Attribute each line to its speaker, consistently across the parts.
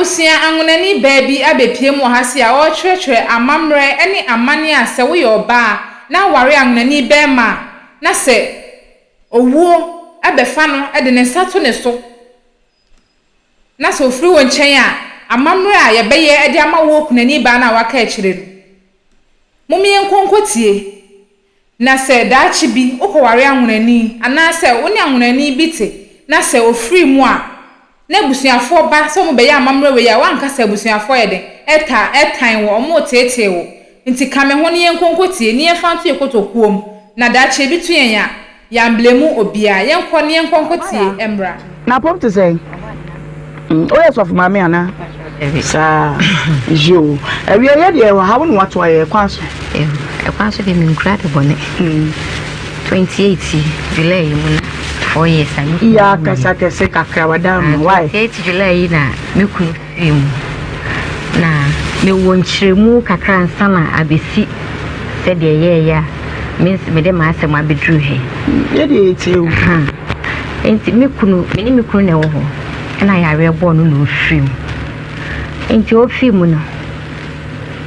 Speaker 1: Abusua anwonani baa bi abɛpue mu wɔ ha sei a ɔrekyerɛkyerɛ amammerɛ ne amanneɛ a sɛ woyɛ ɔbaa na aware anwonani barima a na sɛ owuo bɛfa no de ne nsa to ne so na sɛ ɔfiri wo nkyɛn a, amammerɛ a yɛbɛyɛ de ama wo okunani baa no a waka akyire no, mom yɛnkɔ nkɔtie. Na sɛ daakye bi wokɔware anwonani anaasɛ wo ne anwonani bi te na sɛ ɔfiri mu a, na abusuafoɔ ba sɛ wɔbɛyɛ amammerɛ wei a, woanka sɛ abusuafoɔ yɛ dɛn? Ɛta, ɛtan wo, wɔreteetee wo. Nti ka me ho na yɛnkɔ nkɔtie, na yɛmfa nto yɛn kotokuo mu, na daakye ebi to yɛn a, Yɛamblemu obiaa. Yɛnkɔ na yɛnkɔ nkɔtie mmra.
Speaker 2: Na pɔm te sɛn? Woyɛ sɔfo maame anaa? Saa. Yoo. Awia yɛ deɛ wɔ ha wo na wato ayɛ kwan so.
Speaker 3: Ɛkwan so deɛ menkura de bɔne. 28 July yi mu na 4 years a me kunu.
Speaker 2: Iya kasa kɛse kakra wada mu. Why?
Speaker 3: 28 July yi na me kunu firi mu. Na mewɔ nkyerɛmu kakra ansa na abɛsi sɛdeɛ ɛyɛeɛ a me nso mede m'asɛm abɛduru ha yi.
Speaker 2: Yɛdeɛ yɛtie o.
Speaker 3: Nti me kunu, me ne me kunu na ɛwɔ hɔ, ɛna yareɛ bɔɔ no na ɔfiri mu. Nti ɔfiri mu no,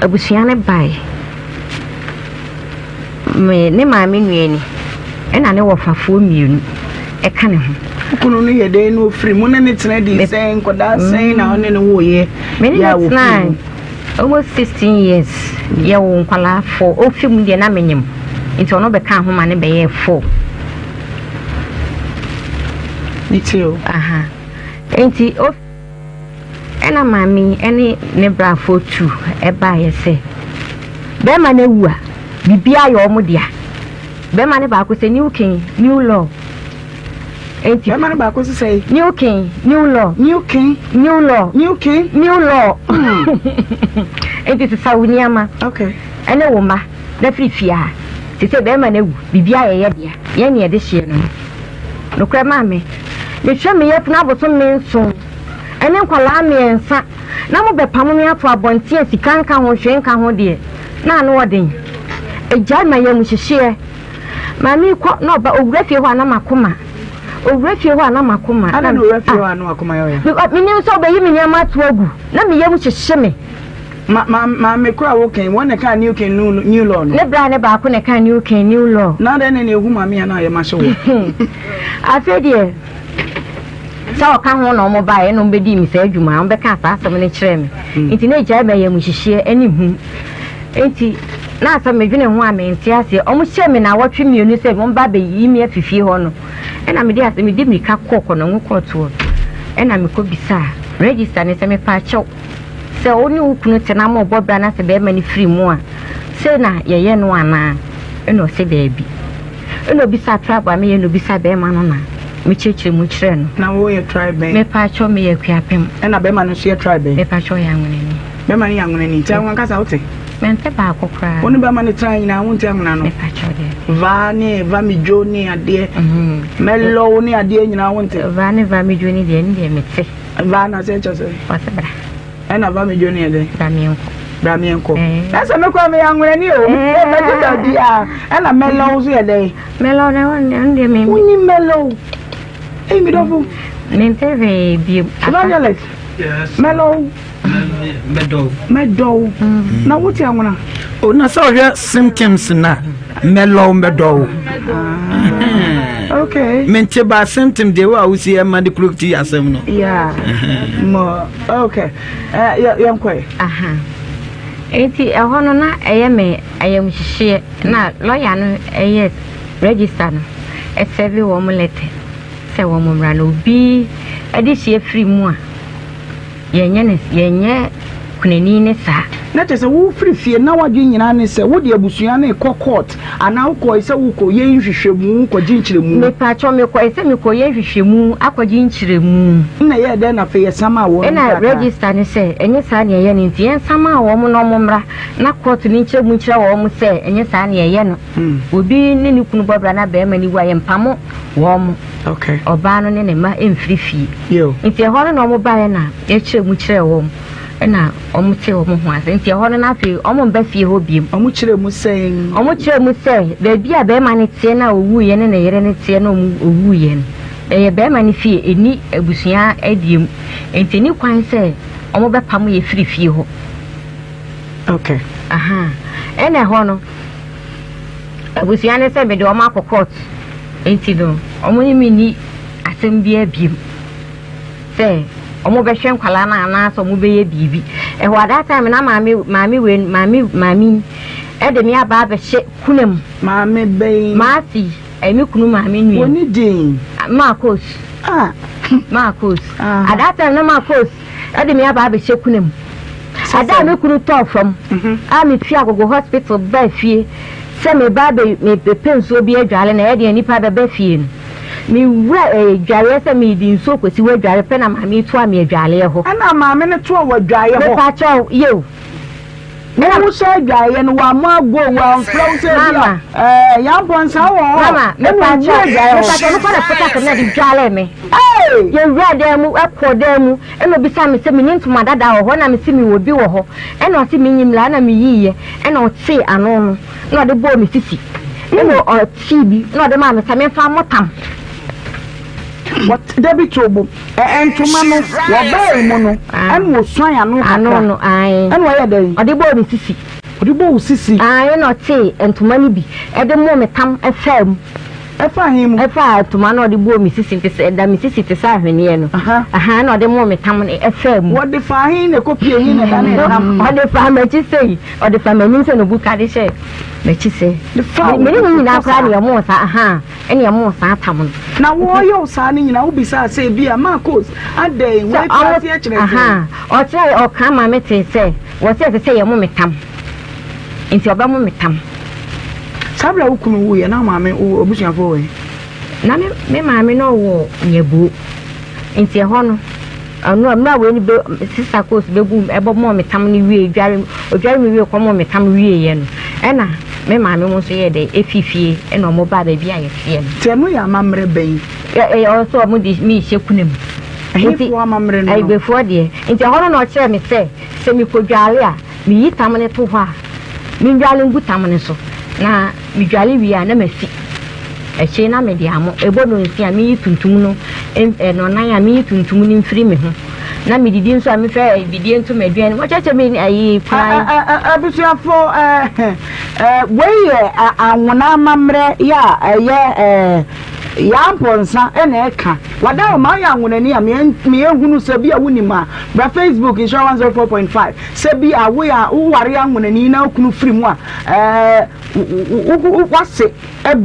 Speaker 3: abusua no baeɛ. Me ne maame nua ni, ɛna ne wɔfafoɔ mmienu ɛka ne ho.
Speaker 2: Wo kunu no yɛ dɛn na ɔfiri mu? Ne ne tena di sɛn? Nkwadaa sɛn na ɔne ne woeɛ?
Speaker 3: Me ne ne tena almost 16 years. Yɛwo nkwadaa four. Ɔfiri mu deɛ na menyim, nti ɔno bɛka ho ma ne bɛyɛɛ four.
Speaker 2: Ne ti o.
Speaker 3: Aha. Nti ɛna maame yi ne ne brafoɔ tu ɛbaeɛ sɛ bɛrima no awu a biribiara yɛ wɔn dea. Bɛrima no baako sɛ new king, new law.
Speaker 2: Enti bɛrima no baako sɛ sɛ
Speaker 3: new king, new law.
Speaker 2: New king,
Speaker 3: new law.
Speaker 2: New king,
Speaker 3: new law. Enti sesa wo nneɛma.
Speaker 2: Okay.
Speaker 3: Ɛne wo mma na firi fie ha. Te sɛ bɛrima no awu, biribiara yɛ yɛ dea. Yɛn ne yɛde hyeɛ no no. Nokorɛ maame, mehwɛ me yafunu abosome nson ɛne nkwadaa mmiɛnsa na mobɛpamo me ato abɔnten a sika nka ho hwee nka ho deɛ, na ano ɔden. Agyae ma yamuhyehyeɛ. Maame yi kɔ na ɔba, owura fie hɔ a na makoma. Owura fie hɔ a na makoma.
Speaker 2: Adɛn na owura fie hɔ a na wakoma yɛ ɔya?
Speaker 3: Because menim sɛ ɔbɛyi me nneɛma ato agu na me yam hyehye me.
Speaker 2: Ma ma maame koro a wokan wɔn na ɛkaa new king new new law no.
Speaker 3: Ne bra ne baako na ɛkaa new king new law.
Speaker 2: Na adɛn na na ehu maame a na ayɛ ma hyɛ wɔ.
Speaker 3: Afei deɛ sɛ ɔka ho na wɔn baeɛ na wɔn bɛdii me saa adwuma wɔn bɛkaa saa asɛm no kyerɛɛ me nti na egyae ma yamuhyehyeɛ ɛne hu nti na asɛm medwene ho a mente aseɛ wɔn hyɛɛ me naawɔtwe mmienu sɛ wɔn ba bɛyi me afi fie hɔ no ɛna mede asɛ mede mirika kɔɔ kɔnɔngo kɔɔtoɔ ɛna mekɔ bisaa register ne sɛ mepa akyɛw Sɛ wo ne wo kunu te na mobɔ bra na sɛ bɛrima no firi mu a, sei na yɛyɛ no anaa? Ɛna ɔse daabi. Ɛna obisa tribe a meyɛ na obisa bɛrima no na mekyerɛkyerɛ mu kyerɛ no.
Speaker 2: Na woyɛ tribe bɛn?
Speaker 3: Mepaakyɛw meyɛ Akuapem.
Speaker 2: Ɛna bɛrima no nso yɛ tribe bɛn?
Speaker 3: Mepaakyɛw ɔyɛ Anwenani.
Speaker 2: Bɛrima no yɛ Anwenani. Nti Anwena kasa wote?
Speaker 3: Mente baako koraa.
Speaker 2: Wo ne bɛrima no tena nyinaa wonte Anwena no?
Speaker 3: Mepaakyɛw daabi.
Speaker 2: Va ne va midwo ne adeɛ. Mɛlɔw ne adeɛ nyinaa wonte?
Speaker 3: Va ne va midwo ne deɛ ɛne deɛ mete.
Speaker 2: Va na sɛ kyɛ sɛ.
Speaker 3: Ɔsɛ bra.
Speaker 2: Ɛna va me dwo ne yɛ dɛn?
Speaker 3: Bra meɛnkɔ.
Speaker 2: Bra meɛnkɔ. Ɛsɛ me kora meyɛ anwerɛni o. Mɛgye baabi a ɛna mɛlɛw nso yɛ dɛn?
Speaker 3: Mɛlɛw na ɛno deɛ me.
Speaker 2: Wonni mɛlɛw. Ei me dɔfo.
Speaker 3: Mente hwee bio.
Speaker 2: Evangelist.
Speaker 4: Yes.
Speaker 2: Mɛlɛw.
Speaker 4: Mɛdɔw.
Speaker 2: Mɛdɔw. Na wote anwona?
Speaker 4: O na sɛ ɔhwɛ symptoms na mɛlɔw mɛdɔw.
Speaker 2: Ah, okay.
Speaker 4: Mente ba symptom deɛ wo a wosi ɛma de kuro ti asɛm no.
Speaker 2: Yeah. Mo okay. Eh, yɛnkɔe.
Speaker 3: Aha. Enti ɛhɔ no na ɛyɛ me ayamhyehyeɛ na lɔya no ɛyɛ register no ɛsɛve wɔn lɛtɛ sɛ wɔn mmra na obi ɛde hyia firi mu a Yɛnyɛ no yɛnyɛ kunani ne saa.
Speaker 2: Na kyerɛ sɛ wofiri fie na w'adwene nyinaa ne sɛ wode abusua no rekɔ court anaa wokɔe sɛ wokɔyɛ nhwehwɛmu kɔgye nkyerɛmu?
Speaker 3: Mepakyɛw mekɔe sɛ mekɔyɛ nhwehwɛmu akɔgye nkyerɛmu.
Speaker 2: Nna ɛyɛɛ dɛn na afei yɛsamaa wɔn
Speaker 3: Ɛna
Speaker 2: nkrataa?
Speaker 3: register no sɛ ɛnyɛ saa na yɛyɛ no nti yɛnsamaa wɔn na wɔmmra na court no nkyerɛ mu nkyerɛ wɔn sɛ ɛnyɛ saa na yɛyɛ no. Obi ne ne kunu bɔ bra na barima no wu a yɛmpamo wɔn.
Speaker 2: Okay.
Speaker 3: Ɔbaa no ne ne mma mfiri fie.
Speaker 2: Yo.
Speaker 3: Nti ɛhɔ no na wɔn baeɛ na yɛkyerɛ mu kyerɛɛ wɔn ɛna wɔn tee wɔn ho ase. Nti ɛhɔ no na afei wɔn mba fie hɔ biem.
Speaker 2: Wɔn kyerɛ mu sɛn?
Speaker 3: Wɔn kyerɛ mu sɛ baabi a barima no teɛ na owuiɛ ne ne yere no teɛ na wɔn owuiɛ no, ɛyɛ barima no fie, ɛnni abusua deɛ mu. Nti ɛnni kwan sɛ. Wɔbɛpamo yɛ firi fie hɔ.
Speaker 2: Okay.
Speaker 3: Aha. Ɛna ɛhɔ no, abusua no sɛ mede wɔn akɔ court. Nti no, wɔn ne me nni asɛm biara biom. Sɛ wɔn bɛhwɛ nkwadaa no anaasɛ wɔn bɛyɛ biribi. Ɛhɔ at that time na maame maame wei maame maame yi ɛde me aba abɛhyɛ kuna mu.
Speaker 2: Maame bɛn?
Speaker 3: Maasi, ɛyɛ me kunu maame nua.
Speaker 2: Wɔn ni din?
Speaker 3: Marcos.
Speaker 2: Ah.
Speaker 3: Marcos. Ah. At that time na Marcos ɛde me aba abɛhyɛ kuna mu. Ada a me kunu tɔɔ fam a mefi Agogo hospital baa fie sɛ meba abɛ mebɛpɛ nsuo bi adware na ɛyɛ deɛ nnipa bɛba fie no, mewura ɛɛ dwareɛ sɛ mede nsuo kɔsi hɔ adware pɛ na maame yi toa me adwareɛ hɔ.
Speaker 2: Ɛna maame no toa wo adwaeɛ hɔ?
Speaker 3: Mepakyɛw, yiw.
Speaker 2: Wo wo sɛ adwaeɛ no wammɔ ago wamfrɛ wo sɛ bi a ɛɛ Yampɔnsa wɔ hɔ
Speaker 3: Mama,
Speaker 2: ɛna
Speaker 3: mepakyɛw,
Speaker 2: owura adwaeɛ hɔ.
Speaker 3: mepakyɛw, mekɔ na pota sɛ na de dware me.
Speaker 2: Hey!
Speaker 3: Yɛwura dan mu, ɛkɔɔ dan mu, ɛna obisaa me sɛ menni ntoma dada wɔ hɔ, ɛna mese mewɔ bi wɔ hɔ, ɛna ɔse menyi mmra, ɛna meyiiɛ, ɛna ɔtee ano no, ɛna ɔde bɔɔ me sisi, ɛna ɔtee bi, ɛna ɔde maa me sɛ memfa mmɔ tam.
Speaker 2: Wɔt dabi to bo, ɛ ntoma no, wɔbaa mu no, ɛna ɔsuan ano kakra,
Speaker 3: Ano no, ae.
Speaker 2: ɛna ɔyɛɛ dɛn?
Speaker 3: Ɔde bɔɔ me sisi.
Speaker 2: Ɔde bɔɔ wo sisi?
Speaker 3: Ae, ɛna ɔtee ntoma no bi de moo me tam faa mu.
Speaker 2: Ɛfaa he mu?
Speaker 3: Ɛfaa ntoma no a ɔde bɔɔ me sisi te sɛ, ɛda me sisi te sɛ ahweneɛ no. Aha, ɛna ɔde moo me tam no, ɛfaa mu.
Speaker 2: Wɔde faa he na ɛkɔpie he na ɛdanee tam?
Speaker 3: Ɔde faa m'akyi sei, ɔde faa m'anim sɛ na ɔbu ka de hyɛɛ m'akyi sɛ.
Speaker 2: De faa wo
Speaker 3: Me ne ne nyinaa
Speaker 2: kɔ
Speaker 3: koraa
Speaker 2: saa?
Speaker 3: ne yɛmoo saa, aha, ɛne yɛmoo saa tam no.
Speaker 2: Na wɔɔyɛ wo saa no nyinaa wobisaa sɛ ebia, Marcos, adɛn,
Speaker 3: Sɛ
Speaker 2: wei te
Speaker 3: ɔmo,
Speaker 2: aseɛ kyerɛ sɛn?
Speaker 3: aha, ɔkyerɛɛ, ɔka maa metee sɛ, wɔse ɛsɛ sɛ yɛmo me tam. Nti ɔbɛmo me tam.
Speaker 2: Saa berɛ a wo kunu wuiɛ na wo maame, wo abusuafoɔ wɔ he?
Speaker 3: Na me me maame na ɔwɔ Nyabuo. Nti ɛhɔ no, ɔno mmerɛ a wei no bɛ sista Kos bɛgu ɛbɔ mɔɔ me tam no wie, dware ɔdware me wie kɔmɔɔ me tam wieeɛ no, ɛna me maame mo nso yɛɛ dɛ ɛfii fie ɛna ɔmo baa baabi a yɛteɛ no.
Speaker 2: Nti ɛno yɛ amammerɛ bɛn?
Speaker 3: Ɛ ɛyɛ ɔno nso ɔmo de me rehyɛ kuna mu. Nti
Speaker 2: Ɛhefoɔ amammerɛ no no?
Speaker 3: Ayigbefoɔ deɛ. Nti ɛhɔ no na ɔkyerɛɛ me sɛ, sɛ mekɔdware a, Meyi tam no to hɔ a, mendwale ngu tam no so, na medwale wie a na masi akyire na mede amo. Ɛbɔ nnɔnsia a, meyi tuntum no, nnɔnnan a, meyi tuntum no mfiri me ho, na medidi nso a, mefa bidie nto m'aduane mu. Wɔkyerɛkyerɛ me ayi kwan.
Speaker 2: Abusuafo, wei yɛ anwona amammerɛ yɛ a ɛyɛ Yaa Mpɔnsa na ɛka. Wada wo ma woyɛ anwonani a meɛhunu sɛ bi a wonim a, bra Facebook Nhyira 104.5. Sɛ bi a woyɛ a woware anwonani na wo kunu firi mu a, ɛɛ w'ase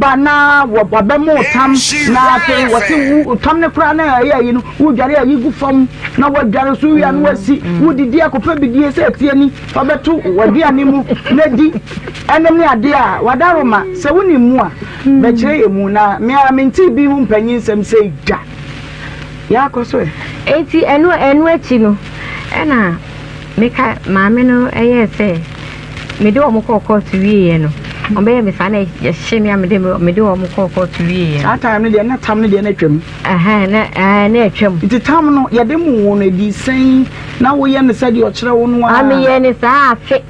Speaker 2: ba na wabɛmo wo tam na afei wɔse wo tam no koraa na ɛyɛ ayi no wodware ayi gu fam na wadware so wia no wasi wodidi akɔpɛ bidie sɛ atie ni fa bɛto w'aduane mu na di ɛnom ne adeɛ a wadaroma sɛ wonim mu a bɛkyerɛ yɛ mu na me ara mentee bi ho mpanyin nsɛm sɛ dwa yɛakɔ so ɛ.
Speaker 3: Enti ɛno ɛno akyi no ɛna meka maame no ɛyɛɛ sɛ mede wɔn kɔɔ kɔɔto wieeɛ no wɔbɛyɛ me saa na ɛhyɛ me a mede mede wɔn kɔɔ kɔɔto wieeɛ no.
Speaker 2: Saa time no deɛ na tam no deɛ na atwam.
Speaker 3: Ɛhɛn na ɛɛ na atwam.
Speaker 2: Nti tam no yɛde mo wo no ɛdi sɛn na woyɛ no sɛdeɛ ɔkyerɛ wo no ara.
Speaker 3: Meyɛ no saa afe.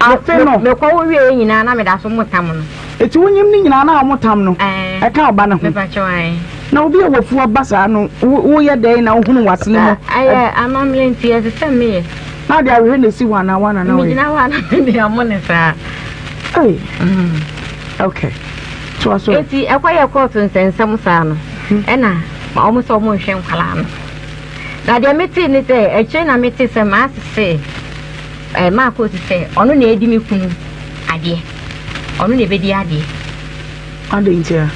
Speaker 2: Afe no.
Speaker 3: Mekɔ wo wieɛ nyinaa na meda so mo tam no.
Speaker 2: Eti wonyim ne nyinaa na wɔn tam no ɛka ɔba no ho.
Speaker 3: Mepakyɛw ae.
Speaker 2: Na obi a wafu aba saa no woyɛ dɛn na wohunu w'asene mu?
Speaker 3: Ɛyɛ amammerɛ nti ɛsɛ sɛ meyɛ.
Speaker 2: Na ade ahwehwɛ na esi hɔ anaa wana na woyɛ?
Speaker 3: Megyina hɔ a na mede amo ne saa.
Speaker 2: Ei. Okay. Toa so.
Speaker 3: Eti ɛkɔyɛ kɔɔto nsɛnsɛm saa no ɛna wɔn sɛ wɔn nhwɛ nkwadaa no. Na deɛ metee ne sɛ akyire na metee sɛ maasese ɛɛ maakoosi sɛ ɔno na edi me kunu adeɛ. Ɔno na ebedi adeɛ.
Speaker 2: Adɛn ntia?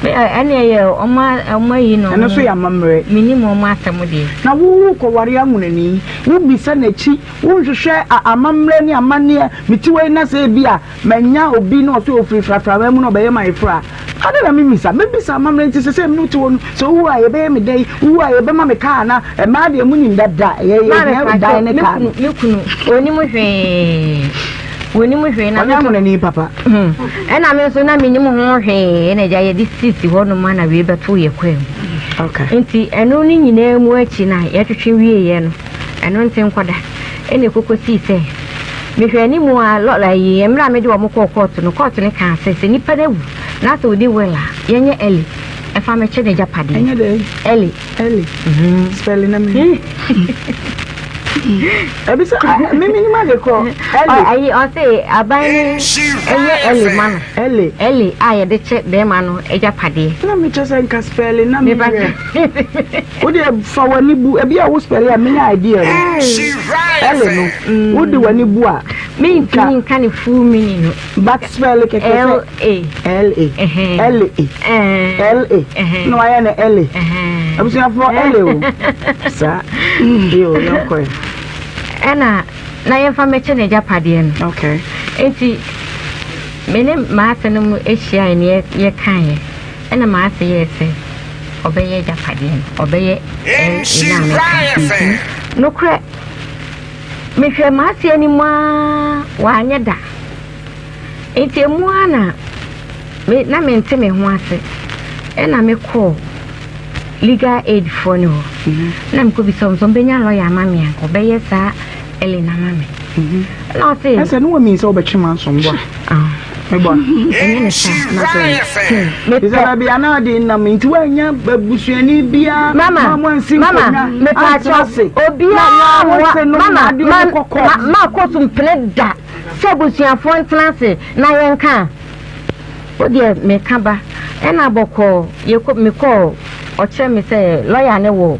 Speaker 3: Ɛne ɛyɛ ɔmo ɔmo ayi no.
Speaker 2: Ɛno nso yɛ amammerɛ.
Speaker 3: Menim ɔmo asɛm deɛ.
Speaker 2: Na wo wokɔware anwonani, wobisa n'akyi, wonhwehwɛ amammerɛ ne amanneɛ, mete wei na sɛ ebi a manya obi na ɔsɛ ofiri frafrawa mu na ɔbɛyɛ m'ayeforo a, adɛn na memmisa? Mɛbisa amammerɛ nti sɛ sɛ me ne wo te hɔ no, sɛ wowu a yɛbɛyɛ me dɛn? Wowu a yɛbɛma me kaa anaa? Mmaa deɛ monim dada, yɛhia dan ne kaa no.
Speaker 3: Me kunu, ɔnim hwee. Wɔnim hwee na
Speaker 2: Ɔnyɛ ahonani papa.
Speaker 3: Ɛna me nso na menim ho hwee na agya yɛde sisi hɔ nom na wei bɛto yɛ kwaa mu.
Speaker 2: Okay.
Speaker 3: Nti ɛno ne nyinaa mu akyi na yɛtwetwe wieeɛ no ɛno nti nkɔda ɛna ɛkɔkɔ sii sɛ mehwɛ anim a lɔla yi mmerɛ a mede wɔn kɔɔ kɔɔto no kɔɔto no kaa sɛ sɛ nipa no awu na sɛ ɔdi will a yɛnyɛ early ɛfa mɛkyɛ n'agyapadeɛ.
Speaker 2: Ɛnyɛ dɛ.
Speaker 3: Early.
Speaker 2: Early. Spelling na me. Ebi sɛ mimi ni ma de kɔ ɛle.
Speaker 3: Ayi ɔse aban no ɛnyɛ ɛle ma no.
Speaker 2: Ɛle.
Speaker 3: Ɛle a yɛde kyɛ bɛrima no agyapadeɛ.
Speaker 2: Na mi kyɛ sɛ nka spɛle na mi yɛ. Wo deɛ fa w'ani bu ebi a wo spɛle a menya idea no. Ɛle no wo de w'ani bu a.
Speaker 3: Mi ntumi nka ne full meaning no.
Speaker 2: But spɛle kɛkɛ sɛ.
Speaker 3: L A.
Speaker 2: L A. L A. L A. Na wayɛ no L A. Abusuafoɔ L A o. Saa. Yo yɛn kɔ yɛ.
Speaker 3: Ɛna na yɛmfa mɛkyɛ n'agyapadeɛ no.
Speaker 2: Okay.
Speaker 3: Nti me ne m'ase no mu hyiae ne yɛkaeɛ. Ɛna m'ase yɛɛ sɛ ɔbɛyɛ agyapadeɛ no, ɔbɛyɛ L A na mɛka. Nokorɛ, mehwɛ m'ase anim ara wanyɛ da. Nti emu ara na me na mente me ho ase ɛna me kɔɔ legal aid foɔ no hɔ na mekɔ bisa wɔn sɛ wɔbɛnya lɔya ama me anka ɔbɛyɛ saa Ellen ama me ɛna ɔse
Speaker 2: ɛsɛ ne wɔmi sɛ wobɛtwe ma nsomboa mebɔ
Speaker 3: ɛnyɛ ne saa
Speaker 2: na sɛ mepɛ baabi a na ɔde nam nti woanya abusuani biara
Speaker 3: mama mama mepaakyɛ obiara mama ma kɔ so mpene da Sɛ abusuafoɔ ntena ase na yɛnka a, wo deɛ meka ba. Ɛna bɔkɔɔ yɛkɔ mekɔɔ ɔkyerɛ me sɛ lɔya no wɔ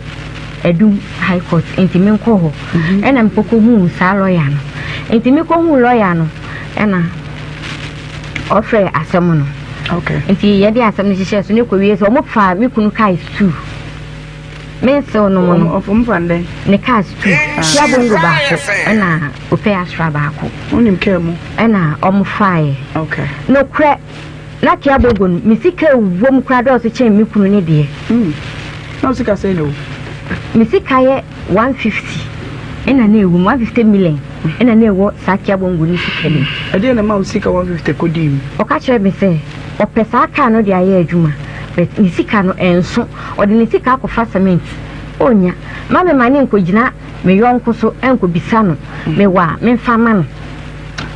Speaker 3: Adum High Court nti menkɔ hɔ. Ɛna mekɔkɔ huu saa lɔya no. Nti mekɔ huu lɔya no ɛna ɔfrɛ asɛm no.
Speaker 2: Okay.
Speaker 3: Nti yɛde asɛm no hyehyɛɛ so ne kɔwie sɛ ɔmo faa me kunu kae sukuu. Me nsew no mu no, ne cars tu. Kia bongo baako ɛna Opɛ Astra baako.
Speaker 2: Wonim kaa mu?
Speaker 3: Ɛna ɔmo faeɛ.
Speaker 2: Okay.
Speaker 3: Nokorɛ, na Kia bongo no, me sika ɛwɔ mu koraa dɔɔso kyɛn me kunu ne deɛ.
Speaker 2: Mm. Na wo sika sɛn na ɛwɔ mu?
Speaker 3: Me sika yɛ 150 ɛna na ɛwɔ mu, 150 million ɛna na ɛwɔ saa Kia bongo no sika no mu.
Speaker 2: Ɛdeɛn na ɛma wo sika 150 kɔdii mu?
Speaker 3: Ɔka kyerɛɛ me sɛ ɔpɛ saa kaa no de ayɛ adwuma but ne sika no ɛnso. Ɔde ne sika akɔfa cement, ɔnnya. Mma me ma no nkɔgyina me yɔnko so nkɔbisa no, mewɔ a memfa mma no.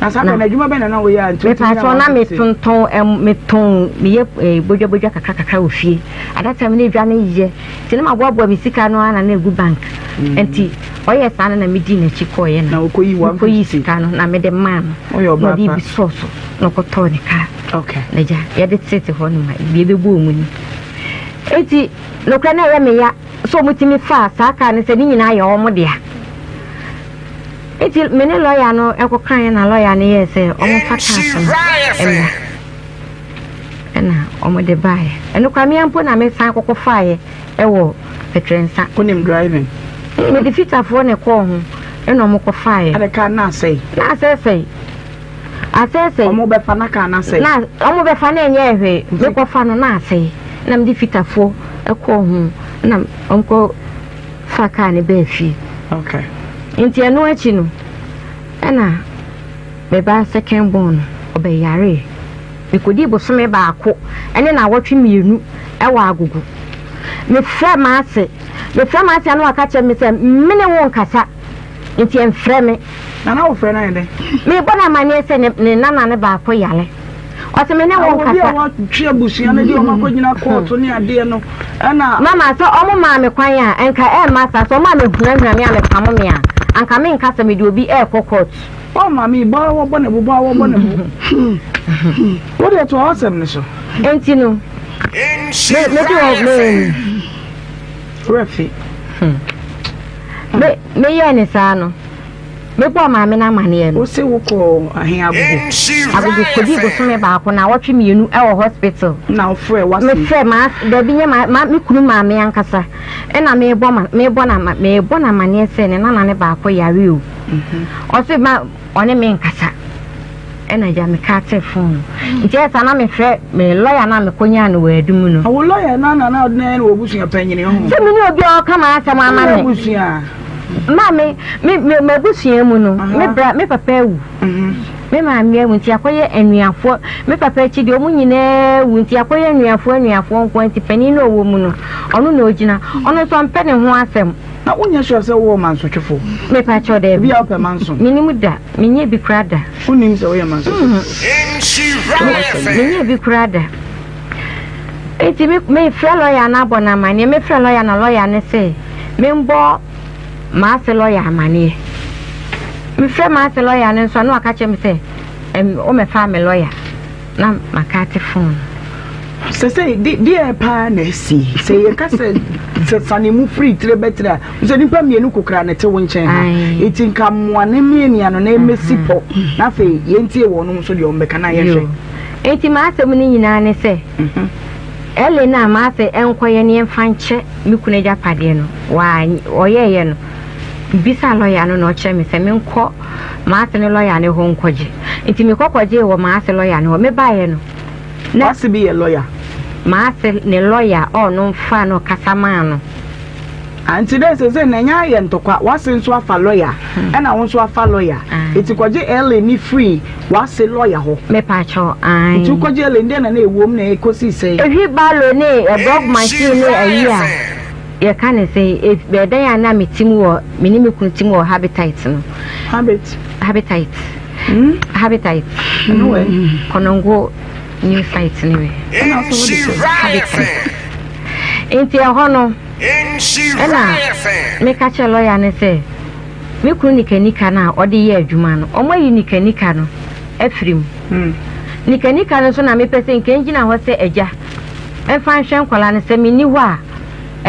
Speaker 2: Na saa bɛn adwuma bɛn na na woyɛ a nti wotumi nya
Speaker 3: Mepaakyɛw na metontɔn ɛm metɔn meyɛ eh, bodwa bodwa kakra kakra wɔ fie. At that time na edwa no yɛ nti na maboaboa me sika no ara na na egu bank. Nti ɔyɛɛ saa no na medii n'akyi kɔeɛ na
Speaker 2: Na wokɔyii
Speaker 3: mekɔyii
Speaker 2: 150.
Speaker 3: sika no na mede maa no.
Speaker 2: Woyɛ
Speaker 3: Na
Speaker 2: ɔbaa
Speaker 3: ɔde
Speaker 2: pa.
Speaker 3: bi sɔɔ so na ɔkɔtɔɔ ne kaa.
Speaker 2: Okay.
Speaker 3: Na gya yɛde tete hɔ no ma deɛ ɛbɛbɔɔ mu ni. Enti nokorɛ na ɛyɛ me ya sɛ wɔtumi faa saa kaa no sɛ ne nyinaa yɛ wɔn dea. Enti me ne lɔya no kɔkaeɛ na lɔya no yɛɛ sɛ wɔmfa cars no mmra. Ɛna wɔde baeɛ. Ɛno koraa me ara mpo na mesan kɔkɔ faeɛ wɔ Pɛtrɛnsa.
Speaker 2: Wonim driving?
Speaker 3: Mede fitafoɔ na ɛkɔɔ ho ɛna wɔkɔfaeɛ.
Speaker 2: Ɛde kaa no asɛe?
Speaker 3: Na asɛesɛe. Asɛesɛe.
Speaker 2: Ɔmo bɛfa na kaa no asɛe.
Speaker 3: Na ɔmo bɛfa na ɛnyɛɛ hwee. Mekɔfa no na asɛe. Na mede fitafoɔ kɔɔ ho na ɔmo kɔ fa kaa no baa fie.
Speaker 2: Okay.
Speaker 3: Nti ɛno akyi no ɛna me ba second born no ɔbɛyaree. Mekodii bosome baako ɛne naawɔtwe mmienu ɛwɔ Agogo. Mefrɛ m'ase, mefrɛ m'ase a na waka kyerɛ me sɛ mene wo nkasa. Nti ɛmfrɛ me.
Speaker 2: Nana wofrɛ no ayɛ dɛn?
Speaker 3: Mebɔ no amanneɛ sɛ ne ne nana no baako yare. Ɔse me ne wo
Speaker 2: Obi a
Speaker 3: nkasa.
Speaker 2: watwe abusua no de wɔn akɔgyina kɔɔto ne adeɛ no ɛna.
Speaker 3: Mama sɛ ɔmo maa me kwan a nka ɛmma saa. Sɛ ɔmo ammɛhunahuna me ammɛpamo me a anka menka sɛ mede obi ɛɛkɔ kɔɔto.
Speaker 2: Ɔɔ maame yi bɔ a wɔbɔ ne bo bɔ a wɔbɔ ne bo. Wo deɛ toa w'asɛm no so.
Speaker 3: Enti no me mede wɔ me.
Speaker 2: Werɛ fi.
Speaker 3: Me meyɛɛ ne saa no, mebɔɔ maame no amaneɛ no.
Speaker 2: Wose wokɔɔ ahe Agogo?
Speaker 3: Agogo kɔdii bosome baako naawɔtwe mmienu wɔ hospital.
Speaker 2: Na wofrɛɛ w'ase?
Speaker 3: Mefrɛ ma dabi nyɛ ma ma me kunu maame ankasa ɛna mebɔ ma mebɔ na mebɔ no amaneɛ sɛ ne nana no baako yare o. Ɔse ma ɔne me nkasa. Ɛna agya me kaa tee phone no. Nti ɛyɛ saa na me frɛ me lawyer na me kɔ nyaa no wɔ adum no.
Speaker 2: Wo lawyer no na na ɔde na wɔ abusua panyini ho.
Speaker 3: Sɛ me ne obi a ɔka ma asɛm ama me.
Speaker 2: Abusua.
Speaker 3: Ma me me me m'abusua mu no me bra me papa awu. Me maame awu nti akɔyɛ anuafoɔ me papa akyi deɛ ɔmo nyinaa awu nti akɔyɛ anuafoɔ anuafoɔ nko nti panin na ɔwɔ mu no ɔno na ɔgyina ɔno nso ɔmpɛ ne ho asɛm.
Speaker 2: Na wonyɛ sure sɛ wowɔ mansotwefo?
Speaker 3: Mepa kyɛw daabi.
Speaker 2: Ebi a wopɛ manso.
Speaker 3: Menim da. Menyɛ bi koraa da.
Speaker 2: Wonnim sɛ woyɛ mansotwefo?
Speaker 3: Menyɛ bi koraa da. Enti me mefrɛ lɔya no abɔ no amanneɛ. Mefrɛ lɔya na lɔya no se membɔ. m'ase lɔya amaneɛ. Mefrɛ m'ase lɔya no nso a na waka kyerɛ me sɛ wɔmmɛfaa me lɔya na maka ate fon no.
Speaker 2: Sɛsɛi de deɛ paa na asi sɛ yɛka sɛ sɛ sane mu firi tire bɛtire a sɛ nipa mmienu kokora ne te wo nkyɛn ha nti nka mmoa ne mmienia no na ɛmɛsi pɔ na afei yɛntie wɔn nso deɛ wɔn na yɛhwɛ.
Speaker 3: Nti m'asɛm no nyinaa ne sɛ Ellen a m'ase nkɔyɛ ne yɛmfa nkyɛ me kunu agyapadeɛ no ɔyɛɛyɛ no bisa lɔya no na ɔkyerɛ me sɛ menkɔ m'ase ne lɔya no hɔ nkɔgye nti mekɔ kɔgyee wɔ m'ase lɔya no hɔ mebaeɛ no
Speaker 2: Na W'ase bi yɛ lɔya.
Speaker 3: M'ase ne lɔya a ɔno mfaa no kasa maa no.
Speaker 2: Ah nti dɛ sesei no ɛnyɛ ayɛ ntɔkwa w'ase nso afa lɔya ɛna wo nso afa lɔya nti kɔgye Ellen ne firi w'ase lɔya hɔ.
Speaker 3: Mepaakyɛw ae.
Speaker 2: Nti wokɔgye Ellen dɛn na na ɛwom na ɛkɔsii sɛn?
Speaker 3: Ehwi balo ne blog machine ne ayi a yɛka ne sɛn ɛdan a na mete mu wɔ me ne me kunu te mu wɔ Habitat no.
Speaker 2: Habit.
Speaker 3: Habitat. Hmm? Habitat.
Speaker 2: Ɛno wɛ?
Speaker 3: Konongo new site ne wɛ.
Speaker 2: Ɛna ɔsɛ wode sɛ.
Speaker 3: Habitat. Nti ɛhɔ no, ɛna meka kyerɛ lɔya no sɛ me kunu nikanika no a ɔde yɛ adwuma no, wɔn ayi nikanika no afiri mu. Hmm. Nikanika no nso na mepɛ sɛ nka ngyina hɔ sɛ agya mfa nhwɛ nkwadaa no sɛ menni hɔ a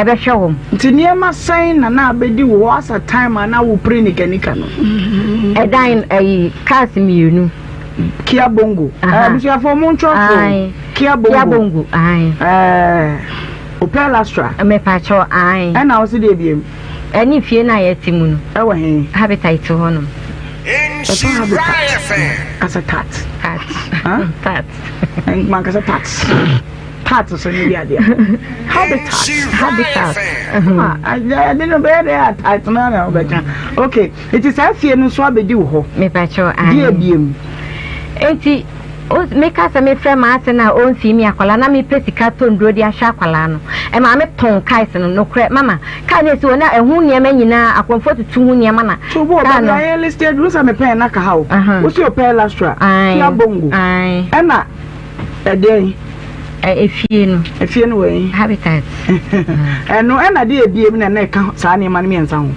Speaker 3: ɛbɛhwɛ wɔn.
Speaker 2: Nti nneɛma sɛn na na abɛdi wo hɔ asa time a na wopere nikanika no?
Speaker 3: Ɛdan ayi cars mmienu.
Speaker 2: Kia Bongo. Abusuafoɔ mo ntwerɛ Kia Bongo.
Speaker 3: Kia Bongo.
Speaker 2: Ɛɛ Opel Astra.
Speaker 3: Mepaakyɛw ae.
Speaker 2: Ɛna ɔsi deɛ biem.
Speaker 3: Ɛne fie no a yɛte mu no.
Speaker 2: Ɛwɔ he?
Speaker 3: Habitat hɔ nom.
Speaker 2: Ɛfa habitat. Kasa tat.
Speaker 3: Tat. Tat.
Speaker 2: Mankasa tat. Tat so ne bi adeɛ. Habitat.
Speaker 3: Habitat.
Speaker 2: Ade no bɛyɛ dɛ a tat no na wobɛka. Okay. Eti saa fie no nso abɛdi wo hɔ.
Speaker 3: Mepakyɛw ae.
Speaker 2: Deɛ biem.
Speaker 3: Eti meka sɛ mefrɛ m'ase no a ɔmfii me akwadaa na mepɛ sika tɔ nnuro de ahwɛ akwadaa no. Ɛmaa me tɔn cars no nokorɛ mama car no esi hɔ na ɛho nneɛma nyinaa akɔmfoɔ tutu ho nneɛma na
Speaker 2: So bo
Speaker 3: car
Speaker 2: baabi
Speaker 3: no.
Speaker 2: a yɛ listed no sɛ mepɛn na ka ha o. Wosi Opel Astra, Kia Bongo, ɛna ɛdeɛn?
Speaker 3: Efie no.
Speaker 2: Efie no wɔ he?
Speaker 3: Habitat.
Speaker 2: Ɛno ɛna deɛ ebiem na ɛna ɛka saa nneɛma no mmiɛnsa ho.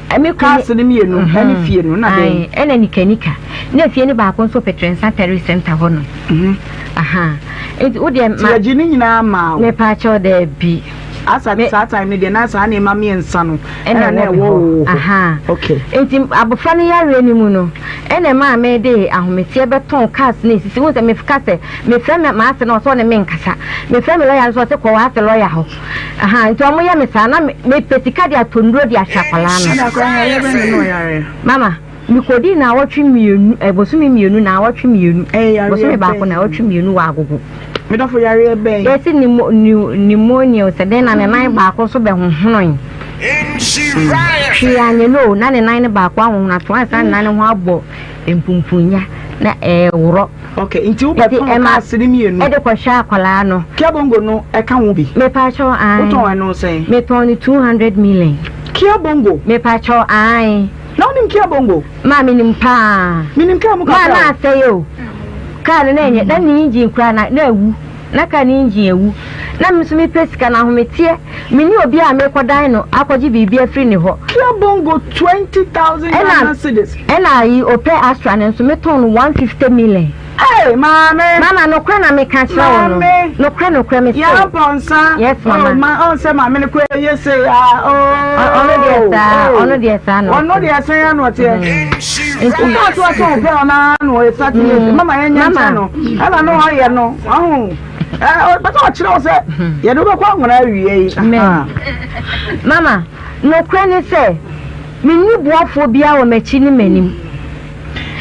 Speaker 3: Ɛme
Speaker 2: Cars no mmienu ɛne fie no na dɛn?
Speaker 3: Ɛna nikanika. Na efie no baako nso Petrɛnsa Terrace Center hɔ nom. Aha. Nti wo deɛ
Speaker 2: ma. Ti yɛgye ne nyinaa maa wo.
Speaker 3: Mepaakyɛw daabi.
Speaker 2: Asa saa time no deɛ na saa nneɛma mmiɛnsa no ɛna na ɛwɔ wo hɔ.
Speaker 3: Aha.
Speaker 2: Okay.
Speaker 3: Nti abofra no yareɛ no mu no ɛna ɛmaa me de ahometeɛ bɛtɔn cars no esisi. Wohu sɛ meka sɛ mefrɛ me m'ase no ɔsɛ ɔne me nkasa. Mefrɛ me lɔya no nso ɔsɛ kɔ w'ase lɔya hɔ. Aha nti ɔmo yɛ me saa na mepɛ sika de atɔ nnuro de ahwɛ akwadaa no.
Speaker 2: Ɛna akwadaa no yareɛ bɛn na na ɔyare?
Speaker 3: Mama, mekɔdii naawɔtwe mmienu, eh, bosome mmienu, naawɔtwe mmienu.
Speaker 2: Ɛyɛ yareɛ
Speaker 3: Bosome baako
Speaker 2: bɛn?
Speaker 3: naawɔtwe mmienu wɔ agogo.
Speaker 2: Me dɔfo yareɛ bɛn?
Speaker 3: Yɛsi pneumonia sɛ dɛn na ne nan baako nso bɛhohonoe. Hwee anyɛ no o, na ne nan no baako ahohono ato ansa ne nan no ho abɔ mpumpunya na ɛreworɔ.
Speaker 2: Ok, nti wo bɛ tɔn cars no mienu.
Speaker 3: Ɛde kɔ hwɛ akwadaa no.
Speaker 2: Kia bongo no ɛka ho bi.
Speaker 3: Mepakyɛw ae.
Speaker 2: Wo tɔn ɛno sɛn?
Speaker 3: Me tɔn no 200 million.
Speaker 2: Kia bongo.
Speaker 3: Mepakyɛw ae.
Speaker 2: Na wo nim kia bongo?
Speaker 3: Maa me nim paa.
Speaker 2: Me nim kaa mu kakra.
Speaker 3: Maa na asɛe o. Kaa no na ɛnyɛ na ne engine koraa na na awu. Na kaa ne engine awu. Na me nso mepɛ sika na ahometeɛ. Me ne obi a mekɔdan no akɔgye biribi afiri ne hɔ.
Speaker 2: Kia bongo 20,000 Ghana cedis.
Speaker 3: Ɛna ayi Opel Astra no nso metɔn no 150 million.
Speaker 2: Hey maame.
Speaker 3: Mama nokorɛ na meka kyerɛ wo no.
Speaker 2: Maame.
Speaker 3: Nokorɛ nokorɛ me se.
Speaker 2: Yaa pɔnsa.
Speaker 3: Yes mama.
Speaker 2: Oh ma ɔn sɛ maame no kɔ eye se ya oh.
Speaker 3: Ɔno deɛ saa ɔno deɛ saa na ɔteɛ.
Speaker 2: Ɔno deɛ sɛn ya na ɔteɛ.
Speaker 3: Nti.
Speaker 2: Woka so ɔsɛ ɔpɛ ɔno ara na ɔyɛ sati yɛ mama yɛn nyɛ nkyɛn no ɛna no ɔyɛ no ɔho ɛɛ ɔpɛ sɛ ɔkyerɛ wo sɛ yɛde wobɛkɔ anwona awie yi.
Speaker 3: Mama nokorɛ ne sɛ menni boafoɔ biara wɔ m'akyi ne m'anim.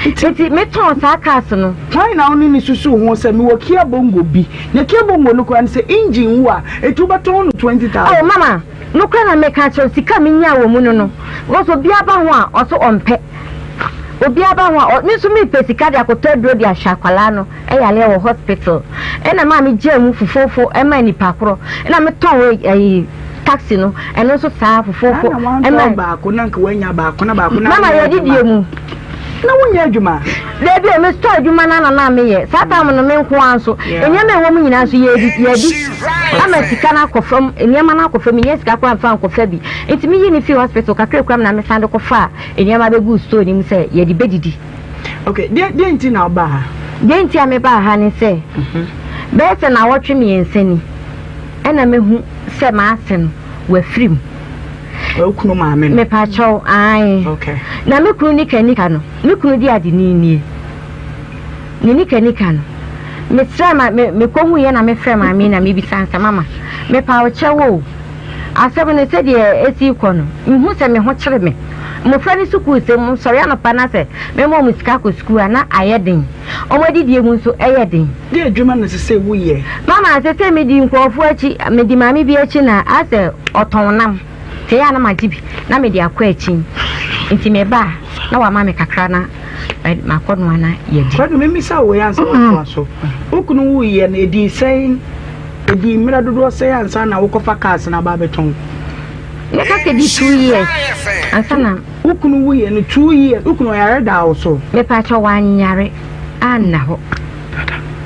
Speaker 3: Nti metɔn saa cars no.
Speaker 2: Hwan na wo ne no susuw ho sɛ mewɔ Kia Bongo bi, na Kia Bongo no koraa no sɛ engine wu a, enti wobɛtɔn no 20,000?
Speaker 3: Oh mama, nokorɛ na meka akyerɛ wo, sika a menyaa wɔ mu no no, because obiara ba ho a, ɔse ɔmpɛ. Obiara ba ho a, ɔ, me nso mepɛ sika de akɔtɔ aduro de ahwɛ akwadaa no yareɛ wɔ hospital. Ɛna maa megyaa mu fofoofo maa nipa korɔ, ɛna metɔn wei, ɛyi, taxi no, ɛno nso saa fofoofo
Speaker 2: Ana
Speaker 3: ɛma.
Speaker 2: wantɔn baako na nka wanya baako na baako na
Speaker 3: Mama
Speaker 2: anyɛ
Speaker 3: yɛdidie
Speaker 2: adwuma.
Speaker 3: mu.
Speaker 2: Na wonyɛ adwuma?
Speaker 3: Dabi o, me store adwuma no ara na na meyɛ. Saa time no me nko ara nso, nneɛma a ɛwɔ mu nyinaa nso yɛadi, yɛadi ama sika no akɔ fam, nneɛma no akɔ fam, mennya sika koraa mfa nkɔfa bi. Nti meyii no fii hospital kakra ekura me na mesan de kɔfaa nneɛma bɛguu store no mu sɛ yɛde bɛdidi.
Speaker 2: Okay, deɛ deɛ nti na wobaa ha?
Speaker 3: Deɛ nti a mebaa ha ne sɛ, bɛyɛ sɛ nnawɔtwe mmiɛnsa ni ɛna mahu sɛ m'ase no wafiri mu.
Speaker 2: Wo kunu maame no?
Speaker 3: Mepakyɛw, ae.
Speaker 2: Okay.
Speaker 3: Na me kunu nika nika no, me kunu di ade ni nie. Ne nika nika no, mesrɛ ma me mekɔhuiɛ na mefrɛ maame na mebisa no sɛ mama, mepa wo kyɛw o. Asɛm no sɛdeɛ ɛsi rekɔ no, mehu sɛ me ho kyere me. Mmofra no sukuusɛm mu, sɔre anɔpa na sɛ mema wɔn sika kɔ sukuu a, na ayɛ den. Wɔn adidie mu nso ɛyɛ den.
Speaker 2: Deɛ adwuma na ɛsɛ sɛ woyɛ?
Speaker 3: Mama, seesei medi nkurɔfoɔ akyi, medi maame bi akyi na asɛ ɔtɔn nam. Nti ɛyɛ a na magye bi na mede akɔ akyi. Nti meba a, na wama me kakra na makɔnoa na yɛadi.
Speaker 2: Kwadu, memmisa wo wei ansa woatoa so. Wo kunu wuiɛ no, ɛdii sɛn? Ɛdii mmerɛ dodoɔ sɛn ansa na wokɔfa cars no aba abɛtɔn?
Speaker 3: Mɛka sɛ ɛdi 2 years ansa na.
Speaker 2: Wo kunu wuiɛ no 2 years, wo kunu ɔyare daa wo so?
Speaker 3: Mepaakyɛw, wanyare anna hɔ.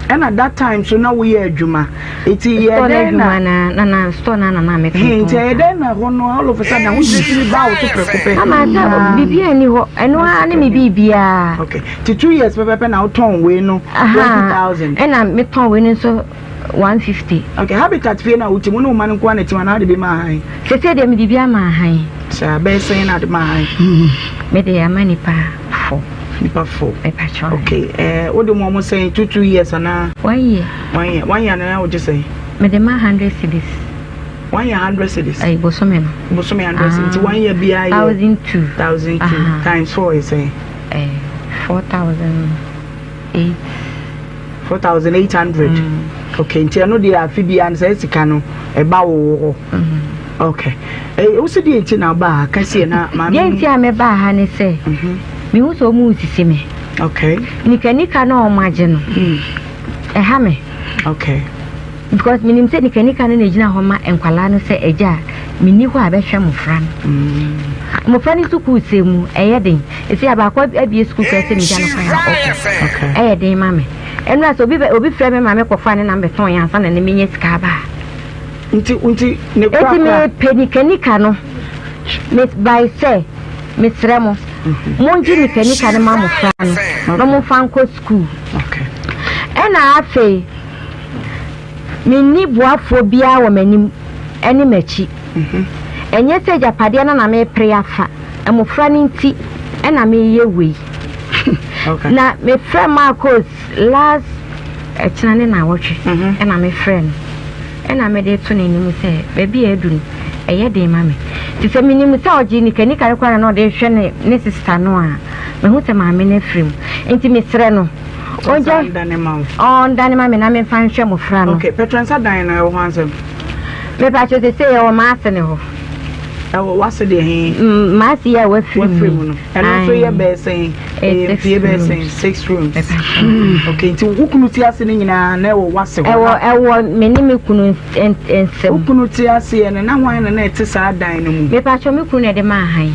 Speaker 2: Ɛna that time so na woyɛ adwuma. Eti yɛ
Speaker 3: Store no
Speaker 2: dɛn na.
Speaker 3: adwuma na na na store no na na
Speaker 2: He,
Speaker 3: metontɔn
Speaker 2: nti ɛyɛ
Speaker 3: saa.
Speaker 2: dɛn na hɔ no all of a sudden ahokyere tumi baa wo so prɛko pɛ?
Speaker 3: Mama sɛ
Speaker 2: Na
Speaker 3: biribiara nni hɔ, ɛno ara ne me biribiara.
Speaker 2: Okay, nti 2 years pɛpɛpɛ na wotɔn wei no twenty
Speaker 3: Aha,
Speaker 2: thousand.
Speaker 3: ɛna metɔn wei no nso 150.
Speaker 2: Okay, Habitat fie no a wote mu ne wo mma no nko ara na ɛte mu anaa wode bi ma ahan?
Speaker 3: Seesei deɛ mede bi ama ahan.
Speaker 2: Saa, bɛyɛ sɛn na ade ma ahan?
Speaker 3: Mede ama nipa four.
Speaker 2: Nipa four.
Speaker 3: Mepakyɛw.
Speaker 2: Okay, eh, wode mu ɔmo sɛn 2 2 years anaa?
Speaker 3: One year.
Speaker 2: One year, 1 year na wogye sɛn?
Speaker 3: Mede ma 100 cedis.
Speaker 2: 1 year 100 cedis.
Speaker 3: Ɛyɛ bosome no.
Speaker 2: Bosome 100 cedis, nti 1 year biara yɛ
Speaker 3: 1,200.
Speaker 2: 1,200 times four yɛ sɛn?
Speaker 3: 4,008.
Speaker 2: 4,800. Okay, nti ɛno deɛ afe biara no sɛ sika no ɛba wo wɔ hɔ. Okay. Eh, wo sɛ deɛ nti na wobaa ha kɛseɛ na maame.
Speaker 3: Deɛ nti a mebaa ha ne sɛ, mehu sɛ ɔmu resisi me. Nikanika na ɔmo agye no, ɛha me. Because menim sɛ nikanika no na egyina hɔ ma nkwalaa no sɛ agya a menni hɔ a bɛhwɛ mmɔfra no. Mmɔfra no sukuu sɛ mu ɛyɛ den. Ɛsi abaako abie sukuu koraa sɛ megya no kwan a ɔkɔ. Ɛyɛ den ma me. Ɛno a sɛ obi bɛ obi frɛ me ma me kɔfa ne nam bɛtɔn yɛ ansa na ne menya sika aba a.
Speaker 2: Nti ne kora
Speaker 3: Eti
Speaker 2: kora.
Speaker 3: mepɛ nikanika no. Me bae sɛ mesrɛ mo mongye nikanika no ma mmɔfra no na momfa nkɔ sukuu. Ɛna afei menni boafoɔ biara wɔ m'anim ne m'akyi. Ɛnyɛ sɛ agyapadeɛ no na mepere afa, mmɔfra no nti ɛna meyɛ wei. Na mefrɛ Marcos last ɛkyena ne naawɔtwe ɛna mefrɛ no ɛna mede to n'anim sɛ baabi a adu no ɛyɛ den ma me. Nti sɛ menim sɛ ɔgye nikanika no koraa na ɔde hwɛ ne sister no a, mehu sɛ maame no afiri mu. Nti mesrɛ no ɔngya ɔndane ma me na memfa nhwɛ mmɔfra no.
Speaker 2: Okay, Petrɛnsa dan no ɛwɔ hɔ ansɛm?
Speaker 3: Mepa kyɛw sɛ ɛwɔ m'ase ne hɔ.
Speaker 2: Ɛwɔ w'ase deɛ he?
Speaker 3: M'ase yi a wafiri mu.
Speaker 2: Wafiri mu no. Ɛno nso yɛ bɛyɛ sɛn? Ɛyɛ fie bɛyɛ sɛn? Six rooms. Okay, nti wo kunu te ase no nyinaa na ɛwɔ w'ase hɔ?
Speaker 3: Ɛwɔ me ne me kunu nsam.
Speaker 2: Wo kunu te aseɛ no, na hwan na na ɛte saa dan no mu?
Speaker 3: Mepa kyɛw me kunu na ɛde maa han.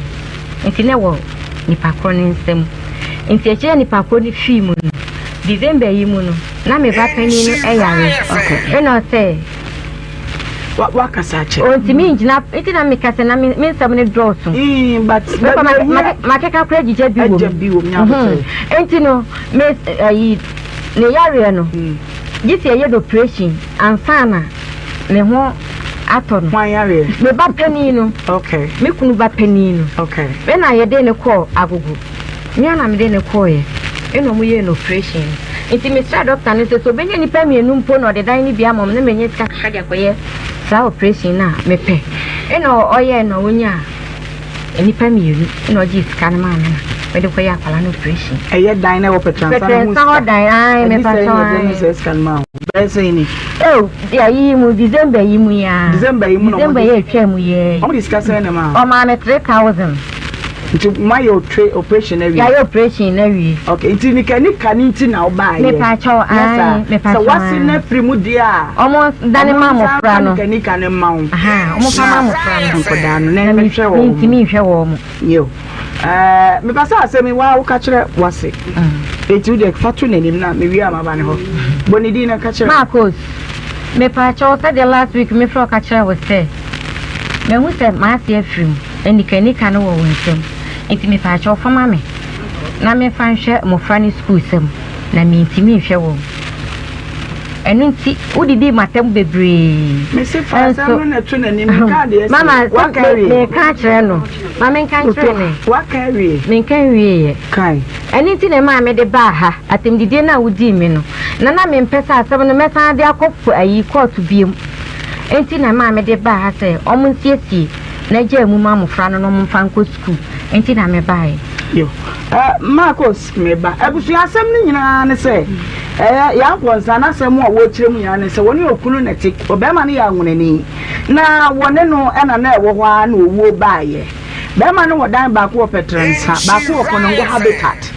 Speaker 3: Nti na ɛwɔ nipa korɔ no nsam. Nti akyire a nipa korɔ no fii mu no, December yi mu no, na me ba panin no ɛyare. Ɛna ɔsɛ
Speaker 2: wakasa akyɛ.
Speaker 3: Ɔntumi ngyina nti na meka sɛ na me nsɛm no dɔɔso.
Speaker 2: But
Speaker 3: makeka koraa gyigya bi wɔ mu. Nti no me ayi ne yareɛ no gye sɛ yɛyɛ no operation ansa na ne ho atɔ no.
Speaker 2: Hwan yareɛ?
Speaker 3: Me ba panin no.
Speaker 2: Okay.
Speaker 3: Me kunu ba panin no.
Speaker 2: Okay.
Speaker 3: Me na yɛde ne kɔɔ Agogo. Me ara na mede no kɔeɛ ɛna ɔmo yɛɛ no operation no. Nti mesrɛɛ doctor no sɛ sɛ ɔbɛnya nnipa mmienu mpo na ɔde dan no bi ama ɔmo na manya sika kakra de akɔyɛ saa operation no a mepɛ. Ɛna ɔyɛɛ na ɔnyaa nnipa mmienu ɛna ɔgyee sika no maa me na mede kɔyɛɛ akwadaa no operation.
Speaker 2: Ɛyɛ dan na ɛwɔ Pɛtrɛnsa no ho
Speaker 3: Pɛtrɛnsa hɔ dan, ae,
Speaker 2: Ɛde
Speaker 3: mepa
Speaker 2: sɛn
Speaker 3: kyɛw,
Speaker 2: na ɛde ne
Speaker 3: ae.
Speaker 2: sɛ sika no maa wo? Bɛyɛ sɛn ni?
Speaker 3: Oh, ayi mu, December yi mu yi ara.
Speaker 2: December yi mu na ɔmo
Speaker 3: December
Speaker 2: de
Speaker 3: yi a ɛtwaa mu yi ara yi.
Speaker 2: Ɔmo de sika sɛn na ɛmaa wo?
Speaker 3: Ɔmaa me 3,000.
Speaker 2: Nti moayɛ otre operation awie?
Speaker 3: Yɛayɛ operation no awie.
Speaker 2: Okay, nti nika nika ne nti na wobaayɛ?
Speaker 3: Mepaakyɛw, ae, mepaakyɛw.
Speaker 2: Sɛ wase no afiri mu deɛ a,
Speaker 3: ɔmo dane ma mmɔfra no.
Speaker 2: Ɔmo nsa mfa nika nika no mma wo.
Speaker 3: Aha, ɔmo fa ma mmɔfra no.
Speaker 2: Nkɔdaa no, na ɛmɛhwɛ wɔn.
Speaker 3: Mentumi nhwɛ wɔn mo.
Speaker 2: Yo. Ɛɛ, mepɛ sɛ asɛm yi waa woka kyerɛ wase. Eti wo deɛ fa to n'anim na mewie a maba ne hɔ. Bɔ ne din na ka kyerɛ.
Speaker 3: Marcos, mepaakyɛw sɛdeɛ last week mefrɛ wo ka kyerɛ wo sɛ mahu sɛ m'ase afiri mu. Anikanika no wɔ wo nsam, nti mepaakyɛw fa ma me na memfa nhwɛ mmofra no sukuusɛm, na mintumi nhwɛ wɔn. Ɛno nti, wodidii m'atam bebree.
Speaker 2: Mese fa asɛm no na to n'anim, menkaa deɛ asi.
Speaker 3: Mama,
Speaker 2: Waka awie.
Speaker 3: meka akyerɛ no. Ma menka nkyerɛ no.
Speaker 2: Waka awie.
Speaker 3: Menka nwieeɛ.
Speaker 2: Kae.
Speaker 3: Ɛno nti na ɛmaa mede baa ha, atɛmdidie no a wodii me no, na na mempɛ sɛ asɛm no mɛsan de akɔ ayi kɔɔto biom. Enti na ɛmaa mede baa ha sɛ wɔnsiesie na gyaa mu ma mmofra no na wɔmfa nkɔ sukuu nti na mebaeɛ.
Speaker 2: Yo. Eh, Marcos, me ba. Abusua asɛm no nyinaa ne sɛ, ɛyɛ Yaa Nkwɔnsa n'asɛm a wɔrekyerɛ mu nyinaa ne sɛ wɔne okunu na ɛte. Ɔbarima no yɛ anwonani, na wɔne no na na ɛwɔ hɔ ara na owuo baeɛ. Barima no wɔ dan baako wɔ Pɛtrɛnsa, baako wɔ Konongo Habitat.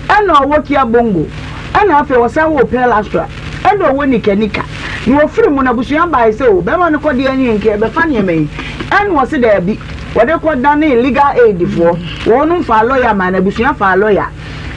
Speaker 2: Ɛna ɔwɔ Kia Bongo, ɛna afei ɔsan wɔ Opel Astra, ɛna ɔwɔ Nika Nika. Na wɔfiri mu no, abusua bae sɛ, O, bɛrima no kɔ deɛ ɛneɛ nka yɛbɛfa nneɛma yi. Ɛna ɔse daabi, wɔde kɔ danee legal aid foɔ, wɔnom faa lɔya maa no, abusua faa lɔya.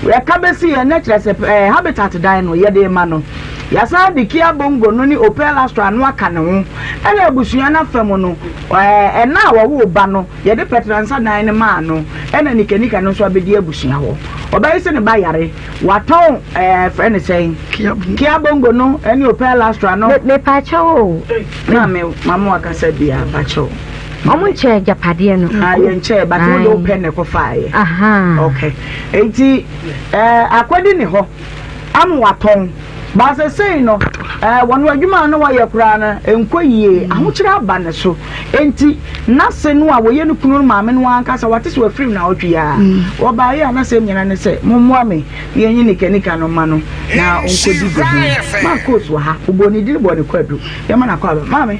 Speaker 2: Ɛka bɛsi yɛn na kyerɛ sɛ ɛɛ Habitat dan no yɛde rema no. Yɛasan de Kia Bongo no ne Opel Astra no aka ne ho. Ɛna abusua no afa mu no, ɛɛ ɛna a wɔwoo ba no, Yɛde pɛtransa dan no maa no, ɛna nikanika no nso abɛdi abusua hɔ. Ɔbɛyɛ sɛ ne ba yare, watɔn ɛɛ frɛ no sɛn? Kia Bongo no ɛne Opel Astra no.
Speaker 3: Me mepaakyɛw o.
Speaker 2: Maame, maame wakasa bi a, pakyɛw.
Speaker 3: Ɔmo nkyɛɛ agyapadeɛ no.
Speaker 2: Ah, yɛn nkyɛɛ, but wo de wo pɛ na ɛkɔ faeɛ.
Speaker 3: Ahaa.
Speaker 2: Okay. Enti ɛɛ akɔdi ne hɔ. Ama watɔn. But sesei no, eh, wɔn adwuma a na wɔyɛ koraa no, ɛnkɔ yie. Ahokyere aba ne so. Enti, n'ase no a wɔyɛ ne kunu no maame no ankasa, wate sɛ wafiri mu naawɔtwe yi ara. Wɔbaeɛ a, n'asɛm nyinaa ne sɛ, Mommoa me na yɛnyi nikanika no mma no na ɔnkɔdi dwa ho. Marcos wɔ ha. Wɔbɔɔ ne din bɔɔ ne kwadu. Yɛma no akwaaba. Maame,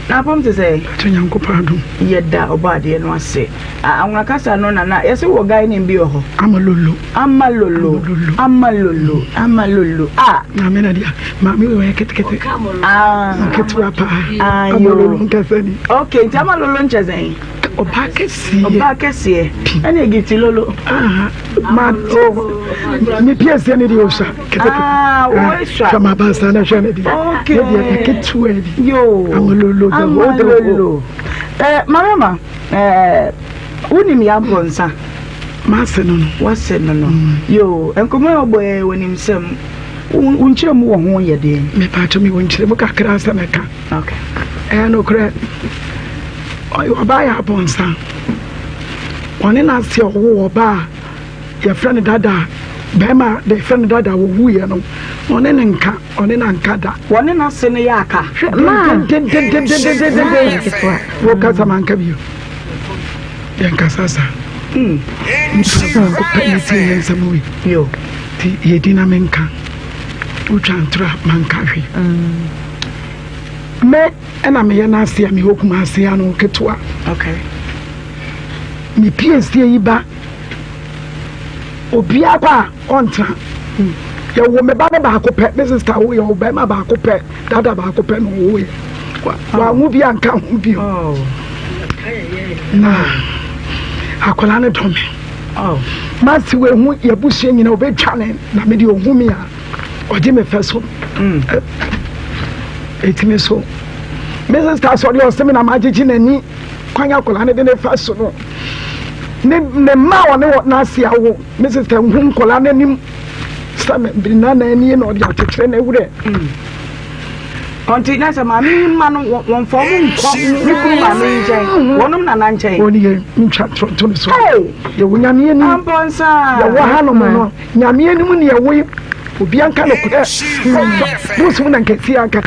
Speaker 2: n'apam te sɛn?
Speaker 4: Pakyɛ Nyankopɔn adom.
Speaker 2: Yɛda Ɔbɔadeɛ no ase. Anwona kasa no na na yɛse wɔ guy name bi wɔ hɔ.
Speaker 4: Amalolo.
Speaker 2: Amalolo. Amalolo. Amalolo. Ah.
Speaker 4: Maame na dia. Maame wɔ yɛ ketekete.
Speaker 2: Ah.
Speaker 4: Ketewa paa.
Speaker 2: Ah, yo.
Speaker 4: Amalolo nkasa ni.
Speaker 2: Okay, nti amalolo nkyɛ sɛn?
Speaker 4: Ɔbaa kɛseɛ.
Speaker 2: Ɔbaa kɛseɛ. Ɛna egiti lolo.
Speaker 4: Ah, ma o. Me piesie ne deɛ ɔsua ketekete.
Speaker 2: Ah, wɔsua.
Speaker 4: Hwɛ ma abansa na hwɛ ne deɛ.
Speaker 2: Okay.
Speaker 4: Ne deɛ ketewa bi.
Speaker 2: Yo.
Speaker 4: Amalolo.
Speaker 2: Amalolo. Eh, Marama. Eh, wonim yɛ abrɔnsa?
Speaker 4: M'ase no no.
Speaker 2: W'ase no no. Yoo, nkɔmmɔ a wɔbɔ yɛ wɔnim sɛm. Wo nkyerɛmu wɔ ho yɛ deɛn?
Speaker 4: Mepatwo me wɔ nkyerɛmu kakra sɛ mɛka.
Speaker 2: Okay.
Speaker 4: Ɛyɛ nokorɛ, ɔbaa yɛ abɔnsa. Ɔne n'ase ɔwo ɔbaa a yɛfrɛ no dada a bɛrima de yɛfrɛ no dada a wɔwuiɛ no, ɔne ne nka. Ɔne no anka da.
Speaker 2: Wɔne n'ase no yɛ aka.
Speaker 3: Hwɛ,
Speaker 4: Dendendendendendenden. Wokasa manka bio. Yɛnkasa saa. Nipa baako pɛ na tie yɛn nsɛm wei.
Speaker 2: Yo.
Speaker 4: Ti yɛdi na menka. Wotwa ntora manka hwee. Me ɛna meyɛ n'ase a mewɔ Kumase ano ketewa.
Speaker 2: Okay.
Speaker 4: Me piesie yi ba obiara kɔ a ɔntena. Yɛwo me ba no baako pɛ, me sista wo yɛ ɔbarima baako pɛ, dada baako pɛ na ɔwo yɛ. Wanwo bi anka ho bio.
Speaker 2: Oh.
Speaker 4: Na akwadaa no dɔ me.
Speaker 2: Oh.
Speaker 4: Masi wɔ ehu yɛbusua nyina obetwa ne na me de ohu me a ɔgye me fɛ so. Etimi so. Me sista sɔre ɔsɛ me na magyegye n'ani kwan akwadaa no de ne fa so no. Ne ne mma a ɔne wɔ n'ase awo. Me sista nhu nkwadaa n'anim sɛ me nana nie na ɔde akyekyere ne werɛ.
Speaker 2: Ɔnti na sɛ maame yi mma no wɔn fɔ wɔn nkɔ ne kunu maame yi nkyɛn wɔnom nana nkyɛn.
Speaker 4: Wɔn yɛ ntwa ntoronto no so. Yɛwɔ nyame anim.
Speaker 2: Ampɔnsa.
Speaker 4: Yɛwɔ hanom no nyame anim ne yɛwɔ yi. Obi anka no korɛ. Bosom na nkɛse anka.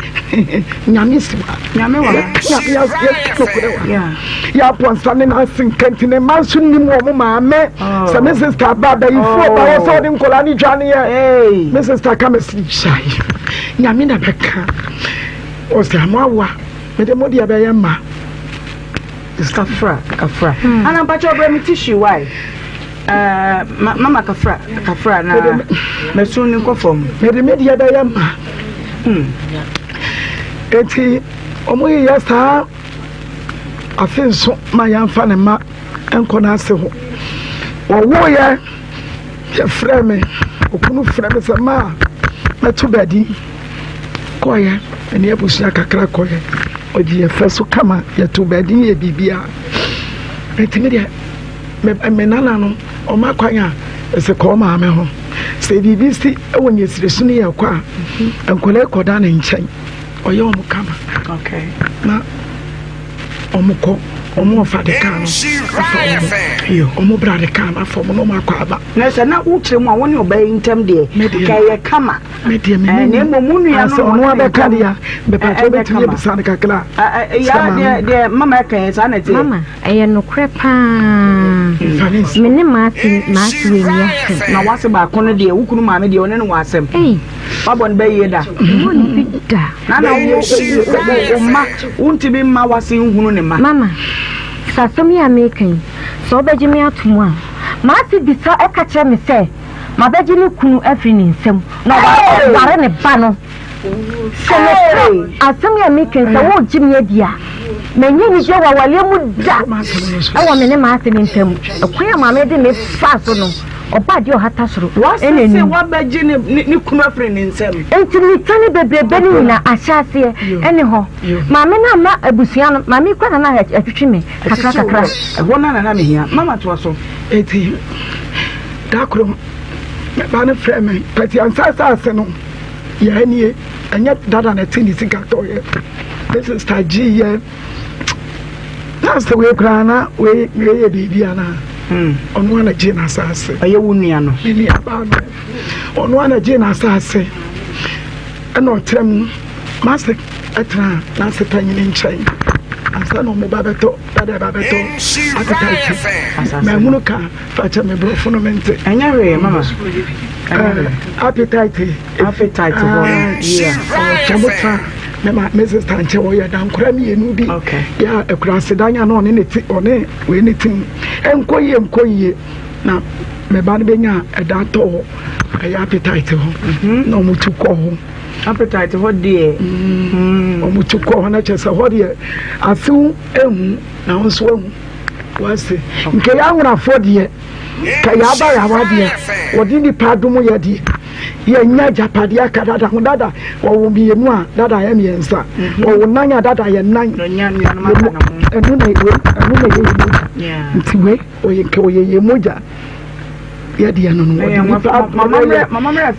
Speaker 4: Nyame si wa.
Speaker 2: Nyame wa.
Speaker 4: Nyame yɛka no korɛ wa. Yɛapɔnsa ne n'ase nka nti ne mma nso nim wɔn maame.
Speaker 2: Oh.
Speaker 4: Sɛ me sista ba abayifoɔ ba wɔ sɛ ɔde nkɔla ne dwaneɛ. Me sista ka me si gyae. Nyame na bɛka. Ɔsɛ mo awa. Mede mo deɛ bɛyɛ mma.
Speaker 2: Kafra, kafra. Hmm. Ana mpakyɛ ɔbrɛ me tissue why? Uh, mama kafra, kafra na mɛsu ne nkɔ fam.
Speaker 4: Mede me deɛ bɛyɛ ma.
Speaker 2: Hmm.
Speaker 4: Eti wɔn yeyɛ saa afe nso ma yɛnfa ne mma nkɔ n'ase hɔ. Wɔwoeɛ yɛfrɛ me, okunu frɛ me sɛ maa mɛto baabi. Kɔeɛ, ɛne abusua kakra kɔeɛ. Ɔgye yɛ fɛ so kama, yɛto baabi yɛ biribiara. Nti me deɛ, me, me nana no, ɔma kwan a, ɛsɛ kɔɔ maame ho. Sɛ biribi si wɔ nyɛsire so ne yɛkɔ a, nkwadaa kɔda ne nkyɛn. Ɔyɛ wɔn kama.
Speaker 2: Okay.
Speaker 4: Na wɔn kɔ, wɔn ɔfa de kaa no afa wɔn. Wɔn bra de kaa no afa wɔn na wɔn akɔ aba.
Speaker 2: Na sɛ na wokyerɛ mu a wo ne ɔbaa yi ntam deɛ,
Speaker 4: Me deɛ.
Speaker 2: nka ɛyɛ kama.
Speaker 4: Me deɛ me
Speaker 2: Eh,
Speaker 4: ne
Speaker 2: na mmom wo nua no
Speaker 4: sɛ
Speaker 2: na
Speaker 4: ɔno
Speaker 2: ɔne ne
Speaker 4: abɛka
Speaker 2: ntam
Speaker 4: deɛ a, mepatwa
Speaker 2: ɛnyɛ
Speaker 4: wobɛtumi
Speaker 2: kama.
Speaker 4: abisa no kakra
Speaker 2: Ah, ah,
Speaker 4: sɛ
Speaker 2: ya
Speaker 4: maame
Speaker 2: deɛ deɛ mama ɛka yɛ saa na ɛteɛ.
Speaker 3: Mama, ɛyɛ nokorɛ paa.
Speaker 4: Mfa ne nsi.
Speaker 3: Me ne m'ase m'ase wɔ nni asɛm.
Speaker 2: Na wase baako no deɛ, wo kunu maame deɛ ɔne no wɔ asɛm.
Speaker 3: Ei,
Speaker 2: Wabɔ no bɛyie da.
Speaker 3: memmɔ no bi da.
Speaker 2: Na na wo wo wo mma wontumi mma wase nhunu ne mma.
Speaker 3: Mama, sɛ asɛm yi a mereka yi, sɛ wobɛgye me ato mu a, m'ase bisa ka kyerɛ me sɛ mabɛgye ne kunu afiri ne nsam na ɔware ne ba no. Sɛ nokorɛ asɛm yi a mereka yi, sɛ woregye me adi a, manya anigyeɛ wɔ awareɛ mu da wɔ me ne m'ase no ntam. Ɛkwan a maame de me faa so no, ɔbaa deɛ ɔhata soro
Speaker 2: Wase
Speaker 3: ɛna
Speaker 2: sɛ
Speaker 3: anim.
Speaker 2: wabɛgye ne ne ne kunu afiri ne nsam.
Speaker 3: Enti mmirika ne bebrebe no nyinaa ahyɛaseɛ ɛne hɔ. Maame no amma abusua no, maame yi koraa na na ɛtwetwe me kakra
Speaker 2: Ɛsisi wo
Speaker 3: kakra.
Speaker 2: hɔ. Ɛhɔ no na na mehia. Mama toa so.
Speaker 4: Eti da koro me ba no frɛ me pɛti ansa asase no yɛ nie ɛnyɛ dada na ɛte ne sika tɔyɛ me sista gye yɛ na sɛ wei koraa na wei wei yɛ biribi anaa
Speaker 2: hmm.
Speaker 4: ɔno ana gye n'asase
Speaker 2: ɛyɛ wo nua no
Speaker 4: me nua baa no ɔno ana gye n'asase ɛna ɔkyerɛ mu mase ɛtena n'ase panyini nkyɛn ansa na ɔmo ba bɛtɔ dada ba bɛtɔ appetite mahunu ka fa kyɛ me borɔfo no mente
Speaker 2: ɛnyɛ hwee mama
Speaker 4: appetite
Speaker 2: appetite hɔ no
Speaker 4: ɔkyɛ mo tra me ma me sista nkyɛn wɔyɛ dankora mmienu bi yɛ akura asedan a na ɔne ne ti ɔne wei ne ti mu nkɔ yie nkɔ yie na me ba no bɛnya ɛda tɔ hɔ ɛyɛ appetite hɔ mhm. na ɔmo tu kɔ hɔ
Speaker 2: appetite hɔ deɛ
Speaker 4: mm. ɔmo tu kɔ hɔ na kyerɛ sɛ hɔ deɛ asew ehu na wɔn nso ehu wɔase nkɛyɛ anwonafoɔ deɛ kɛyɛ aba yɛ awa deɛ wɔde nipa adom yɛ deɛ yɛnya agyapadeɛ aka dada ho dada wɔwo mmienu a dada yɛ mmiɛnsa mhm. wɔwo nan a dada yɛ nan ɛno na ɛyɛ ɛno na ɛyɛ yɛ mogya nti wei ɔyɛ nka ɔyɛ yɛ mogya yɛ deɛ no no wɔde nipa adom yɛ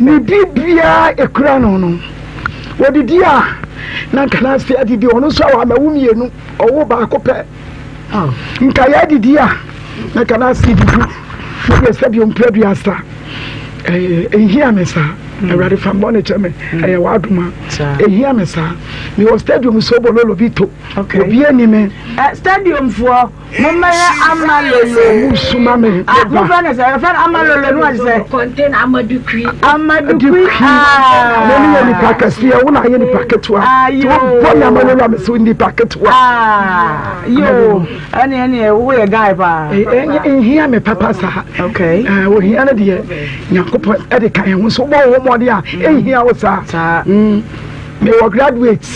Speaker 4: ne biribiara ekura no no wɔdidi a na nka n'ase adidi ɔno nso a wɔama wo mmienu ɔwo baako pɛ nka yɛ adidi a na nka n'ase didi ne deɛ sɛbi mpɛ duasa ɛɛ ehia me saa hmm. awurade fa mbɔ ne kyɛ me hmm. ɛyɛ w'adoma ehia me saa mewɔ stadium so bololo bi to obi ani me.
Speaker 2: Eh, stadium foɔ mo mmɛyɛ ama lolo.
Speaker 4: mo suma me.
Speaker 2: Ah, mo fɛ ne sɛ yɛfɛ no ama lolo no ɔde sɛ.
Speaker 5: Contain amadukui.
Speaker 2: Amadukui
Speaker 4: aa. Mo ne yɛ nipa kɛseɛ wo na ayɛ nipa ketewa. Tí wọ́n bɔ ní ama lolo a mɛ sɛ nipa ketewa.
Speaker 2: Yoo ɛne ɛne wo yɛ guy paa.
Speaker 4: Nhia me papa saa.
Speaker 2: Okay.
Speaker 4: Ohia no deɛ Nyankopɔn ɛde ka yɛn ho so bɔ wo mmɔden a ɛnhia wo saa.
Speaker 2: Saa.
Speaker 4: Mewɔ graduate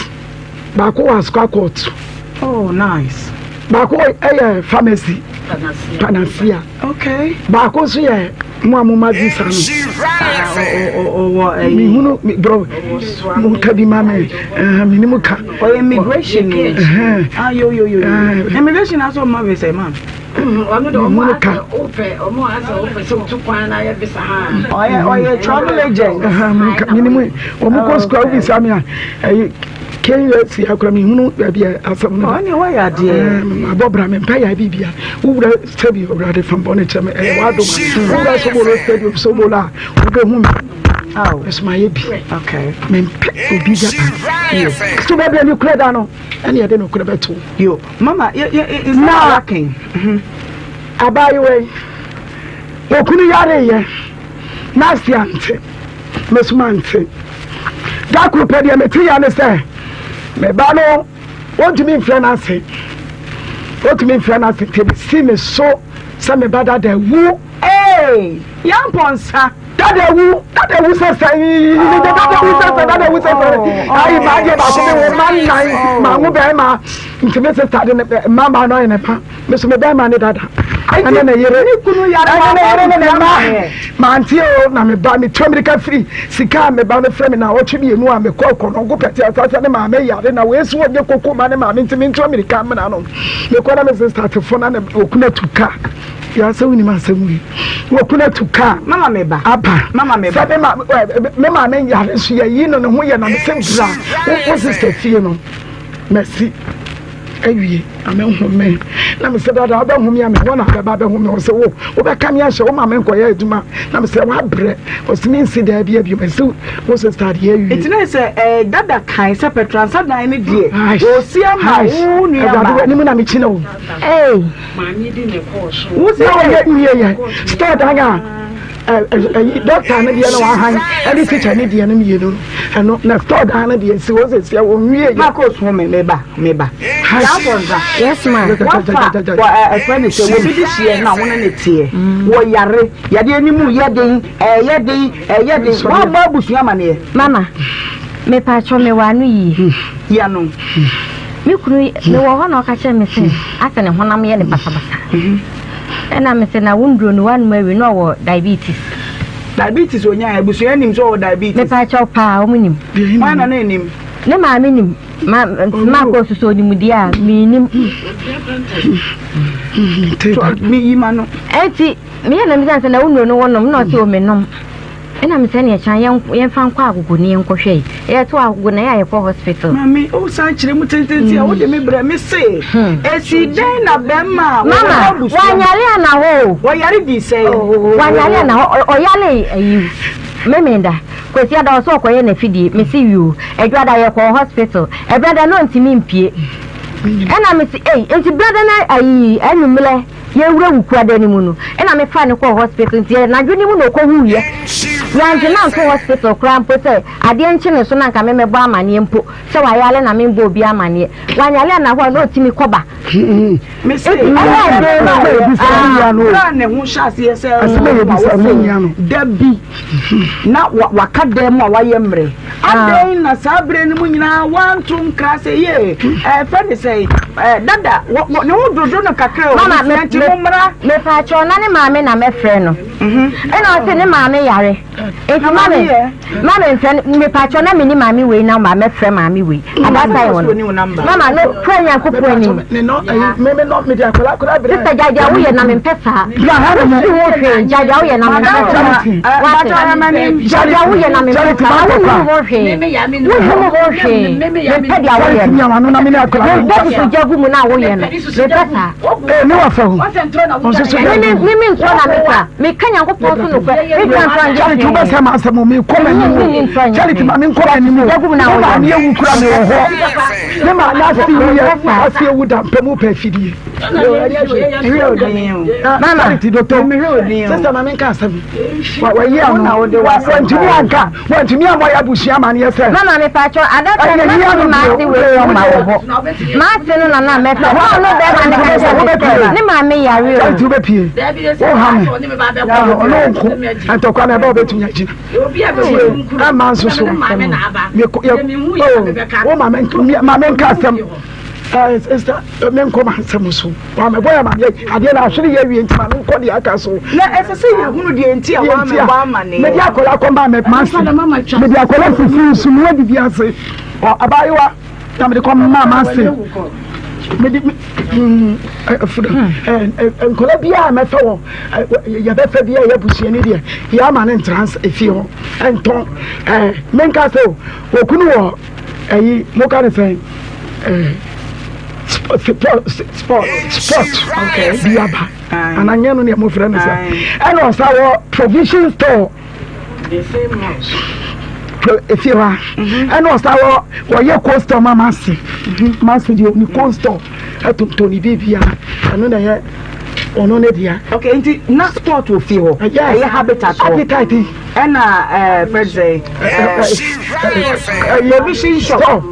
Speaker 4: baako wɔ Asukwa court.
Speaker 2: Oh nice.
Speaker 4: Baako yɛ pharmacy. Panacea.
Speaker 2: Okay.
Speaker 4: Baako nso yɛ mo a mo ma visa no.
Speaker 2: Ɔwɔ ɛyi.
Speaker 4: Mihunu mi bro mo nka bi ma mi mi ni mo ka.
Speaker 2: Ɔyɛ immigration ni. Ah yo yo yo. Immigration aso ɔmo ma visa ma.
Speaker 5: Ɔno de ɔmo asɛ wopɛ ɔmo asɛ wopɛ sɛ otu kwan na ayɛ visa ha.
Speaker 2: Ɔyɛ ɔyɛ travel agent.
Speaker 4: Mo nka mi ni mo ɔmo kɔ sukuu awo visa mi a ɛyi. KUSC akora me hunu baabi a asɛm no
Speaker 2: ɔne wayɛ adeɛ
Speaker 4: abɔ bra me mpa yɛ bibia wowura stadium awurade fa bɔne kyɛ me ɛyɛ w'adom wowura sobolo stadium sobolo a wobɛhu me ɛso mayɛ bi mempɛ obi gyapa so baabi a ne kura da no ɛne yɛde nokorɛ bɛto
Speaker 2: yo mama
Speaker 4: na abaayewa yi okunu yareyɛ na ase ante Me so mante. Da koro pɛ deɛ mete ya ne sɛ me ba no wɔntumi mfrɛ no ase. Wotumi mfrɛ no ase nti si me so sɛ me ba dada awu.
Speaker 2: Ee, Yampɔnsa.
Speaker 4: Dada awu, dada awu sɛ sɛ, dada awu sɛ sɛ, dada awu sɛ sɛ. Ayi maa deɛ baako mi wo ma nnan, maa ho bɛrima. Nti me sista de ne mma maa no ayɛ ne ba. Me so me bɛrima ne dada. Ɛne ne yere, ɛne ne yere ne ne mma. Mante o, na me ba, metu amirika firi sika a me ba no frɛ me naawɔtwe mmienu a mekɔ Kɔnɔngo pɛte asase ne maame yare na wei so ɔnyɛ koko ma ne maame nti mentu amirika mmena no. Mekɔ na me sista te fo na ne okunu atu ka. Yɛ sɛ wonim asɛm wei. Okunu atu ka.
Speaker 2: Mama me ba.
Speaker 4: Aba.
Speaker 2: Mama me ba.
Speaker 4: Sɛ me ma me maame yare so yɛyi no ne ho yɛ na me sɛ bra wo sista fie no. Masi. Awie na me nhome na me sɛ dada wobɛhome a me hɔ na bɛba bɛhome wɔ sɛ wo wobɛka me ahyɛ wo ma me nkɔyɛ adwuma na me sɛ woabrɛ ɔsɛ me nsi daa bi abio mɛsi wo sista adeɛ awie.
Speaker 2: Nti na sɛ eh, dada kan sɛ pɛtransa dan no deɛ ɔsi ama wo nua
Speaker 4: ba. Awurade w'anim na mekyina o.
Speaker 3: Hey.
Speaker 4: Wo sɛ ɔyɛ nwie yɛ store dan a ɛyi dɔkta no deɛ na wahan ɛne tikya no deɛ no mmienu no ɛno na store dan no deɛ si hɔ sɛsia wɔn wie yɛ.
Speaker 2: Mako so me me ba me ba. Yaabɔ nza.
Speaker 3: Yes ma.
Speaker 2: Wafa wɔ ɛfɛ ne sɛ wɔbi de hyɛ na wɔn ne teɛ wɔ yare yadeɛ ne mu yɛ den ɛyɛ den ɛyɛ den wɔn abɔ abusua amaneɛ.
Speaker 3: Mama mepatwɔ me wɔ ano yie.
Speaker 2: Yɛ no.
Speaker 3: Me kunu mewɔ hɔ na ɔka kyerɛ me sɛ asɛ ne honam yɛ ne basabasa. Ɛna me sɛ na wo nduro no wanom awie na ɔwɔ diabetes.
Speaker 2: Diabetes onya abusua nim sɛ ɔwɔ diabetes.
Speaker 3: Mepa kyɛw paa wɔn nim.
Speaker 2: Hwan na na enim?
Speaker 3: Ne maame nim. Ma ma kɔ soso onim deɛ a menim.
Speaker 2: Me yi ma no.
Speaker 3: Eti me yɛ na me sɛ na wo nduro no wɔnom na ɔsɛ o menom. Ɛna me sɛ neɛ kyan yɛn yɛnfa nkɔ agogo ne yɛnkɔ hwɛ yi yɛto agogo na yɛ a yɛkɔ hospital.
Speaker 2: Maame o san kyerɛ mu tententen a wode me brɛ me se esi dɛn na bɛrima a wɔwɔ
Speaker 3: Mama
Speaker 2: abusua
Speaker 3: wanyare ana hɔ o.
Speaker 2: Wɔyare di sɛn.
Speaker 3: Wanyare ana hɔ ɔyare ayi memenda kwasi ada ɔsɛ ɔkɔyɛ n'afidie me se yoo adwada yɛkɔɔ hospital ɛbrada na ɔntumi mpie ɛna me se ei nti brada na ayi anwummerɛ Yɛwura wukuada no mu no, ɛna me faa no kɔɔ hospital nti anadwo no mu na ɔkɔhuiɛ. Yɛante no anto hospital koraa mpo sɛ adeɛ nkye ne so na nka me mɛbɔ amaneɛ mpo sɛ wayare na membɔ obi amaneɛ. Wanyare anahɔ a na ɔtumi kɔba.
Speaker 2: Mese,
Speaker 3: Nti ɛyɛ den ma
Speaker 2: berɛ a ne ho hyɛ aseɛ sɛ ɔwɔ da bi na waka dan mu a wayɛ mmerɛ. Adɛn na saa berɛ no mu nyinaa wanto nkra sɛ yee ɛfɛ ne sɛ dada ne ho dodo no kakra o
Speaker 3: Mama, me,
Speaker 2: nti
Speaker 3: me,
Speaker 2: mommra.
Speaker 3: mepaakyɛw na ne maame na mɛfrɛ no. Ɛna ɔse ne maame yare. Nti
Speaker 2: Na
Speaker 3: ma
Speaker 2: maame
Speaker 3: me,
Speaker 2: yɛ?
Speaker 3: ma me mfrɛ no, mepaakyɛw na menni maame wei number, mɛfrɛ maame wei. At that time no, mama no kura Nyankopɔn anim. Sister gyae deɛ woyɛ na mempɛ saa. Wofiri ho hwee, gyae deɛ woyɛ na mempɛ saa. Wate? Gyae deɛ woyɛ na mempɛ saa. Wonnim ho hwee. Wonnim ho hwee. Mempɛ deɛ woyɛ no. Mempɛ tutugya gu mu na woyɛ no. Mempɛ saa. Meme ntorɔ na meka. Meka Nyankopɔn so nokorɛ. Mentwa ntorɔ nyɛ
Speaker 4: Charity
Speaker 3: hwee.
Speaker 4: wobɛsɛ ma asɛm o mekɔ m'anim o Charity ma menkɔ m'anim o
Speaker 3: Tutugya gu mu na
Speaker 4: wo
Speaker 3: woyɛ
Speaker 4: maame
Speaker 3: no.
Speaker 4: awu kura me wɔ hɔ ne maame ase wu yɛ ase ewu da mpɛ mu pɛ afidie
Speaker 3: Mama.
Speaker 4: Charity dɔtɔ sista maame nka asɛm wayi ano wantumi anka wantumi ammɔ yɛ abusua amaneɛ sɛ
Speaker 3: Mama me pacho adaka
Speaker 4: Ɛyɛ
Speaker 3: na
Speaker 4: yia
Speaker 3: me
Speaker 4: no
Speaker 3: maase
Speaker 4: deɛ,
Speaker 3: wei
Speaker 4: wode
Speaker 3: ɔma wɔ
Speaker 4: deɛ.
Speaker 3: hɔ. Maase no na na mɛfɛ. Hɔ no bɛrima no ka kyerɛ me sɛ ne maame yare o.
Speaker 4: Charity wobɛpie woha me ɔne wo nko ntɔkwa na ɛbɛ wobɛtumi agyina ɛma nso so wo maame nka asɛm menkɔ ma nsɛm so wamɛbɔ yɛ maame adeɛ na ahwere yɛ awie nti maame nkɔ deɛ aka so
Speaker 2: na ɛsɛ sɛ yɛhunu deɛ nti a wamɛbɔ amaneɛ
Speaker 4: mede akɔla kɔma mase mede akɔla sisi nsu mu adidi ase abaayewa na mede kɔma mase mede nkɔla biara mɛfɛ wɔ yɛbɛfɛ biara yɛ busuani deɛ yɛama ne ntra efie hɔ ɛntɔn menka sɛ okunu wɔ ɛyi moka ne sɛn sport sport bi aba ananyɛ no deɛ mofrɛ no sɛ ɛna ɔsa wɔ provision store efie hɔ a ɛna ɔsa wɔ wɔyɛ cold store ma mase mase deɛ ɔni cold store ɛtontɔn ne biribia ɛno na ɛyɛ ɔno ne dea.
Speaker 2: Okay nti na sport wɔ fie hɔ ɛyɛ habitat hɔ
Speaker 4: habitat
Speaker 2: ɛna ɛɛ fɛn sɛ ɛɛ provision shop.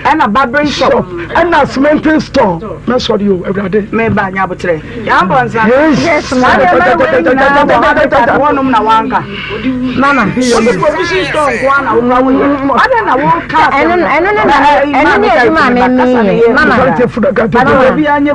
Speaker 2: Ɛna barbering shop.
Speaker 4: Ɛna cementing store. Mɛsɔre o, Awurade.
Speaker 2: Meba nya abotrɛ. Yɛabɔ nsa. Saa nneɛma wei nyinaa wɔ habitat hɔnom na wanka.
Speaker 3: Mama.
Speaker 2: Wode provision store nko ara na wokura woyɛ. Adɛn na woka asɛm no?
Speaker 3: Ɛno ne na ɛno ne adwuma a memeyɛ. Mama.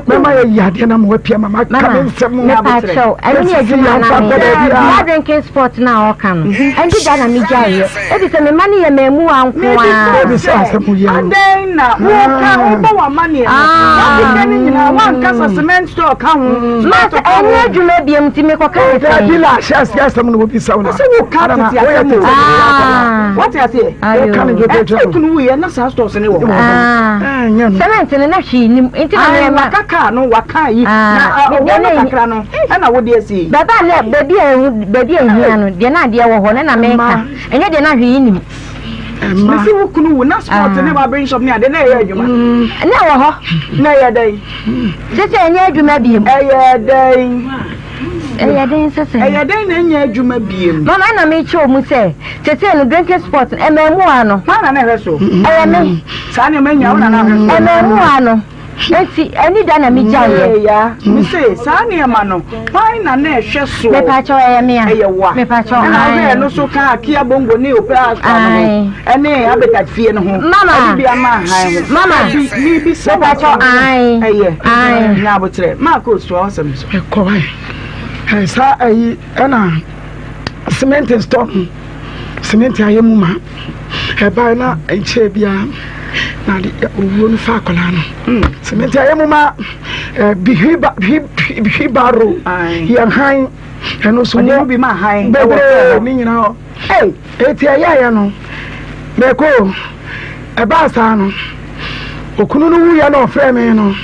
Speaker 4: Mama yɛ yi adeɛ na ma wapia mama ka me nsɛm.
Speaker 3: Mepa kyɛw ɛno ne adwuma na meyɛ. Saa drinking spot na ɔka no. Ɛnti da na megyaeɛ. Ebi sɛ me mma no yɛ mmaamua nko ara.
Speaker 4: Ebi sɛ asɛm yɛ o.
Speaker 2: Adɛn na woka wobɔ w'amanneɛ no? Woakeka ne nyinaa woanka sɛ cement store ka ho.
Speaker 3: Ma sɛ ɛnyɛ adwuma biom nti mekɔka ne sɛn.
Speaker 4: Dabi la ahyɛ aseɛ asɛm na wɔbisa wo na.
Speaker 2: Sɛ woka tete asɛm o. Wate aseɛ?
Speaker 4: Woka ne dwodwodwo.
Speaker 2: Ɛte kunu wuyɛ na saa stores ne wɔ hɔ.
Speaker 3: Cement no na hwee nim nti na mema.
Speaker 2: Waka kaa no waka yi na ɔwɔ no kakra no ɛna wode asi yi.
Speaker 3: Baabi a na baabi a ehu baabi a ehia no deɛ na adeɛ wɔ hɔ no na meka ɛnyɛ deɛ na hwee nim.
Speaker 2: Mesi wo kunu wu na sport ne barbering shop ne ade na ɛyɛ adwuma.
Speaker 3: Na ɛwɔ hɔ.
Speaker 2: Na ɛyɛ dɛn?
Speaker 3: Sese ɛnyɛ adwuma biem.
Speaker 2: Ɛyɛ dɛn?
Speaker 3: Ɛyɛ dɛn sese?
Speaker 2: Ɛyɛ dɛn na ɛnyɛ adwuma biem?
Speaker 3: Mama na mekyerɛ mu sɛ sese no drinking sport ɛmɛɛmuwa no.
Speaker 2: Hwan na na ɛhwɛ so?
Speaker 3: Ɛyɛ me.
Speaker 2: Saa nneɛma nyinaa wo na na ahwɛ so.
Speaker 3: Ɛmɛɛmuwa no. Enti ɛne da na megyaeɛ.
Speaker 2: Ee ya, mese saa nneɛma no, hwan na na ɛhwɛ soɔ?
Speaker 3: Mepakyɛw, ɛyɛ me a.
Speaker 2: Ɛyɛ wo a.
Speaker 3: Mepakyɛw,
Speaker 2: Ɛna
Speaker 3: ae.
Speaker 2: wohwɛɛ no so kaa Kia Bongo ne Opel Astra no ho,
Speaker 3: Ae.
Speaker 2: ɛne Habitat fie no ho,
Speaker 3: Mama.
Speaker 2: ɛde bi ama ahan ho.
Speaker 3: Mama.
Speaker 2: Dabi, mebisa wo.
Speaker 3: Mepakyɛw, ae.
Speaker 2: Ɛyɛ.
Speaker 3: Ae.
Speaker 2: Nya aboterɛ. Marcos, toa w'asɛm so.
Speaker 4: Ɛkɔ ae. Ɛɛ saa ayi ɛna cement store no cement ayɛ mu ma. Ɛbae na nkyɛɛ biara na de owuo no fa akwadaa no. Cement ayɛ mu ma wheelbarrow yɛ han ɛno nso
Speaker 2: mu bi ma han
Speaker 4: bebree ne nyinaa hɔ. Eti ɛyɛɛyɛ no mɛkɔ ɛbaa saa no okunu no wuyɛ na ɔfrɛ me no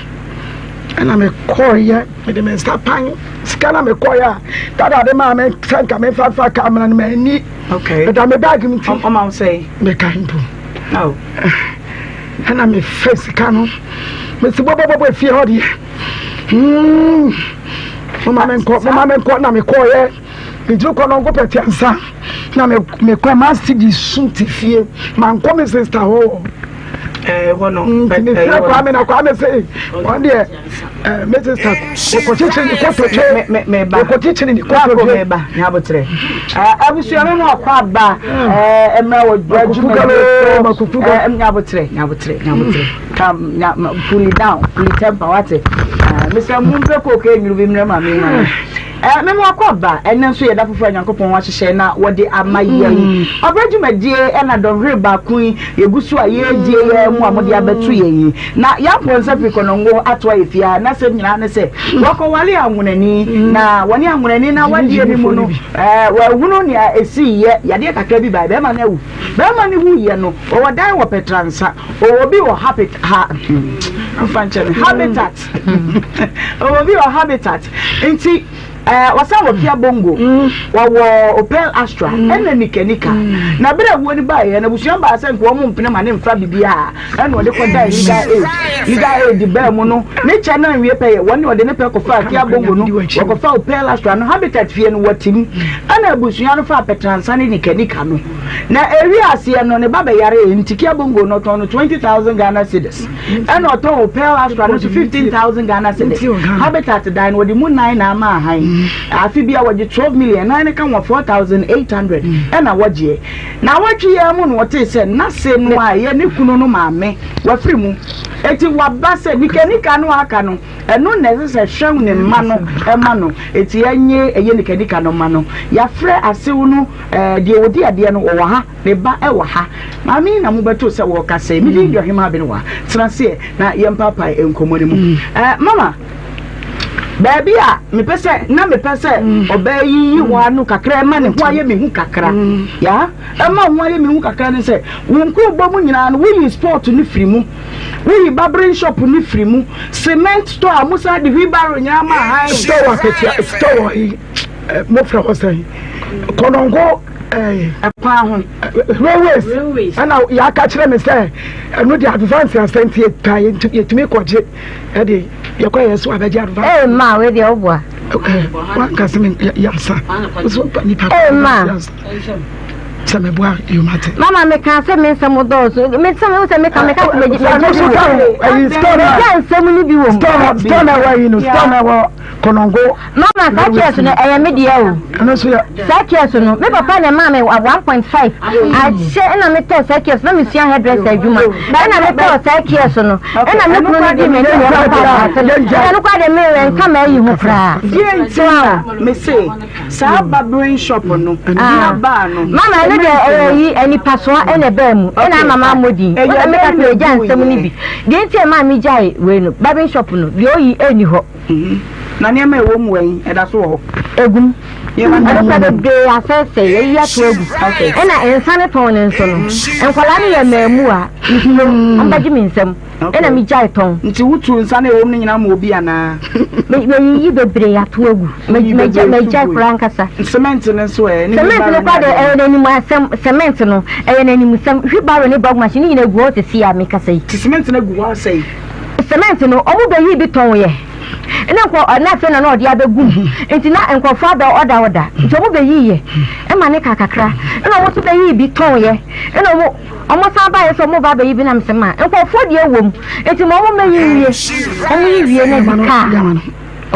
Speaker 4: ɛna mekɔɔyɛ mede me nsa pan sika na mekɔɔyɛ a dada de maa me sɛ nka memfa mfa kaa mmra no manni.
Speaker 2: Okay.
Speaker 4: Ɛda me bag mu ti.
Speaker 2: Ɔma wo sɛn?
Speaker 4: Meka mpo.
Speaker 2: Oh.
Speaker 4: Ɛna mefɛ sika no. Mesi bɔbɔbɔbɔ efie hɔ deɛ. Hmm. Moma me nkɔ, moma me nkɔ na mekɔɔyɛ. Megyina kɔ no nko pɛte ansa. Na mekɔ ma si di su te fie. Mankɔ me sister hɔ wɔ.
Speaker 2: Ɛhɔ no.
Speaker 4: Nti mefrɛ Kwame na Kwame se wɔn deɛ me sister ɔkɔkyekyere ne kotodwe ɔkɔkyekyere ne kotodwe.
Speaker 2: Meba nyabotrɛ abusua me mu akɔ aba mmerɛ wɔ adwuma nyabotrɛ nyabotrɛ nyabotrɛ kam nya pull it down pull it temper wate mesɛ mo mpɛ kooko enwuru bi mmerɛ ma me ma me mu akɔ aba ɛnɛ nso yɛda foforɔ a Nyankopɔn ahyehyɛ na wɔde ama yɛn ɔbrɛ dwumadie ɛna dɔnhwere baako yi yɛgu so a yɛredie yɛn mu a mode abɛto yɛn yi Na Yɛampɔnsa firi Kɔnɔngo atoa yɛ fie a, n'asɛm nyinaa ne sɛ wakɔware anwonani, na wɔne anwonani no awadeɛ no mu no, wahunu nea ɛsiiɛ, yadeɛ kakra bi baeɛ, bɛrima no awu. Bɛrima no wuiɛ no, ɔwɔ dan wɔ Pɛtransa, ɔwɔ bi wɔ Habit, ha, mfa nkyɛ me, Habitat, ɔwɔ bi wɔ Habitat, nti Ɛɛ, wɔsan wɔ Kia Bongo, wɔwɔ Opel Astra, ɛna Nika Nika. Na bere a wuo no baeɛ no, abusua baa sɛ nka wɔn mpene ma ne mfa biribiara, ɛna ɔde kɔdaa legal aid. Legal aid baa mu no, ne kyɛ no anwie pɛyɛ, wɔn ne ɔde ne pɛ kɔfaa Kia Bongo no, wɔkɔfaa Opel Astra no, Habitat fie no, wɔte mu. Ɛna abusua no faa Pɛtransa ne Nika Nika no. Na ɛwiee aseɛ no, ne ba bɛyaree, nti Kia Bongo no, ɔtɔn no 20,000 Ghana cedis. Ɛna ɔtɔn Opel Astra no nso 15,000 Ghana cedis. Habitat dan no wɔde mu nan na ama ahan. Afe bia wɔgye 12 million, nan no ka ho 4,800 ɛna wɔgyeɛ. Naawɔtwe yi ara mu na wɔtee sɛ n'ase no a ɛyɛ ne kunu no maame wafiri mu. Eti waba sɛ nika nika no a aka no ɛno na ɛsɛ sɛ hwɛ ne mma no ma no. Eti ɛnye ɛyɛ nika nika no ma no. Yɛafrɛ asew no ɛɛ deɛ ɔdi adeɛ no ɔwɔ ha. Me ba wɔ ha. Maame yi na mobɛtoo sɛ wɔrekasa yi. Me din de Ɔhemaa Benewaa. Tena ase ɛ na yɛmpaapae nkɔmmɔ no mu. Eh, mama, baabi a mepɛ sɛ, na mepɛ sɛ ɔbaa yi yi hɔ ano kakra ɛma ne ho ayɛ me hu kakra. Ya, ɛma ho ayɛ me hu kakra ne sɛ, wo nkurobɔ mu nyinaa no, woyi sport no firi mu. Woyi barbering shop no firi mu. Cement store a mosan de wheelbarrow nyinaa ma han.
Speaker 4: Store wɔ akatua, store wɔ yi, mofrɛ hɔ sɛn? Kɔnɔngo.
Speaker 2: Ɛkwan ho.
Speaker 4: Railways ɛna yɛaka kyerɛ me sɛ ɛno de advance asɛ nti yɛta yɛtumi kɔgye ɛde yɛkɔ yɛ so abɛgye advance.
Speaker 3: Ee ma wei deɛ woboa.
Speaker 4: Wanka sɛ me yasa so nipa
Speaker 3: Ee ma.
Speaker 4: Sɛ meboa yomate.
Speaker 3: Mama meka sɛ me nsɛm dɔɔso. Me nsɛm wo sɛ meka meka sɛ megye
Speaker 4: megye so ka ɛyi store na
Speaker 3: megye nsɛm no bi wɔ mu.
Speaker 4: Store store na ɛwɔ yi no store na ɛwɔ Konongo.
Speaker 3: Mama saa chairs no ɛyɛ me deɛ o.
Speaker 4: Ɛno nso yɛ.
Speaker 3: Saa chairs no me papa na ɛmaa me 1.5 ahyɛ ɛna metɔɔ saa chairs na mesua hairdresser adwuma ɛna metɔɔ saa chairs no ɛna me kunu no di m'anim wɔ papa asase no ɛna no koraa deɛ me nka m'ayi ho koraa.
Speaker 2: Deɛ nti na mese Saa barbering shop no nua baa no.
Speaker 3: Mama ɛno deɛ ɛyɛ yi anipasoa ɛna ɛbaa mu ɛna ama ma mmɔ din ɛna meka sɛ ɛgya nsɛm no bi deɛ nti ɛmaa me gyae wei no barbering shop no deɛ ɔyi ɛnni hɔ.
Speaker 2: Na nneɛma ɛwɔ mu wɛn ɛda so wɔ hɔ.
Speaker 3: Egum ɛno kora bebree asɛesɛe yɛyi ato agu ɛna nsa no tɔn no nso no nkwadaa no yɛ mmaamu a mesuro wɔn bɛgye me nsam. Ɛna me gyae tɔn.
Speaker 2: Nti wo tu nsa na ɛwɔ mu no nyinaa ma obi anaa?
Speaker 3: Me me yiyi bebree ato agu. Me me gya me gyae koraa ankasa.
Speaker 2: Cement no nso ɛ? Ne
Speaker 3: Cement no koraa deɛ ɛyɛ n'anim asɛm cement no ɛyɛ n'anim sɛm wheelbarrow ne bag machine ne nyinaa gu hɔ sisi a mekasa yi.
Speaker 2: Ti cement no agu hɔ asɛe?
Speaker 3: Cement no ɔmo bɛ yi bi tɔn yɛ ɛna nkɔ na afei na na ɔde abɛgu mu nti na nkorɔfoɔ abɛ ɔda ɔda nti ɔmo bɛ yi yɛ ɛma ne ka kakra ɛna ɔmo nso bɛ yi bi tɔn yɛ ɛna ɔmo. Ɔmo san baeɛ sɛ ɔmo ba abɛyi bi na mese ma nkorɔfoɔ deɛ wom nti ma ɔmo mɛyi nwie ɔmo yi wie na ebi ka a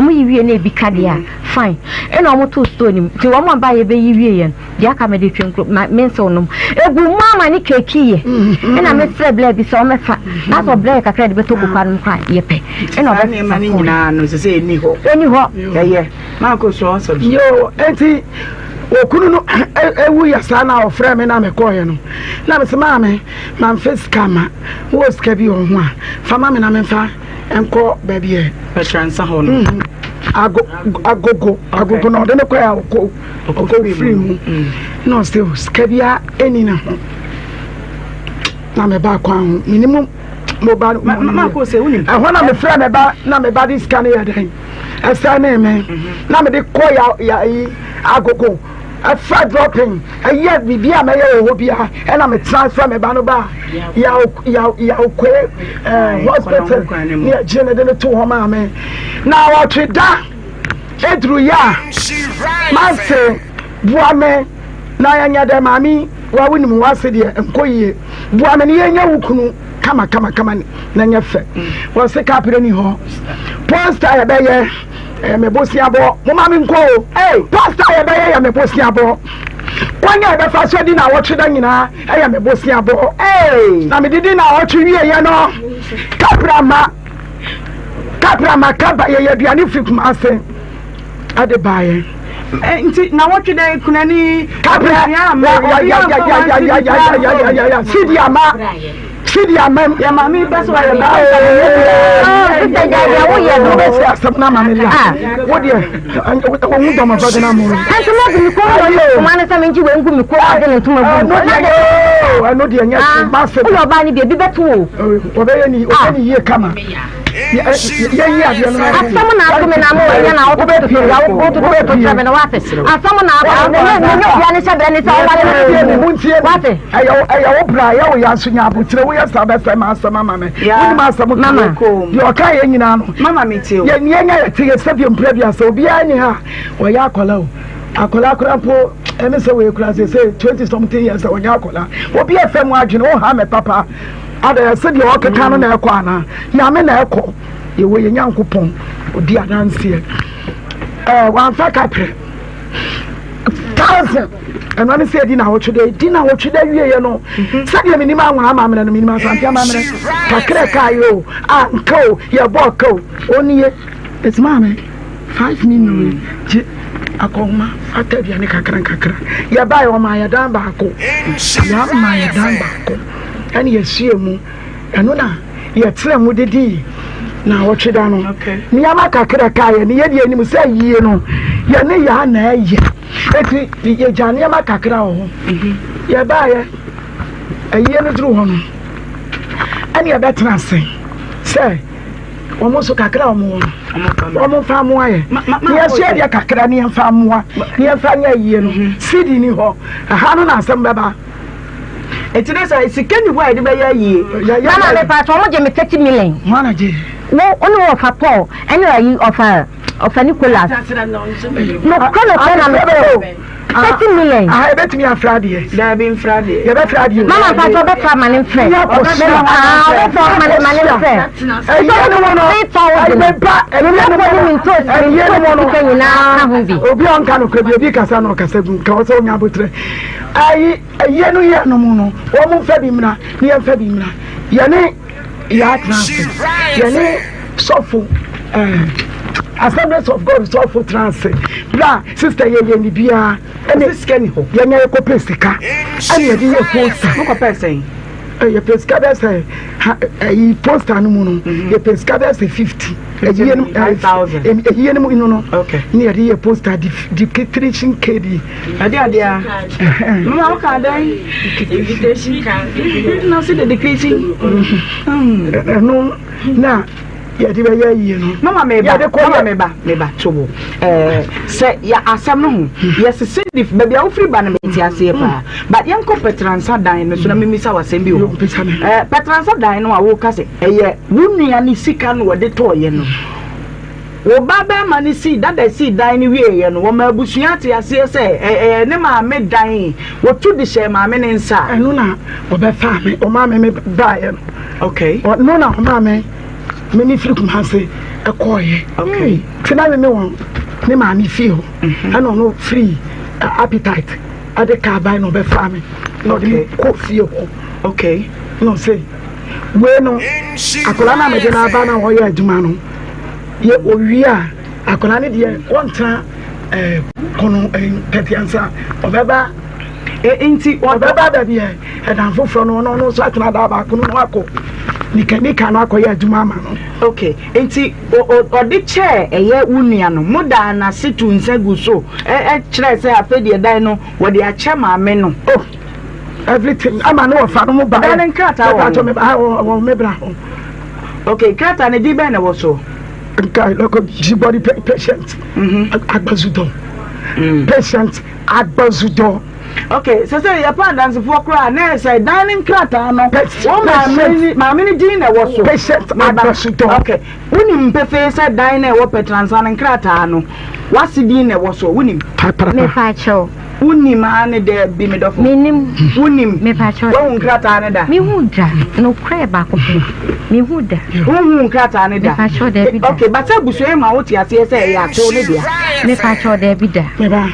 Speaker 3: ɔmo yi wie na ebi ka deɛ a fine ɛna ɔmo too store no mu nti ɔmo a baeɛ bɛyi wie yɛ no deɛ aka mede twe nkuro ma me nsew nom egu mu ama ne keeki yɛ ɛna mesrɛ blɛ bi sɛ ɔmɛfa na sɛ ɔblɛ yɛ kakra de bɛtɔ koko anom koraa yɛ pɛ ɛna
Speaker 2: ɔbɛsesa nneɛma no nyinaa no sɛ sɛ ɛni hɔ
Speaker 3: ɛni hɔ
Speaker 2: ɛyɛ maako so ɔsɛm
Speaker 4: yo enti Okunu no wu yɛ saa na ɔfrɛ me na mekɔɔeɛ no na mese maame mamfa sika ma wowɔ sika bi wɔ ho a fa ma me na memfa nkɔ baabi ɛ
Speaker 2: pɛtrɛnsa hɔ no mhm.
Speaker 4: agogo agogo na ɔde ne kɔɛ a ɔkɔ ɔkɔ firi mu mm. na ɔse oh, sika bia ɛni ne ho na meba kwan ho menim mobile ɛhɔ na mefrɛ meba na meba de sika no yɛ dɛn ɛsɛn ne me na mede kɔ ya ya yi agogo ɛfa dropping ɛyɛ biribi a mɛyɛ wɔ hɔ bia ɛna me transfer me ba no ba yaw yaw yawkoe ɛɛ hospital ne ɛgye ne de ne to hɔ maa me na ɔtwe da eduru yɛ a manse boa me na yɛnyɛ dɛ maame wa wonim wase deɛ nkɔ yie boa me ne yɛnyɛ wo kunu kama kama kama na nyɛ fɛ wɔse kapere ni hɔ posta yɛbɛyɛ ɛyɛ me boseabɔ moma me nkɔ o hey, posta yɛbɛyɛ yɛ me boseabɔ kwan a yɛbɛfa so di na awɔtwe da nyinaa ɛyɛ me boseabɔ hey, na mede di na awɔtwe wieɛ no kapra ma kapra ma kaba yɛyɛ aduane firi Kumase ɛde baeɛ
Speaker 2: nti na wɔtwe dɛ kunani
Speaker 4: kabrɛ yayayayayayayayaya sidi ama sidi ama mu.
Speaker 2: yɛ maame bɛ so ayɛ ba
Speaker 3: sista gya deɛ woyɛ no
Speaker 4: wobɛsi asɛm no ama me la wo deɛ ɔhu dɔm afɛ de no ama
Speaker 3: ntoma gu me kɔn mu ntoma no sɛ mengye wei ngu me kɔn mu de ne ntoma gu
Speaker 4: me ɛno deɛ nyɛ masɛ
Speaker 3: woyɛ ɔbaa no bi ebi bɛto o
Speaker 4: wɔbɛyɛ ne yie kama yɛyi adeɛ no
Speaker 3: asɛm na ato me na mo ɛnyɛ na wotototo wotototo kyerɛ me no wate asɛm na ato me na nyɛ obia ne hyɛ berɛ ne sɛ woware
Speaker 4: no montie
Speaker 3: wate
Speaker 4: ɛyɛ wo bra ɛyɛ wo ya nso nya abokyerɛ woyɛ saa bɛsɛ ma asɛm ama me wonim asɛm ka deɛ ɔka yɛ nyinaa no yɛnyɛ yɛte yɛ sɛ bi mpira bi asɛ obiara ni ha ɔyɛ akɔla o akɔla akora mpo ɛne sɛ wɔyɛ kura sɛ sɛ 20 something years ɔnyɛ akɔla obi ɛfɛ mu adwene wo ha me papa Adɛn, ɛsɛ deɛ ɔkeka no na ɛkɔ anaa? Nyame na ɛkɔ. Yɛwɔ yɛn Nyankopɔn, ɔdi adanseɛ. Ɛɛ, wamfa kaprɛ. Thousand. Ɛno ne sɛ ɛdi na awɔtwe dɛ, ɛdi na awɔtwe dɛ wieɛ no. Mhm. Sɛdeɛ menim anwona amammerɛ no, menim asante amammerɛ. Kakra ɛka ayɛ o, a nka o, yɛbɔ ɔka o, ɔnie. Ɛti maame, 5 million gye akɔnhoma ata aduane kakra nkakra. Yɛbaeɛ ɔmaa yɛ dan baako. Yɛama yɛ dan baako. Ɛna yɛhyia mu. Ɛno na yɛtena mu de dii naawɔtwe da no. Nneɛma kakra ɛkaa yɛ no, yɛde anim sɛ yie no, yɛne yɛa na ɛyɛ. Eti yɛgya nneɛma kakra wɔ hɔ. Mhm. Yɛbaeɛ, ayie no duru hɔ no, ɛne yɛbɛtena ase sɛ wɔn nso kakra a wɔn wɔ no, wɔn mfa mmoa yɛ. Yɛsua deɛ kakra ne yɛmfa mmoa, ne yɛmfa nyɛ ayie no. Mhm. Sidi ni hɔ, ɛha no na asɛm bɛba.
Speaker 2: Eti ne sɛ sika ni hɔ a yɛde bɛyɛ ayie.
Speaker 3: Mama me pa so ɔmo gye me 30 million.
Speaker 4: Hwan na gye?
Speaker 3: Wo wo ne ɔfa Paul ɛne ayi ɔfa. Ɔfa Nicholas. Nokorɛ nokorɛ na meka o. 30 million.
Speaker 4: Aha ebetumi afra adeɛ.
Speaker 5: Daabi nfra adeɛ.
Speaker 4: Yɛbɛfra adeɛ o.
Speaker 3: Mama mpatsɔ ɔbɛfra ma ne nfrɛ. Ɔbɛfra ma ne ma ne nfrɛ.
Speaker 4: Ɛyɛ ne mu no.
Speaker 3: 3000.
Speaker 4: Ɛyɛ ba ɛyɛ ne mu
Speaker 3: no.
Speaker 4: Ɛyɛ ne mu no.
Speaker 3: Sika nyinaa ka ho bi.
Speaker 4: Obi a ɔnka no kora bi obi kasa na ɔkasa gu nka ɔsɛ ɔnya abotrɛ. Ayi ɛyɛ no yɛ no mu no wɔn mfa bi mmra ne yɛn mfa bi mmra yɛne yɛatena ase yɛne sɔfo ɛɛ Assemblies of God sɔfo tena ase bra sister yɛ yɛ ne biara ɛne
Speaker 5: sika ni hɔ
Speaker 4: yɛn yɛ kɔpɛ sika ɛne yɛde yɛ poster.
Speaker 5: Mo kɔpɛ sɛn?
Speaker 4: Yɛpɛ sika bɛyɛ sɛ ɛyi poster no mu no yɛpɛ sika bɛyɛ sɛ 50 ɛyie no ɛyie no mu no no ne yɛde yɛ poster di di kitirisin kedi.
Speaker 5: Ɛde adeɛ a mama wo ka dɛn
Speaker 6: invitation card
Speaker 5: na ɔsi dedication.
Speaker 4: Ɛno na yɛde bɛyɛ yie no.
Speaker 5: Mama meba mama meba meba tobo ɛɛ sɛ yɛ asɛm no ho yɛsese di baabi a wofiri ba no mete aseɛ paa but yɛnkɔ pɛtransa dan no so na memisa w'asɛm bi wɔ ɛɛ pɛtransa dan no a woka sɛ ɛyɛ wo nua ne sika no wɔde tɔɔyɛ no wo ba bɛrima no sii dada sii dan no wieeɛ no wɔma abusua ate aseɛ sɛ ɛyɛ ne maame dan wɔtu de hyɛɛ maame ne nsa.
Speaker 4: Ɛno na ɔbɛfaa me ɔmaa me me baeɛ no.
Speaker 5: Okay.
Speaker 4: Ɔno na ɔmaa me me ne firi Kumase ɛkɔɔyɛ.
Speaker 5: Okay.
Speaker 4: Ti na me me wɔ ne maame fie hɔ. Ɛna ɔno firi appetite ɛde kaa ban na ɔbɛfaa me na ɔde me kɔ fie hɔ.
Speaker 5: Okay.
Speaker 4: Na ɔsɛ wei no akwadaa no a mede no aba na ɔyɛ adwuma no yɛ owie a akwadaa no deɛ ɔntena ɛɛ kɔnɔ ɛɛ pɛtiansa ɔbɛba.
Speaker 5: Nti
Speaker 4: ɔbɛba baabi ɛ ɛdan foforɔ no ɔno nso atena daa baako no na wakɔ nikanika no akɔyɛ adwuma ama no.
Speaker 5: Okay, nti ɔde kyɛɛ ɛyɛ wo nua no, mo daa n'ase tu nsa gu so kyerɛɛ sɛ afei deɛ dan no wɔde akyɛ maame no.
Speaker 4: Oh, everything ama ne wɔfa no mo ba.
Speaker 5: Dan no nkrataa wɔ
Speaker 4: ho. Wɔ me bra ho.
Speaker 5: Okay, krataa no din bɛn na ɛwɔ so?
Speaker 4: Nka lɔkɔ G-body patient. Agbazudɔ. Patient. Agbazudɔ.
Speaker 5: Ok, sɛ sɛ yɛpɛ adansefoɔ koraa na ɛsɛ dan ne nkrataa no, wɔn maame ne maame ne din na ɛwɔ so.
Speaker 4: Patient Agbazudɔ.
Speaker 5: Ok, wonim pefee sɛ dan na ɛwɔ Pɛtransa no nkrataa no, w'ase din na ɛwɔ so, wonim?
Speaker 4: Paparapa.
Speaker 3: Mepa kyɛw.
Speaker 5: Wonim aa ne dɛ bi me dɔfo?
Speaker 3: Menim.
Speaker 5: Wonim?
Speaker 3: Mepa kyɛw.
Speaker 5: Woahu nkrataa no da?
Speaker 3: Mehu da, nokorɛ baako pɛ, mehu da.
Speaker 5: Wonhuu nkrataa no da?
Speaker 3: Mepa kyɛw daabi da.
Speaker 5: Ok, but sɛ abusua yi ma wote aseɛ sɛ ɛyɛ atew ne dea?
Speaker 3: Mepa kyɛw daabi da.
Speaker 4: Meba.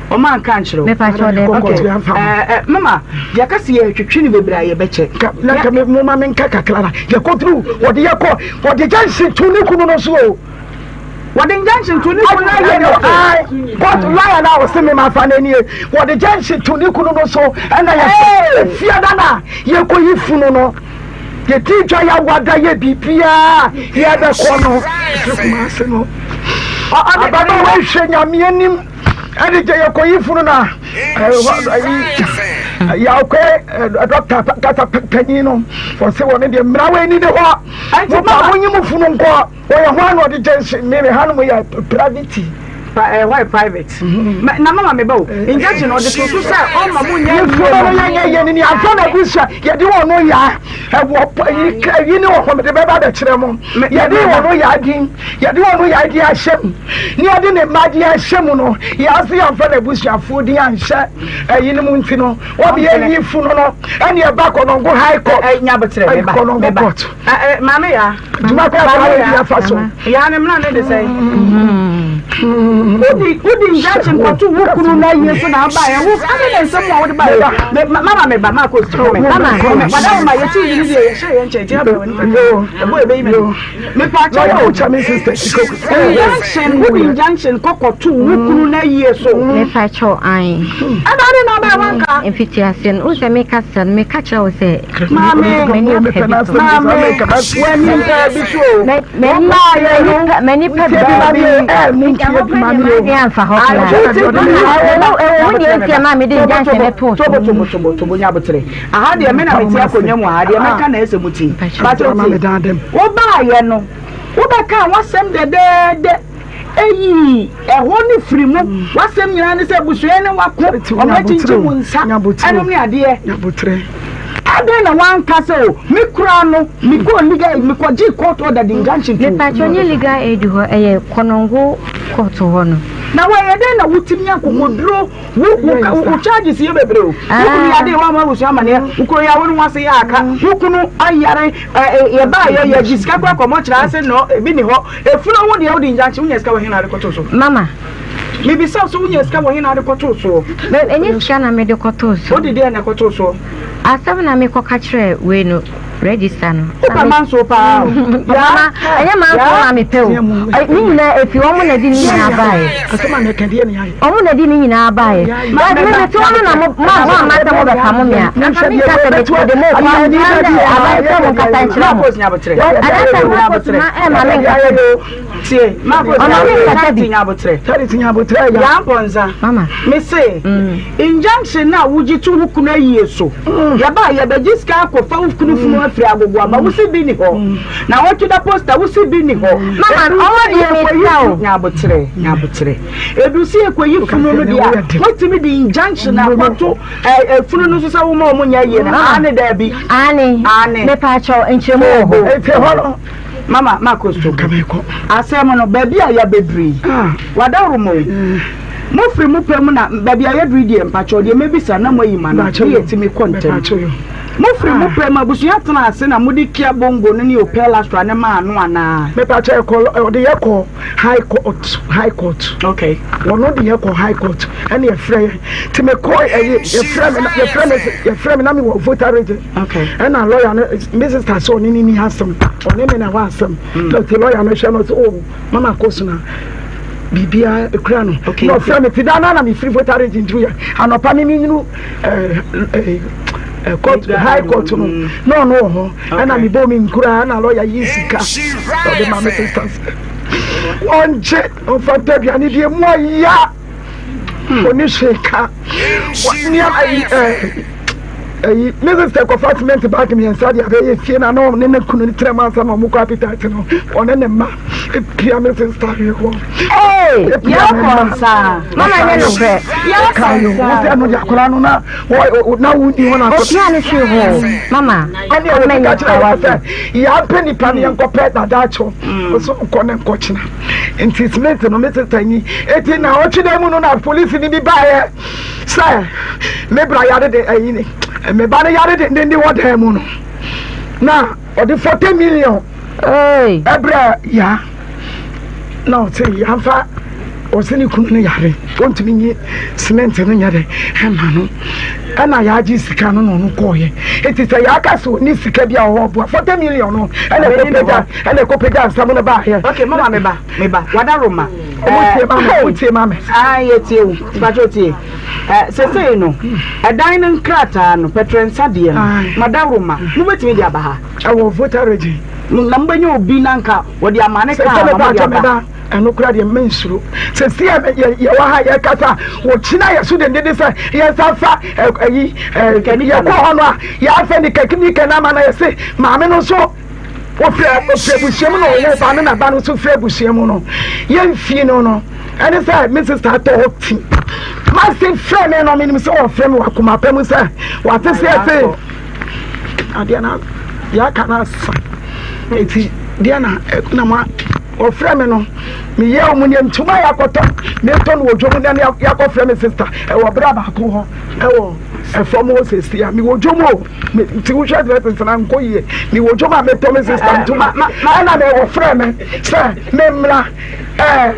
Speaker 5: Ɔmo anka ankyerɛ wo?
Speaker 3: Mepa kyɛw daabi da.
Speaker 5: Ok, ɛɛ ɛ mama, yɛka sɛ yɛretwetwe no bebree a yɛbɛkyɛ.
Speaker 4: Nka na nka me mo ma menka kakra na yɛkɔduru wɔde yɛkɔ wɔde gyɛnse to ne kunu no so o.
Speaker 5: Wɔde injunction to ne kunu no
Speaker 4: ayɛ no ae court lawyer na ɔse me ma fa n'anie wɔde junction to ne kunu no so ɛna yɛ efia da na yɛkɔyi funu no yɛdi dwa yɛawada yɛ biribiaa yɛbɛkɔ no ɛfiri Kumase no ababaawa hwɛ Nyame anim ɛde gye yɛkɔyi funu na yɛakɔ dɔkta kasa panyin no ɔse wɔne deɛ mmara wɔ ani ne hɔ mo pa monyi mo funu nkɔ Wɔyɛ hwan na ɔde gyɛnse me me hanom yɛ private.
Speaker 5: Pa ɛhɔ eh, yɛ private. Mm-hmm. Na mama me ba o. Eh, Injection ɔde to so sɛ ɔma mo nyɛ
Speaker 4: yie no. No yɛ yɛ yɛ ni afa na bi sɛ yɛde wɔn no ya ɛwɔ yi ne wɔ hɔ mede bɛba abɛkyerɛ mo. Yɛde wɔn no ya din yɛde wɔn no ya din ahyɛ mu ne yɛde ne mma din ahyɛ mu no yɛase yɛmfa na abusuafoɔ din anhyɛ ɛyi no mu nti no wɔde yɛ yi funu no ɛne ɛba kɔnɔngo high court. Kɔnɔngo court.
Speaker 5: Maame ya.
Speaker 4: Dwuma kɔ akɔ ayɛ bi afa so.
Speaker 5: Ya ne mmra ne de sɛn. Wodi wodi injection kɔto wo kunu na yie so na aba yɛ wo ade ne nsɛm a wode ba yɛ. Mama me ba ma kɔ sukuu me. Mama wada wo ma yɛ ti yi ne deɛ yɛhyɛ yɛn nkyɛn gyina bɛn wani kakra. Ɛbɔ ebe yi mɛ. Mepa kyɛ
Speaker 4: wo. Kyɛ me sister.
Speaker 5: Injection wodi injection kɔ kɔto wo kunu na yie so.
Speaker 3: Mepa kyɛw an.
Speaker 5: Ɛna ade na ɔbɛn wanka.
Speaker 3: Mfiti ase no, wo sɛ meka sɛ no meka kyerɛ wo sɛ.
Speaker 5: Maame, maame, w'ani mpɛ bi so o. Wobaayɛ no,
Speaker 3: m'ani pɛ bi amfa hɔ koraa. Ɛwɔ mu deɛ nti a maa mede injunction no too so.
Speaker 5: Tobo tobo tobo tobo nya abotere. Aha deɛ me na mete akonnwa mu aha deɛ mɛka na ɛsɛ mu ti. Bakyɛ wotie. Wobaayɛ no, wobɛka w'asɛm dɛdɛɛdɛ. Eyi ɛhɔ no firi mu. W'asɛm nyinaa ne sɛ abusua ne wako, wɔn akyinkyim wo nsa, ɛnom ne adeɛ. Adɛn na wanka sɛ o me koraa no mekɔɔ legal aid mekɔgyee court order de injunction too.
Speaker 3: Mepakyɛw nyɛ legal aid hɔ ɛyɛ Konongo court hɔ no.
Speaker 5: Na wayɛ dɛn na wotumi akokoduro wo wo wo charges yɛ bebree o. Wo kunu yɛ ade wama abusua amaneɛ wo kunu yɛ awo ne ho ase yɛ aka wo kunu ayare yɛ baa yɛ yɛ gye sika kora kɔmɔ kyerɛ ase no ebi ni hɔ efunu ho deɛ wode injunction wonya sika wɔ he na ade kɔtoo so.
Speaker 3: Mama.
Speaker 5: Mebisa wo sɛ wonya sika wɔ he na ade kɔtoo soɔ?
Speaker 3: Ɛnyɛ sika na mede kɔtoo so.
Speaker 5: Wode deɛn na ɛkɔtoo soɔ?
Speaker 3: Asɛm na mekɔka kyerɛɛ wei no, register no.
Speaker 5: Wopɛ manso paa o.
Speaker 3: Mama, ɛnyɛ manso na mepɛ o. Ne nyinaa efi wɔn na de ne nyinaa baeɛ. Wɔn na de ne nyinaa baeɛ. But me mete hɔ no na mo mo mo amma sɛ mobɛpamo me a, anka menka sɛ mede mo rekɔ aban sɛ mo nkasa nkyerɛ mo. Anaasɛ Marcos ma ɛmma menkasa bi.
Speaker 5: Tie, Marcos
Speaker 3: Ɔma me nkasa bi.
Speaker 4: Charity nyabotrɛ ya.
Speaker 5: Yaa Mpɔnsa,
Speaker 3: Mama.
Speaker 5: Me se, injunction no a wogye to wo kunu ayie so, yɛba a yɛbɛgye sika akɔfa wo kunu funu afiri agogo aba, wo se bi ni hɔ. Na wɔtwe da poster, wo se bi ni hɔ.
Speaker 3: Mama, ɔmo deɛ me sika o.
Speaker 5: Nyabotrɛ, nyabotrɛ. Edu se yɛkɔyi funu no deɛ a, woatumi de injunction akɔto funu no so sɛ woma ɔmo nyɛ ayie no, aane daabi?
Speaker 3: Aane.
Speaker 5: Aane.
Speaker 3: Mepaakyɛw, nkyerɛmu wɔ hɔ.
Speaker 4: Eti hɔ no.
Speaker 5: Mama makɔ so. Asɛm no, baabi a yɛabɛduru yi, wadaworo o. Mofiri mo pɛ mu na baabi a yɛduru yi deɛ, mpakyɛw deɛ mɛbisa na moayi m'ano na yɛatumi kɔ ntɛm. Mofiri mo pɛ mu, abusua tenaa ase na mode Kia Bongo no ne Opel Astra no maa no anaa?
Speaker 4: Mepakyɛw ɛkɔ, ɔde yɛ kɔ High Court, High Court.
Speaker 5: Okay.
Speaker 4: Wɔno de yɛ kɔ High Court, ɛna yɛfrɛ yɛ. Nti mekɔ ɛyi, yɛfrɛ me, yɛfrɛ me, yɛfrɛ me na mewɔ Volta Region.
Speaker 5: Okay.
Speaker 4: Ɛna lawyer no, me sister sɛ ɔne ne ni asɛm, ɔne me na ɛwɔ asɛm. Na ɔte lawyer no hwɛ no sɛ, oh, mama kɔ so na biribiara ekura no.
Speaker 5: Okay.
Speaker 4: Na ɔfrɛ me ti da na na mefiri Volta Region duru yɛ. Anɔpa me menyinu court, high court no, na ɔno wɔ hɔ. Ɛna mebɔ me nkura, ɛna lawyer yi sika. Ɔde ma me sister sɛ, ɔngye, ɔmfa ntɔ aduane deɛ mu ɔya. Ɔni hwee ka. Nneɛma ayi ɛɛ ayi ne sista kɔfa cement bag mmiɛnsa de abɛyɛ fie na na ɔne ne kunu ne tena mu ansa na wɔn kɔ appetite no ɔne ne mma epia me sista hwee hɔ.
Speaker 3: Epia me mma. Mama nyɛ nokorɛ.
Speaker 4: Kayo wo sɛ no de akwadaa no na wɔ na wo ni hɔ na akɔ.
Speaker 3: Opia ne hwee hɔ mama.
Speaker 4: Ɛne ɛwɔ sika kyerɛ yɛ sɛ yɛapɛ nipa no yɛnkɔpɛ dadaakyew ɔsɛ ɔnkɔ ne nkɔkyena. Nti Smith no me sista nyi eti na ɔtwe dɛ mu no na polisi ni bi baeɛ sɛ me bra yare de ayi ne me ba no yare de ne wɔ dan mu no na ɔde 40 million ɛbrɛ ya na ɔte yɛmfa ɔsɛ ne kunu no yare ɔntumi nyi cement no nyɛ dɛ ɛma no ɛna yɛagye sika no na ɔno kɔɔyɛ eti sɛ yɛaka sɛ ɔni sika bi a ɔwɔ boa 40 million no ɛna ɛkɔpagya ɛna ɛkɔpagya nsɛm no baayɛ.
Speaker 5: Ok mama me ba me ba wada roma.
Speaker 4: Ɔmo tie ma me ɔmo tie ma me.
Speaker 5: Aa yɛ tie wo mpatsɔ tie ɛ sesei no ɛdan no nkrataa no pɛtrɛnsa deɛ no mada roma mo bɛtumi de aba ha.
Speaker 4: Ɛwɔ Volta region.
Speaker 5: Na mo bɛnya obi na nka wɔde ama ne kaa ma mo de aba.
Speaker 4: Ɛno koraa deɛ mensuro. Seesei a yɛwɔ ha a yɛrekasa a, wɔkyina yɛn so dendenden sɛ yɛnsan fa ayi yɛkɔ hɔ no a yɛafɛ ne kɛkɛ no ama na yɛse maame no nso wɔfiri ɔfiri abusua mu na ɔwɔ ba no na ba no nso firi abusua mu no yɛmfie no no ɛne sɛ me sista atɔ hɔ ti mase frɛ me no menim sɛ wɔfrɛ me wɔ akoma pa mu sɛ wate sɛ ɛse adeɛ no deɛ aka no asa eti deɛ na na ma wɔfrɛ me no meyɛ wɔn nneɛma ntoma yɛakɔtɔ metɔ no wɔ dwom na yɛakɔfrɛ me sista ɛwɔ bra baako hɔ ɛwɔ ɛfam hɔ sɛsi a mewɔ dwom o nti wohwɛ dressings na nkɔ yie mewɔ dwom a metɔ me sista ntoma ɛna na wɔfrɛ me sɛ memmra ɛɛ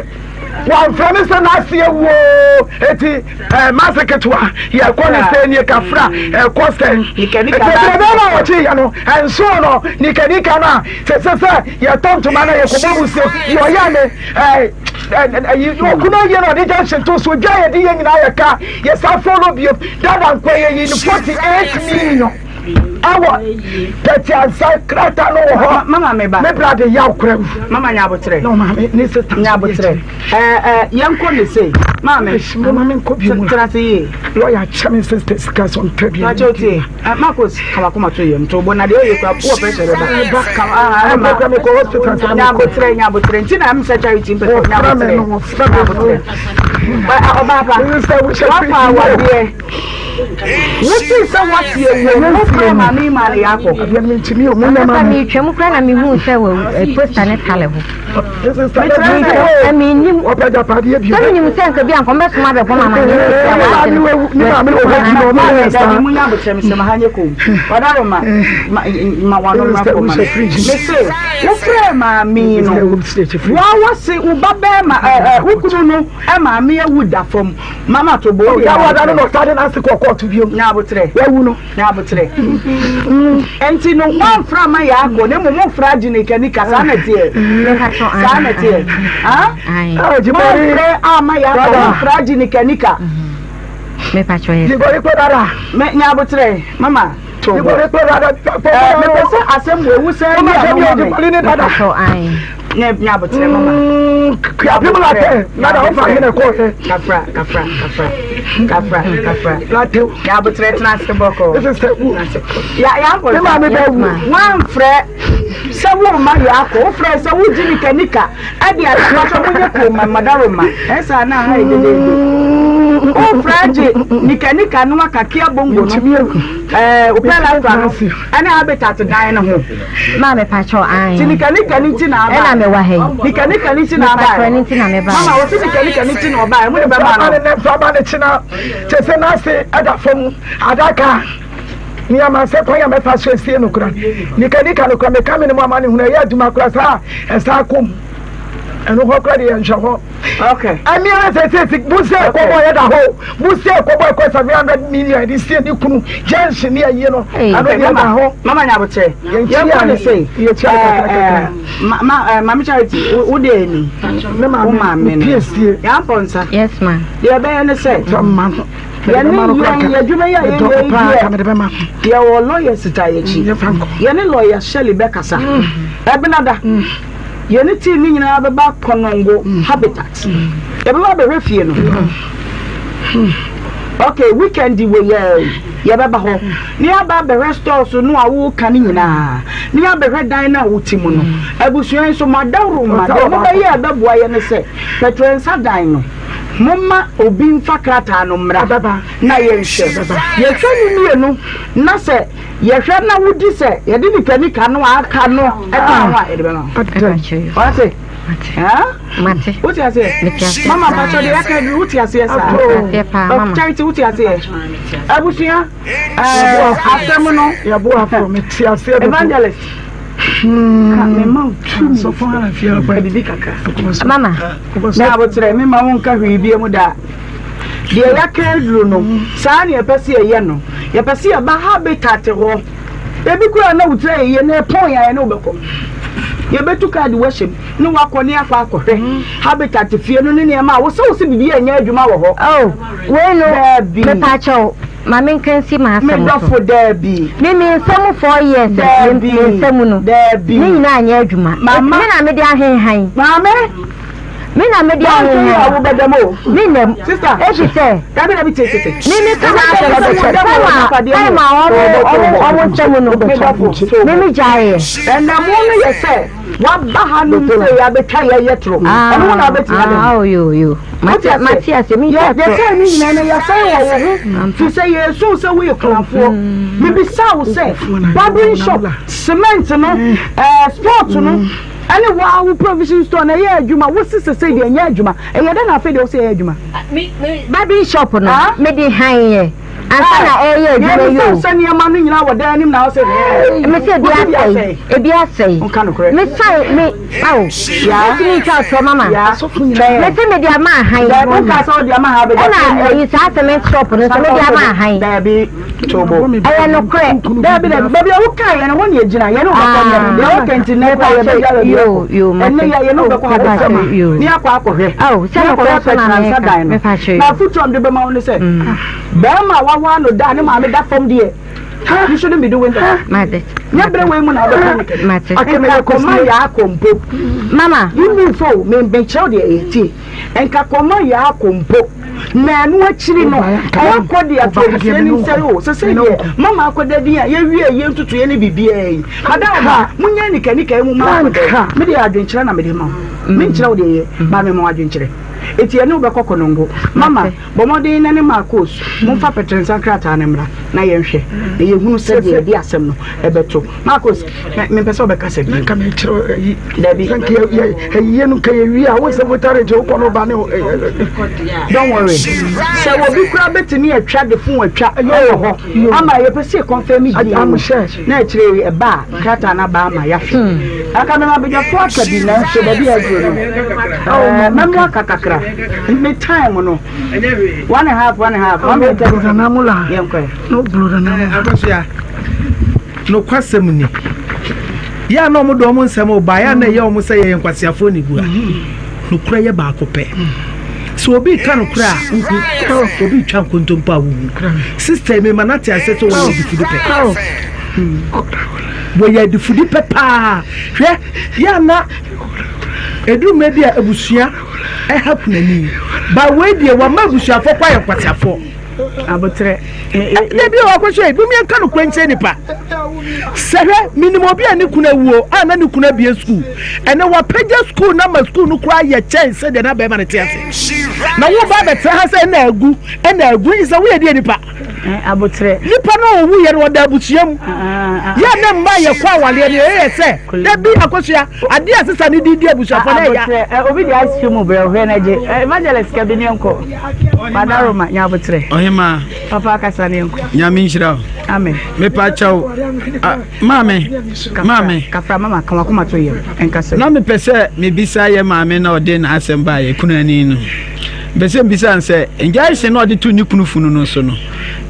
Speaker 4: Wɔamfrɛ me sɛ n'ase awu oo, eti ɛɛ m'ase ketewa yɛkɔ ne sɛn nie kafra ɛkɔ sɛn. Eti ebire bɛn na wɔkye yɛ no ɛnso no nikanika no a sese sɛ yɛtɔ ntoma na yɛkɔbɔ mu se deɛ ɔyɛ me ɛɛ ɛyi okunu ayie na ɔde junction to so dwa yɛde yɛ nyinaa yɛka yɛsa fɔlɔ bio dada nkɔ yɛyi no 48 million. Ɛwɔ tɛti ansa krataa no wɔ hɔ.
Speaker 5: Mama me ba.
Speaker 4: Me bra de yaw kora wu.
Speaker 5: Mama nya abotrɛ.
Speaker 4: Na maame ne sista.
Speaker 5: Nya abotrɛ. Ɛɛ ɛɛ yɛn kɔ ne se. Maame.
Speaker 4: Mama me nkɔ bi mu.
Speaker 5: Tena se yie.
Speaker 4: Lɔya kyɛ me sista sika so ntɛ bi.
Speaker 5: Makyɛ otie. Ɛ Marcos kama koma to yam to bo na deɛ ɔyɛ kura wɔ pressure bɛba.
Speaker 4: Ba.
Speaker 5: Kama aha ɛma.
Speaker 4: Ɛma kura me kɔ hospital sɛ.
Speaker 5: Nya abotrɛ nya abotrɛ nti na ɛm sɛ charity mpɛ sɛ nya abotrɛ. Nya abotrɛ. Ɔbaa pa. Wafa awadeɛ. Wotee sɛ wate awu no, wofrɛɛ maame yi maa no yɛ akɔ.
Speaker 3: Papa metwam koraa na mehuu sɛ wɔ posta ne tale ho. Mekyerɛ menim sɛ menim sɛ nka bi anka ɔmbɛsoma abɛbɔ me amanneɛ sɛ tia w'ase no.
Speaker 5: Dabi munya abokyerɛ mesrɛ ma ha nyɛ kom. Ɔdaro ma ma wano mmra fam ma me. Mese wofrɛɛ maame yi no, woa wase wo ba bɛrima wo kunu no maame awu da fam. Mama to bo deɛ.
Speaker 4: Yawada no na ɔsade n'ase kɔ kɔɔto bio.
Speaker 5: Nyabotrɛ.
Speaker 4: Wawu no.
Speaker 5: Nyabotrɛ. Nti no wɔnfra ma yɛ akɔ na mmom wofra agye ne kanika saa na ɛteɛ. Saa na ɛteɛ. Wɔnfrɛ ama yɛ akɔ wofra agye ne kanika.
Speaker 4: Jibori pé rárá.
Speaker 5: Nyabotrɛ mama to bo.
Speaker 4: Jibori pé rárá.
Speaker 5: Mepɛ sɛ asɛm wɔ ewu sɛ
Speaker 4: yi a mama me.
Speaker 5: Nye nye abotrɛ mama.
Speaker 4: Kuapem la tɛ na da wofa hene kɔ hɛ.
Speaker 5: Kafra kafra kafra kafra kafra.
Speaker 4: La tɛ.
Speaker 5: Nye abotrɛ tena ase bɔkɔ.
Speaker 4: Ese sɛ wu.
Speaker 5: Ya ya nkɔ.
Speaker 4: Ne maame bɛ wu.
Speaker 5: Wanfrɛ sɛ wo ma yɛ akɔ wofrɛ sɛ wo gye nika nika ɛde ade pasɔ mo nyɛ koo ma madaro ma ɛsa na ha yɛ dedeede. Wofrɛ gye nika nika no akakia bongo no. Ɛɛ opɛ la no ɛne habitat dan no ho.
Speaker 3: Maa me pakyɛw ae.
Speaker 5: Ti nika nika ni ti na aba.
Speaker 3: Ɛna me wɔ ha yi.
Speaker 5: Nika nika ni ti na aba.
Speaker 3: Mepakyɛw ni ti na me ba.
Speaker 5: Mama wɔ si nika nika ni ti na ɔba. Ɛmu de bɛ ma no.
Speaker 4: Ne nfa ba ne kyina kyɛ sɛ n'ase ɛda fam adaka nneɛma sɛ kwan a mɛfa so esie no kora nika nika no kora meka me ne mu ama ne hunu ɛyɛ adwuma kora saa ɛsa akɔ mu ɛno hɔ kora deɛ yɛnhwɛ hɔ.
Speaker 5: Okay.
Speaker 4: Ɛmi ara sɛ sɛ si busi ɛkɔbɔ yɛ da hɔ busi ɛkɔbɔ ɛkɔ 700 million ɛde sie ne kunu junction ne ɛyie no ɛno deɛ da hɔ.
Speaker 5: Mama nyabokyɛ yɛn kɔ ne se ɛɛ ma ɛɛ maame Charity wo de ɛni wo maame no yɛn apɔ nsa.
Speaker 3: Yes ma.
Speaker 5: Deɛ ɛbɛyɛ ne sɛ. Yɛne yɛn yɛ adwuma yi a yɛyɛ yi deɛ yɛwɔ lawyers ta yɛkyi yɛne lawyer Shirley bɛkasa ɛbenada. Yɛne team no nyinaa bɛba Konongo Habitat. Yɛbɛba abɛhwɛ fie no. Okay, weekend wei yɛ yɛbɛba hɔ na yɛaba abɛhwɛ stores no a woka no nyinaa na yɛabɛhwɛ dan no a wote mu no. Abusua yi nso mo adawuroma deɛ mobɛyɛ a ɛbɛboa yɛ ne sɛ pɛtrɛnsa dan no momma obi mfa krataa no mmra na yɛnhwɛ. Yɛhwɛ no mmienu na sɛ Yɛhwɛ na wodi sɛ yɛde nikanika no a aka no ɛka ho a yɛde bɛma wo. Wate?
Speaker 3: Mate.
Speaker 5: Wote aseɛ? Mama mpakyɛ deɛ yɛaka aduru wote aseɛ saa? Charity wote aseɛ? Abusua asɛm no.
Speaker 4: Yɛboafo mete aseɛ dodo.
Speaker 5: Evangelist. Ka mema wo tumi. Bibi kakra.
Speaker 3: Mama.
Speaker 5: Na abotrɛ mema wo nka hwee bie mu da. Deɛ yɛaka aduru no, saa na yɛpɛ sɛ yɛyɛ no. Yɛpɛ sɛ yɛba habitat hɔ. Ebi koraa na wo tiri ayɛ yie na ɛpɔn yɛn a yɛne wo bɛkɔ. Yɛbɛtu kaa de wo ahyɛ mu ne woakɔ ne akɔ akɔhwɛ habitat fie no ne nneɛma a wosɛ wo sɛ biribi anyɛ adwuma wɔ hɔ.
Speaker 3: Oh, wei no,
Speaker 5: Daabi.
Speaker 3: mepaakyɛw, ma menka nsi m'asɛm so.
Speaker 5: Me dɔfo, daabi.
Speaker 3: Me me nsa mu 4 years, me
Speaker 5: Daabi.
Speaker 3: me nsa mu no,
Speaker 5: Daabi.
Speaker 3: ne nyinaa anyɛ adwuma.
Speaker 5: Mama.
Speaker 3: Me na mede ahenhan.
Speaker 5: Maame.
Speaker 3: Me na mede ahenhan. Me na mu. Efisɛ. Me me ka m'asɛm sɛ time a time a ɔmo ɔmo ɔmo nsɛm no me me gyaeɛ.
Speaker 5: Ɛnna mo no yɛ sɛ waba ha nom sɛ yɛabɛtwa yɛ yɛ toro. Ɛno ho na wabɛtumi ada mu.
Speaker 3: Ah yo yo. Mate mate ase me ntwa toro.
Speaker 5: Yɛsɛe ne nyinaa no yɛsɛe wɔ wo ho firi sɛ yɛsu sɛ woyɛ kunafoɔ. Mebisa wo sɛ barbering shop cement no ɛɛ sport no. Ɛne wo ara wo provision store no ɛyɛ adwuma wo se sesei deɛ ɛnyɛ adwuma ɛyɛ dɛn na afei deɛ wo se ɛyɛ adwuma.
Speaker 3: Me me barbering shop no me de han yɛ ansa na ɛyɛ adwuma yi o.
Speaker 5: Yɛ sɛ nneɛma no nyinaa wɔ dan anim na wo se hɛɛ.
Speaker 3: Me se ebi asɛe ebi asɛe.
Speaker 5: Nka nokorɛ.
Speaker 3: Me san me awo. Metumi ntwa atorɔ mama. Me se me de ama ahan.
Speaker 5: Daabi nka sɛ ɔde ama ha abɛgya.
Speaker 3: Ɛna ɛyi saa cement shop no nso me de ama ahan.
Speaker 5: Daabi. Tobo.
Speaker 3: Ɛyɛ nokorɛ.
Speaker 5: Dabi dabi baabi a wokaa yɛn no hɔ na yɛgyina yɛne wo bɛkɔ nnɛ deɛ woka nti nnɛ koraa yɛbɛgya baabi akɔ ɛnnɛ yɛ yɛne wo bɛkɔ ha bɛsɛm ne akɔ akɔhwɛ ne akɔhwɛ pɛtransa dan no na afotu a mede bɛma wo ne sɛ bɛrima a wawa no da ne maame da fam deɛ you shouldn't be doing that nyɛ berɛ wei mu na wobɛka ne kɛkɛ nka kɔma yɛ akɔ mpo
Speaker 3: mama
Speaker 5: you move fo mekyerɛw deɛ ɛyɛ tie Nka kɔma yɛ akɔ mpo, na ɛno akyiri no, yɛakɔ de ato abusua no nsɛre o. Sesei deɛ, mama akɔda din a yɛwie yɛn ntutuiɛ ne biribiara yi. Madam ba, monyɛ anikanika yi mu ma akɔda yi. Me deɛ adwenkyerɛ na mede ma wo. Menkyerɛ wo deɛ yɛ, but mema wo adwenkyerɛ. Eti yɛne wo bɛkɔ Konongo. Mama, bɔ mmɔden na ne Marcos momfa pɛtrɛnsa krataa no mmra na yɛnhwɛ na yɛhunu sɛdeɛ yɛde asɛm no ɛbɛto. Marcos, mempɛ sɛ wobɛkasa bio.
Speaker 4: Nka mekyerɛ ayi.
Speaker 5: Dabi.
Speaker 4: Nka ayie no nka yɛwie a wo sɛ votarage wokɔ no ba ne.
Speaker 5: Don't worry. Sɛ obi koraa bɛtumi atwa de fon atwa ɛwɔ hɔ ama yɛpɛ sɛ yɛkɔnfɛm die no na akyire ɛba a krataa no aba ama yɛahwɛ. Anka mema badwafoɔ aka bi nanso baabi a aduro no mɛmo aka kakra. Me time no one and half one and half one minute yɛnkɔ.
Speaker 7: Akosua, nokwasɛm ni, yɛ a na wɔn de wɔn nsɛm reba, yɛ a na ɛyɛ wɔn sɛ yɛyɛ nkwaseafoɔ na ebua. Nokorɛ yɛ baako pɛ. Sɛ obi reka nokorɛ a, wohu. Obi retwa nkontompo a, wohu. Sista yi, mema no ate aseɛ sɛ wɔyɛ adifudi pɛ. Wɔyɛ adifudi pɛ paa. Hwɛ, yɛ a na ɛduru mmerɛ bi a abusua ɛha kunani. Ba wei deɛ, wama abusuafoɔ kɔ ayɛ nkwaseafoɔ.
Speaker 5: Aboterɛ.
Speaker 7: Dabi o, akɔhwɛ yi, mom yɛnka nokorɛ nkyerɛ nipa. Sɛ hwɛ, menim obi a ne kunu awuo a na ne kunu abie sukuu. Ɛnɛ wapagya sukuu no ama sukuu no koraa yɛ kyɛn sɛdeɛ na bɛrima no te ase. Na wo ba bɛtena ha sɛ ɛna agu, ɛna agu, nyi sɛ woyɛ deɛ nipa.
Speaker 5: Aboterɛ.
Speaker 7: Nipa no a ɔwu yɛ no ɔda abusua mu. Yɛ ne mma yɛ kɔ awaleɛ no yɛyɛ sɛ dabi akɔsua adeɛ a sesa ne di di abusuafoɔ na ɛya.
Speaker 5: Aboterɛ, obi de ice cream brɛ hwɛ na gye. Evangelist ka bi ne nkɔ. Madaroma, nya aboterɛ.
Speaker 8: Ɔhemaa.
Speaker 5: Papa kasa ne nkɔ.
Speaker 8: Nyame nhyira wo.
Speaker 5: Amen.
Speaker 8: Mepa kyɛw. Maame. Maame.
Speaker 5: Kafra mama ka wakoma to yam. Nkasa.
Speaker 8: Na mepɛ sɛ mebisa yɛ maame na ɔde n'asɛm baa yɛ kunani no. Mepɛ sɛ mbisa no sɛ injection na ɔde to ne kunu funu no so no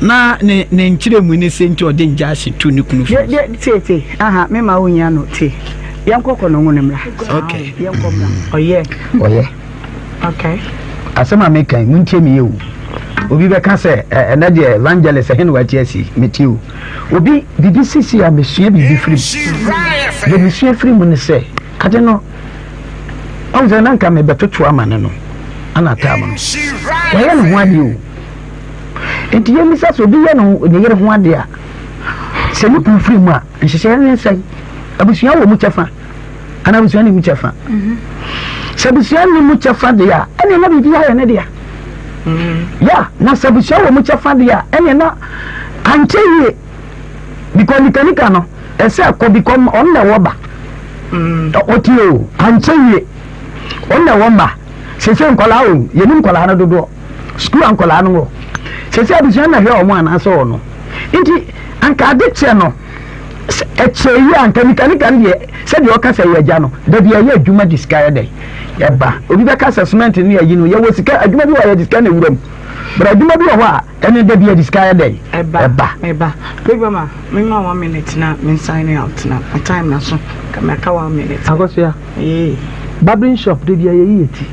Speaker 8: na ne ne nkyerɛmu ne sɛ nti ɔde injection to ne kunu funu.
Speaker 5: Tie tie tie. Aha me ma wo hia no tie. Yɛnkɔ kɔ no ho ne mmra.
Speaker 8: Okay.
Speaker 5: Yɛnkɔ mmra. Ɔyɛ.
Speaker 9: Ɔyɛ.
Speaker 5: Okay.
Speaker 9: Asɛm a meka yi, montie me yie o. Obi bɛka sɛ, ɛ ɛnɛ deɛ evangelist ɛhe na wate asi? Metie o. Obi, biribi sisi a mesua biribi firi mu. Deɛ mesua firi mu ne sɛ, ade no, ɔhu sɛ na nka mebɛtoto ama no no, ana ataa mu no. Wayɛ ne ho adeɛ o. Nti yɛmmisa sɛ obi yɛ ne yere ho adeɛ a, sɛ ne kunu firi mu a, nhyehyɛeɛ ne sɛn? Abusua wɔ mu kyɛfa. Anaa abusua nni mu kyɛfa? Sɛ abusua nni mu kyɛfa deɛ a, ɛnneɛ na biribi ayɛ ne dea. Ya, na sɛ abusua wɔ mu kyɛfa deɛ a, ɛnneɛ na ankyɛ yie. Because nikanika no, ɛsɛ ɛkɔ because ɔno na ɛwɔ ba. Ɔte o, ankyɛ yie. Ɔno na ɛwɔ mma. Sese nkwadaa o, yɛnim nkwadaa no dodoɔ. Sukuu a nkwadaa no wɔ. Sese abusua na hwɛ wɔn anaasɛ ɔno. Nti, anka ade kyɛ no, Sɛ ɛkyɛɛ yie a, anka nikanika no deɛ, sɛdeɛ ɔka sɛ ɛyɛ agya no, da bi ɛyɛ adwuma de sika yɛ dɛn? Ɛba. Obi bɛka sɛ cement ne ayi no, yɛwɔ sika, adwuma bi wɔ hɔ a yɛde sika na ɛwura mu. But adwuma bi wɔ hɔ a, ɛno da bi yɛde sika yɛ dɛn?
Speaker 5: Ɛba. Ɛba. Big Mama, me ma one minute na me sign out na my time na so. Ka me aka one minute.
Speaker 7: Akosua.
Speaker 5: Ee.
Speaker 7: Barbering shop da bi a yɛyi yɛ ti.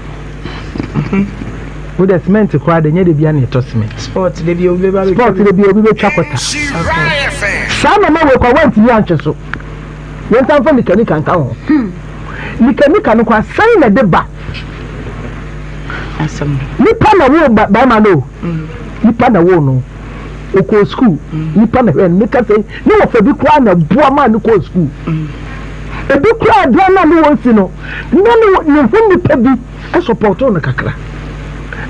Speaker 7: Wo deɛ cement koraa de nyɛ de bia na ɛtɔ cement.
Speaker 5: Sport de bi obi bɛba
Speaker 7: Sport de bi obi bɛtwa kɔta. Saa na ma wei kɔ wantumi antwe so. Yɛnsan fa nikanika nka ho. Nikanika no koraa sɛn na ɛde ba. Nipa na wo barima no o. Nipa na wo no. Okɔɔ sukuu. Nipa na hwɛ no. Meka sɛ ne wɔfa bi koraa na boa maa no kɔɔ sukuu. Ebi koraa aduan na ne wɔn si no na ne ho nipa bi. Sɔpɔtoo no kakra.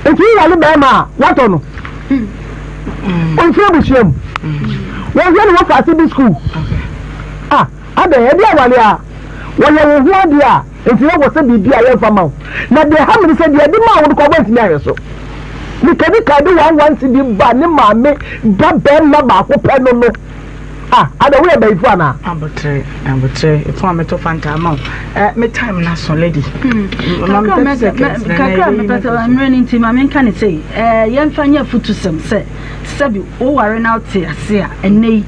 Speaker 7: Nti wo wale bɛɛma a, watɔ no. Ɔnfiri abusua mu. Wɔnhwɛ no wɔ faase bi sukuu. Ah, adɛn, ɛde awale a, wɔyɛ wo ho adeɛ a, nti na wɔ sɛ biribi a yɛmfa ma wo. Na deɛ ɛha me ne sɛ, deɛ ɛde maa wo no koraa woantumi anhwɛ so. Mekadi kan de one one cedi ba ne maame ba bɛɛma baako pɛ no no. Ah, ada woyɛ bayifo anaa?
Speaker 5: Abotrɛ, abotrɛ, efo a meto fanta ama wo. Eh, me time na so lady.
Speaker 6: Hmm. Kakra mɛ kakra mepɛ sɛ mmerɛ no nti ma menka ne sei. Eh, yɛmfa nyɛ afutusɛm sɛ sɛbi woware na wote ase a ɛnnɛ yi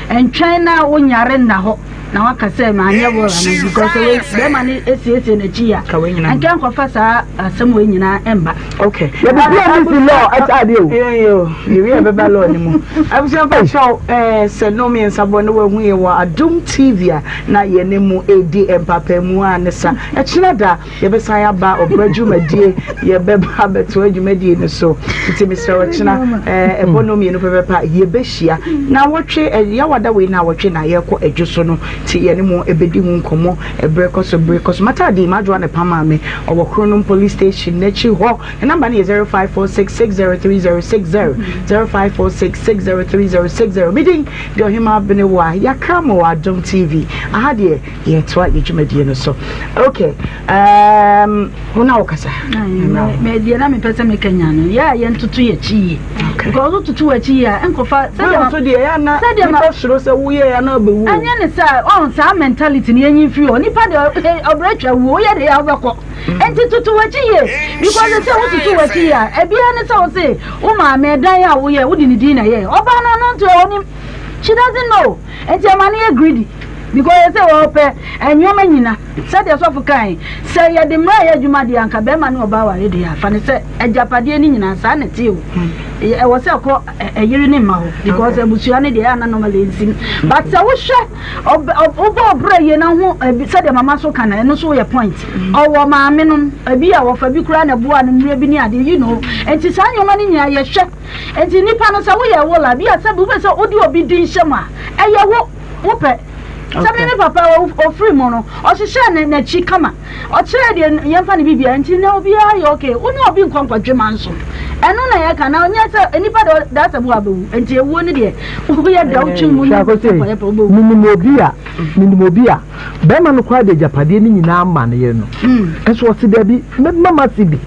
Speaker 6: ɛntwɛn na wonyare nna hɔ na waka sɛ manyɛ will ano because wei bɛrima no esiesie n'akyi a ɛnka nkɔfa saa asɛm wei nyinaa ɛmba.
Speaker 5: Okay.
Speaker 7: Yɛde PNDC law ɛkyɛ adeɛ o.
Speaker 5: Yo yo, yɛwie a ɛbɛba law no mu. Abusua mpakyɛw ɛɛ sɛ no mmiɛnsa bɔ ne wahu yɛ wɔ Adom TV a na yɛne mu ɛredi mpaapaemu a ne sa. Ɛkyena da yɛbɛsan aba ɔbrɛ dwumadie yɛbɛba abɛtoa dwumadie no so. Nti mesrɛ wo ɛkyena ɛɛ ɛbɔ no mmienu pɛpɛpɛ a yɛbɛhyia. Na wɔtwe yawada wei na wɔtwe na yɛkɔ adwo so no. Nti yɛne mo ɛbɛdi ho nkɔmmɔ ɛberɛ kɔ so berɛ kɔ so. M'ataade yi, m'adwoa na ɛpam maa me. Ɔwɔ Kronom Police Station n'akyi hɔ. Ne number no yɛ 0546603060, 0546603060. Me din de Ɔhemaa Benewa, yɛakra mo wɔ Adom TV. Aha deɛ yɛtoa yɛ dwumadie no so. Okay, um, wo na wokasa.
Speaker 6: Deɛ na mepɛ sɛ meka nya no, yɛ a yɛntoto yɛkyi yie. Because wototo w'akyi yie a, nkɔfa
Speaker 5: sɛdeɛ ma. Nso deɛ yɛ ana nipa soro sɛ woyɛ yɛ ana ɔbɛwu.
Speaker 6: Ɛnyɛ ne sɛ ɔn saa mentality no yɛnyi mfiri hɔ. Nipa deɛ ɔbrɛ twa wuo, woyɛ deɛ yɛ a wobɛkɔ. Nti toto w'akyi yie because sɛ wototo w'akyi yie a ebiara ne sɛ wo se wo maame ɛdan a woyɛ wode ne din na ɛyɛɛ ɔbaa no ɔno nto ɔnim she doesn't know nti ɛma no yɛ greedy because yɛ sɛ ɔpɛ nneɛma nyina sɛdeɛ sɔfo kae sɛ yɛde mmara yɛ adwuma deɛ anka bɛrima ne ɔbaa ware deɛ a fa ne sɛ agyapadeɛ no nyinaa saa na ɛte o ɛwɔ sɛ ɛkɔ ɛyere ne mma hɔ because abusua no deɛ ɛyɛ ana normally nsim but sɛ wohwɛ Wobɔ ɔbrɛ yie na ho ebi sɛdeɛ mama so ka no ɛno nso yɛ point. Ɔwɔ maame nom ebi a wɔfa bi koraa na ɛboa no mmerɛ bi ne adeɛ you know nti saa nneɛma no nyinaa yɛhwɛ nti nipa no sɛ woyɛ wo la bi a sɛ wopɛ sɛ wode obi din hyɛ mu a ɛyɛ wo wopɛ sɛ me me papa ofiri mu no ɔhyehyɛɛ ne n'akyi kama. Ɔkyerɛɛ deɛ yɛmfa no biribiara nti na obiara yɛ okay. Wo ne obi nkɔ nkɔdwe manso. Ɛno na yɛka na ɔnyɛ sɛ nnipa deɛ daa sɛ bo abɛwu nti ewuo no deɛ woyɛ da wotwe mu
Speaker 7: ne kɔyɛ pɛ wobɛwu. Menim obi a menim obi a bɛrima no koraa de agyapadeɛ no nyinaa ma ne yere no nso ɔse daabi mɛma m'ase bi.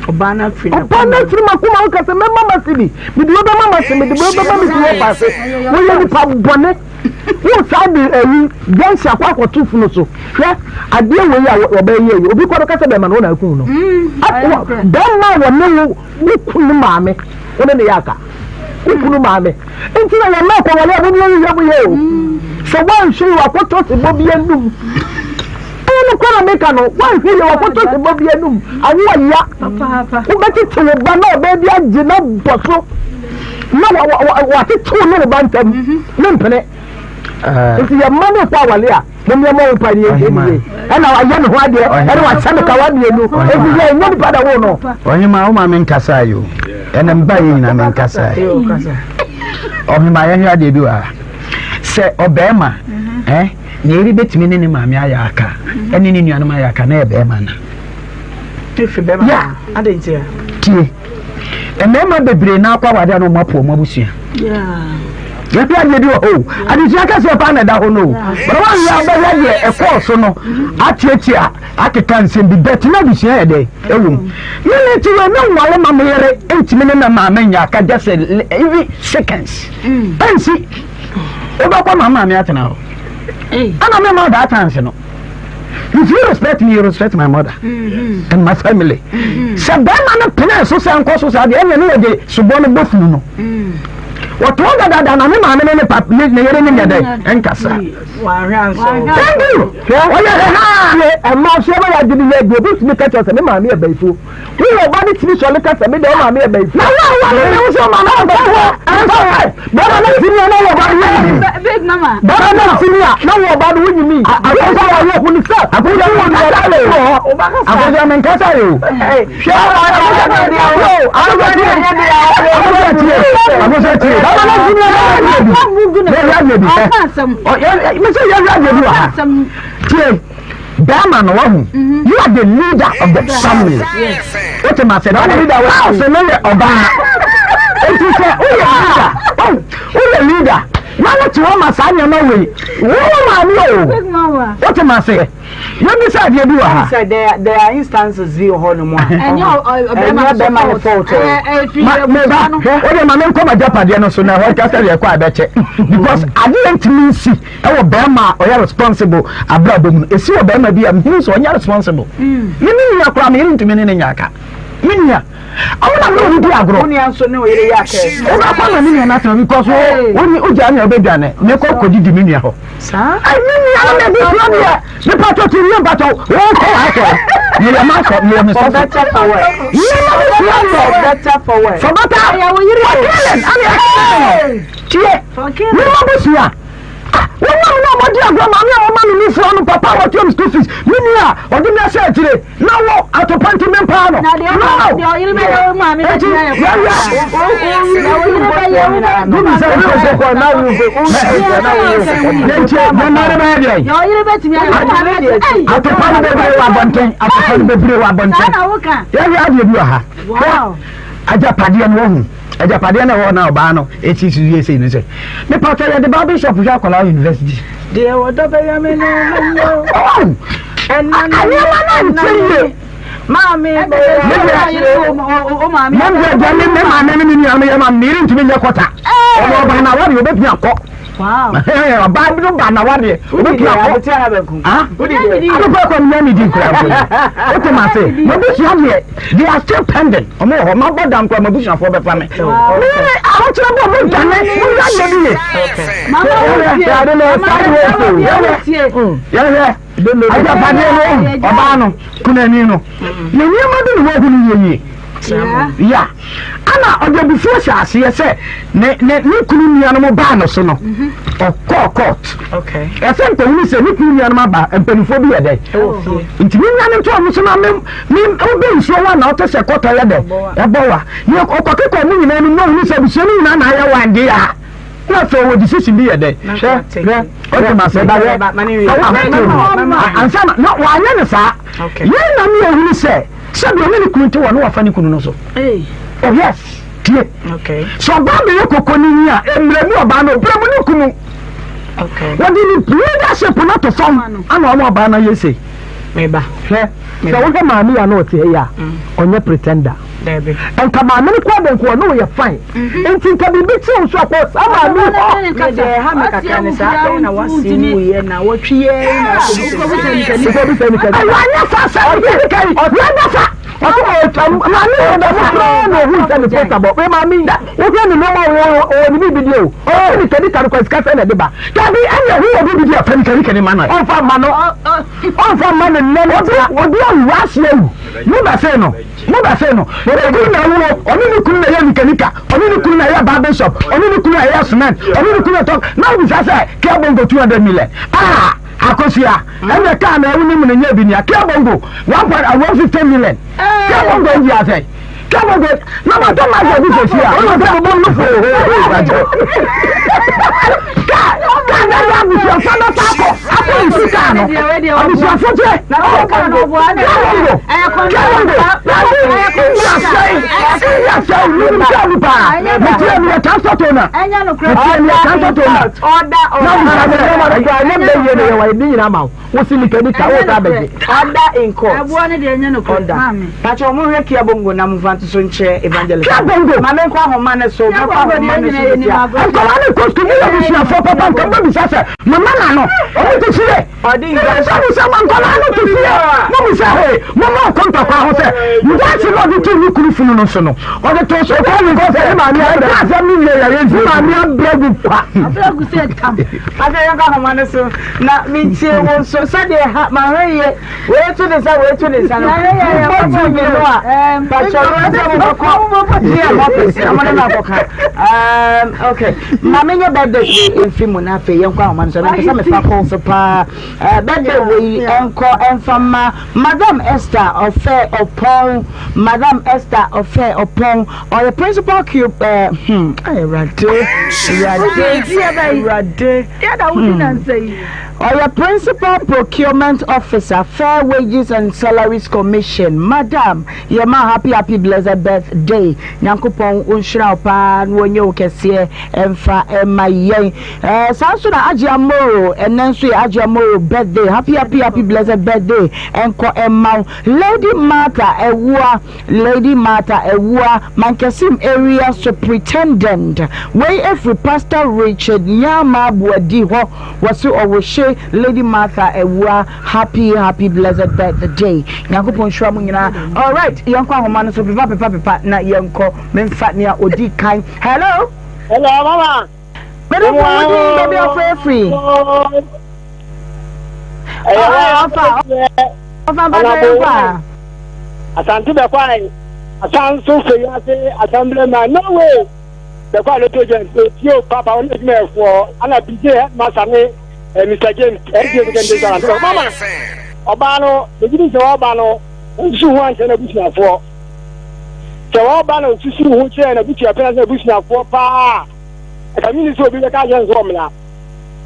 Speaker 5: Ɔbaa no afiri
Speaker 7: m'akoma woka sɛ mɛma m'ase bi mede wei bɛma m'ase mede wei bɛma me kunu ɔfa ase woyɛ nipa bɔne. Wo saa de ayi gyɛnse akɔ akɔto funu so. Hwɛ adeɛ wei a wɔbɛyɛ yi obi kɔ bɛka sɛ bɛrima no wo na akum no. Bɛrima a wɔne wo wo kunu maame wo ne ne yɛ aka wo kunu maame nti na yɛn mma kɔwale a mo ne yɛ mo yɛ o. Sɛ wɔnhwɛ yi wakɔtɔ sebɔ bi anum. Ɛyɛ no kora meka no wɔnhwɛ yi wakɔtɔ sebɔ bi anum awo ɔya wobɛtete wo ba na ɔbaa bi agye na bɔ so. Na watetew ne wo ba ntam ne mpene. Nti yɛ mma ne kɔ awale a mo mmea mo mpa ne yɛ ne yie. Ɛna wayɛ ne ho adeɛ ɛna wahyɛ me kawa mmienu. Eti yɛ nyɛ nipa na wo no.
Speaker 9: Ɔhema wo ma me nkasa yi o. Ɛna mba yɛ nyina me nkasa yi. Ɔhema yɛhwɛ adeɛ bi wɔ ha. Sɛ ɔbɛrima eh ne yere bɛtumi ne ne maame ayɛ aka ɛne ne nuanom ayɛ aka na yɛ bɛrima na.
Speaker 5: Yeah.
Speaker 9: Tie. Mmarima bebree na akɔ awade a na wɔn apo wɔn abusua. Yɛbi adeɛ bi wɔ hɔ o. Adesua kɛseɛ paa na ɛda hɔ no o. Bɛrɛ wɔn yɛ abɛhwɛ deɛ ɛkɔɔ so no atiatia akeka nsɛm bi bɛt na adesua yɛ dɛ ɛwɔ mu. Me ne ti wei me nwale ma me yere ntumi ne me maame nyɛ aka just even seconds. Ɛnsi wobɛkɔ ma maame atena hɔ. Ɛna me ma that chance no. If you respect me, you respect my mother mm-hmm. and my family. Mm-hmm. Sɛ bɛrima no pene so sɛ nkɔ so saa deɛ ɛnna ne yɛde sobɔ no bɔ funu no. Mm. Wɔtɔn dadaada na ne maame ne ne papa ne ne yere ne nyɛ dɛ ɛnkasa. Thank you. Ɔyɛ hɛhɛ.
Speaker 7: Ɛma nso ɛbɛyɛ adwene yɛ deɛ obi tumi ka kyerɛ sɛ ne maame yɛ bɛyifoɔ. Wo wɔ ba no tumi sɔre ka sɛ me deɛ wo maame yɛ bɛyifoɔ.
Speaker 9: Na wo a wale ne wo sɛ maame yɛ bɛyifoɔ. Ɛnfa ɛ
Speaker 7: bɛrima no ntumi a na wɔ ba no wonyimi.
Speaker 6: Big mama.
Speaker 7: Bɛrima no ntumi a na wɔ ba no wonyimi.
Speaker 9: Akɔsɔ
Speaker 7: wa yɛ hunu sɛ.
Speaker 9: Akɔsɔ wɔ nua da le. Akɔsɔ mi nkasa yi o. Hwɛ akɔsɔ tie akɔsɔ tie akɔsɔ tie. Bɛrima no ntumi a na wɔ adeɛ bi. Yɛ hwɛ adeɛ bi. Ɛ mɛ sɛ yɛ hwɛ adeɛ bi wɔ ha. Tie. Bɛrima no wahu you are the leader of the family wote ma sɛ na leader wɔ house no yɛ ɔbaa eti sɛ woyɛ leader oh woyɛ leader na wote hɔ ma saa nneɛma wei wo maame o wote ma sɛ yɛbi sɛ adeɛ bi wɔ ha.
Speaker 5: sɛ there there are instances bi wɔ hɔ nom a
Speaker 6: ɛnyɛ
Speaker 5: ɔbɛrima no fault o.
Speaker 9: ma me ba o de ma me nkɔ ma japadeɛ no so na ɛhɔ kasa deɛ ɛkɔ a ɛbɛkyɛ because adeɛ ntumi nsi. Ɛwɔ bɛɛma a ɔyɛ responsible abrabɔ mu no, esi wɔ bɛɛma bi a mehunu sɛ ɔnyɛ responsible. Mm. Me me nua koraa me yere ntumi ne ne nyɛ aka. Me nua. Ɔmo na me ne di agorɔ.
Speaker 5: Wo nua nso ne wo yere yɛ aka.
Speaker 9: Wo bɛ kɔ na me nua n'atena because wo wo ni ogya nea ɔbɛdwane. Me kɔ kɔ didi me nua hɔ.
Speaker 5: Saa.
Speaker 9: Ai me nua no na ebi sua deɛ. Me patɔ ti wie mpatɔ wo kɔ wa sɔ. Me yɛ ma sɔ me yɛ me sɔ.
Speaker 5: For better for worse.
Speaker 9: Me ma me sua deɛ.
Speaker 5: For better for worse.
Speaker 9: For better.
Speaker 6: Ɛyɛ wo yere.
Speaker 9: For killing. Ɛna yɛ killing. Tie. Me ma busua. Ah, wo nam na.
Speaker 7: mɔdi agorɔ, maame a wɔma me nufoɔ no, papa a wɔtua me school fees, me nua a ɔde me ahyɛ akyire, na wo atopa nti mempaa no.
Speaker 6: Na deɛ
Speaker 7: No!
Speaker 6: deɛ ɔyere bɛyɛ wo maame
Speaker 7: Enti
Speaker 6: bɛtumi ayɛ
Speaker 7: yɛyɛ
Speaker 6: Deɛ ɔyere bɛyɛ wo
Speaker 7: Wumi sɛ nkɔkɔ na wo yɛnkyɛ yɛn nan bɛyɛ deɛ.
Speaker 6: Deɛ ɔyere bɛtumi ayɛ wo maame bɛtumi.
Speaker 7: Atopa no bebree wɔ abɔnten, atopa no bebree wɔ abɔnten.
Speaker 6: Saa na woka.
Speaker 7: Yɛhwɛ adeɛ bi wɔ ha.
Speaker 6: Wow.
Speaker 9: Agyapadeɛ no wahu agyapadeɛ no ɛwɔ na ɔbaa no ɛsi so yie sei no sɛ mepatɔ yɛde ba bishop hwɛ akwadaa university.
Speaker 5: Deɛ wɔdɔ bɛyɛ me no menyɛ.
Speaker 7: Ɛna nneɛma no nkyɛ yie.
Speaker 5: Maame bɛyɛ.
Speaker 7: Mom deɛ deɛ me me maame ne me nua no yɛ ma me ntumi nyɛ kɔta. Ɔno ɔba na awadeɛ obɛtumi akɔ. Ɔbaa bi no ba na awadeɛ obɛtumi akɔ. Adopɛ kɔ no nyɛ ne di nkura mpo. Wote ma se mabusua deɛ they are still pending. Ɔmo wɔ hɔ mabɔ dam koraa mabusuafoɔ bɛfa me. Me ahokyerɛ bɔ mo dwane mo yɛ adeɛ bi ye. Yɛhwɛ. Agyapadeɛ no ohu ɔbaa no kunani no ne nneɛma bi na wahu no yie yie ya ana ɔde abufuo hyɛ aseɛ sɛ ne ne ne kunu nuanom baa no so no mhm. ɔkɔɔ court ɛsɛ nkɔhunu sɛ ne kunu nuanom aba mpanimfoɔ bi yɛ dɛ nti ne nua no nto ɔmo so na me me wobɛ nsuo wa na ɔte sɛ kɔtɔ yɛ dɛ ɛbɔ wa ne ɔkɔkekɔ ɔmo nyinaa no na ɔhunu sɛ abusua no nyinaa na ayɛ wa ndeɛ a na afei ɔwɔ decision bi yɛ dɛ hwɛ hwɛ ɔte ma sɛ hwɛ ansa na na wanyɛ ne saa yɛn na mi ehunu sɛ sɛbi ɔne ne kunu te wɔ ne wafa ne kunu no so oh yes tie sɛ ɔbaa bɛyɛ koko ne nyi a mmerɛ mu ɔbaa no ɔbrɛ mu ne kunu wɔde ne leadership no ato fam ana ɔmo ɔbaa no ayɛ sei
Speaker 5: hwɛ
Speaker 7: sɛ wohwɛ maame yɛ a na ɔte ha yi a ɔnyɛ pretender. Nka maame no kɔ de nka ɔne wo yɛ fine. Nti nka biribi kye wo so akɔ saa maame yi hɔ.
Speaker 5: Me deɛ ɛha me kakra ne saa adɛn na wase wuyɛ na wɔtwe yɛ na
Speaker 7: akɔbisa ni kani. Wanyɛ saa sɛ ɔtwe kani wanyɛ sa ɔtwe ɔtwa maame yi ɔdɔ mo koraa na ohun sɛ ne posta bɔ wei maame yi wohwɛ ne nneɛma wɔ ɔwɔ ne biribi deɛ o ɔwɔ ne kani kani kɔ sika sɛ na ɛde ba dabi ɛna ɛho wɔ biribi deɛ ɔfɛ ne kani kani ma no ɔnfa ma no ɔnfa ma no nnɛ no obi awu ase awu mo bɛsɛn no. Mo ba sei no, ne kunu na ɛwo no, ɔne ne kunu na ɛyɛ nikanika, ɔne ne kunu na ɛyɛ barbing shop, ɔne ne kunu na ɛyɛ cement, ɔne ne kunu na ɛtɔ, na wobisa sɛ, Kia Bongo 200 million, ah, Akosua, ɛnna kaa na ɛwo ne mu no nyɛ bi nia, Kia Bongo 1.150 million, Kia Bongo ndi asɛn, Kia Bongo, na matɔ Mazda bi sɛsi a, ɔna sɛ bobɔ no fo, kaa, kaa na ɛyɛ abusuafo bɛfa akɔ, akɔ nsu kaa no, abusuafo kyɛ, Kia Bongo,
Speaker 5: Order in court. Order. Pacho mo hwɛ Kia Bongo na mo fa nto so nkyerɛ evangelist.
Speaker 7: Kia Bongo.
Speaker 5: Maame nkɔ ahoma ne so. Mɛkɔ ahoma ne so sisi a.
Speaker 7: Nkɔla ne kɔ sukuu ne yɛ busuafoɔ papa nka mbɛ bisa sɛ mama na no ɔmo te fie.
Speaker 5: Ɔde
Speaker 7: Ɛsɛ sɛ mo sɛ mo nkwadaa no te fie mo mu sɛ he mo ma ɔkɔ ntɔkwa ho sɛ nyanse na ɔde too ne kunu funu no so no ɔde too so kɔ ne nkɔ sɛ ne maame abrɛ asɛm no wie yɛyɛ nti maame abrɛ gu kwa.
Speaker 6: Abrɛ gu sɛ tam.
Speaker 5: Afei yɛnkɔ ahoma no so na mentie wo nso sɛdeɛ ha mahwɛ yie wei to ne nsa wei to ne nsa no mobɔ tv no a pakyɛ wei sɛ mobɛkɔ gm office na mo ne no akɔka okay ma menyɛ birthday wei mfiri mu na afei yɛnkɔ ahoma no so mepɛ sɛ mefa kɔɔ so paa birthday wei ɛnkɔ ɛmfa ma Madam Esther Ɔfɛ Ɔpɔn Madam Esther Ɔfɛ Ɔpɔn ɔyɛ principal cube ɛɛ hmm awurade awurade awurade hmm ɔyɛ principal procurement officer Fair Wages and Salaries Commission Madam yɛ ma happy happy blessed birthday Nyankopɔn ɔnhyira wo paa na ɔnyɛ wo kɛseɛ ɛmfa ɛma yɛn ɛɛ saa nso na Agye Amoro ɛnɛ nso yɛ Agye Amoro birthday happy happy happy blessed birthday ɛnkɔ ɛma wo Lady Martha Awua Lady Martha Awua Mankasim Area Superintendent wei ɛfiri Pastor Richard Nyama Boadi hɔ wɔse ɔwohye Lady Martha Awua Happy happy blessed birthday Nyankopɔn nhyira mo nyinaa alright yɛnkɔ ahoma no so pepa pepa pepa na yɛnkɔ memfa nea odi kan hello.
Speaker 10: Hello mama.
Speaker 5: Mede fo wo din baabi afrɛ afiri. Ɔfa ɔfa mpatwa yɛnkɔ a.
Speaker 10: Asante bɛkwae asan so fɛ ase assemblyman no way bɛkwae lotto agent tio papa ɔne adwumayɛfoɔ ana bj headmaster ne. Eh, Mr. James, SDA Secondary School, Asante Bɛkwae. Mama, ɔbaa no, megye di sɛ ɔba no, nsusu ho ankyerɛ n'abusuafoɔ. Sɛ ɔba no susu ho kyerɛ n'abusuapɛn sɛ n'abusuafoɔ paa a, ɛka mi ni sɛ obi bɛka akyerɛ no sɛ ɔmmra.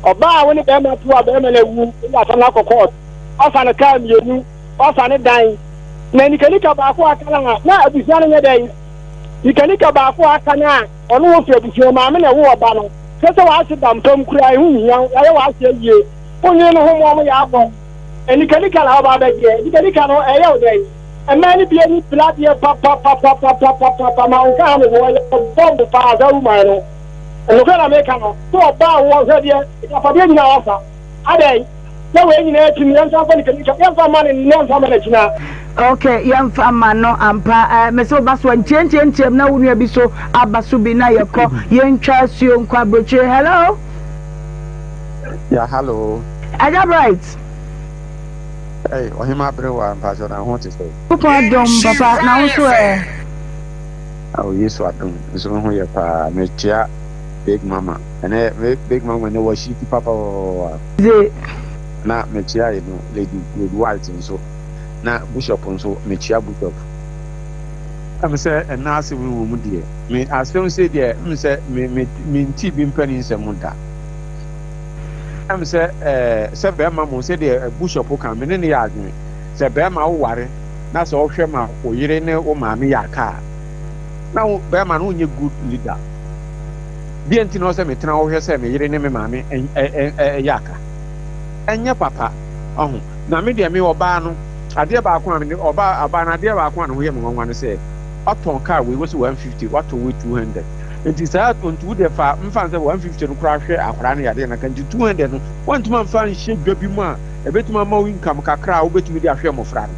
Speaker 10: Ɔbaa a wo ne bɛrima to a bɛrima no awu, wode asɛm no akɔ kɔɔt, wafa no kaa mmienu, wafa ne dan, na nikanika baako a aka no a, na abusua no nyɛ dɛn? Nikanika baako a aka no a, ɔno wɔ firi abusua, maame na ɛwo ɔba no. Hwɛ sɛ w'ase da mpam koraa, ɛho nhia wo, yɛayɛ w'ase awie. Wonnwene no ho ma wɔyɛ akɔ. Anikanika na woba abɛgyeɛ. Nikanika no, ɛyɛ wo dɛn? Mmaa no bi ani pira adeɛ papapapapapapapa ma wo nka ha no wɔyɛ bɔmbo paa saa woman no. Nokorɛ na meka no, sɛ ɔbaa wo hwɛ deɛ, agyapadeɛ nyinaa wafa. Adɛn? Sɛ wei nyinaa akyi no, yɛnsan mfa nikanika, yɛmfa mma no nnɛ mfa mma no akyina.
Speaker 5: Ok yɛmfa ma no ampa eh, mese woba so a ntiantiantiam na wo nua bi so aba so bi na yɛkɔ yɛntwa asuo nkɔ aburokyire hello.
Speaker 11: Ya hallo.
Speaker 5: Agya Bright.
Speaker 11: Hey, ɔhema aberewa mpakyɛ na ho te sɛ.
Speaker 5: Nyankopɔn adom papa na wo nso ɛ.
Speaker 11: Awo Yesu adom nso me ho yɛ paa mekyea big mama ɛnɛ big mama ne wɔ shiti papa.
Speaker 5: Dze.
Speaker 11: Na mekyea yɛ no lady lady white nso. Na bushop nso mekyia bushop. Ɛm sɛ ɛna asɛm yi wɔ mu deɛ me asɛm sei deɛ m sɛ me me me nti bi mpɛ ne nsɛm da. Ɛm sɛ ɛɛ sɛ bɛrima mo sɛ deɛ bushop ka me ne ne yɛ adwene sɛ bɛrima wo ware na sɛ ɔhwɛ ma wo yere ne wo maame yɛ aka a na wo bɛrima no wonyɛ good leader. Deɛ nti na ɔsɛ metena hɔ hwɛ sɛ me yere ne me maame ɛyɛ aka ɛnyɛ papa ɔho. Na me deɛ me ɔbaa no adeɛ baako a me ɔbaa ɔbaa no adeɛ baako a ne ho yɛ me nwanwa ne sɛ watɔn car wei wɔsi 150 watɔn wei 200 nti saa nti wo deɛ fa mfa sɛ 150 no koraa hwɛ akwaraa no yadeɛ naka nti 200 no wantumi amfa nhyɛ dwa bi mu a ɛbɛtumi ama wo income kakra a wobɛtumi de ahwɛ mmɔfra no.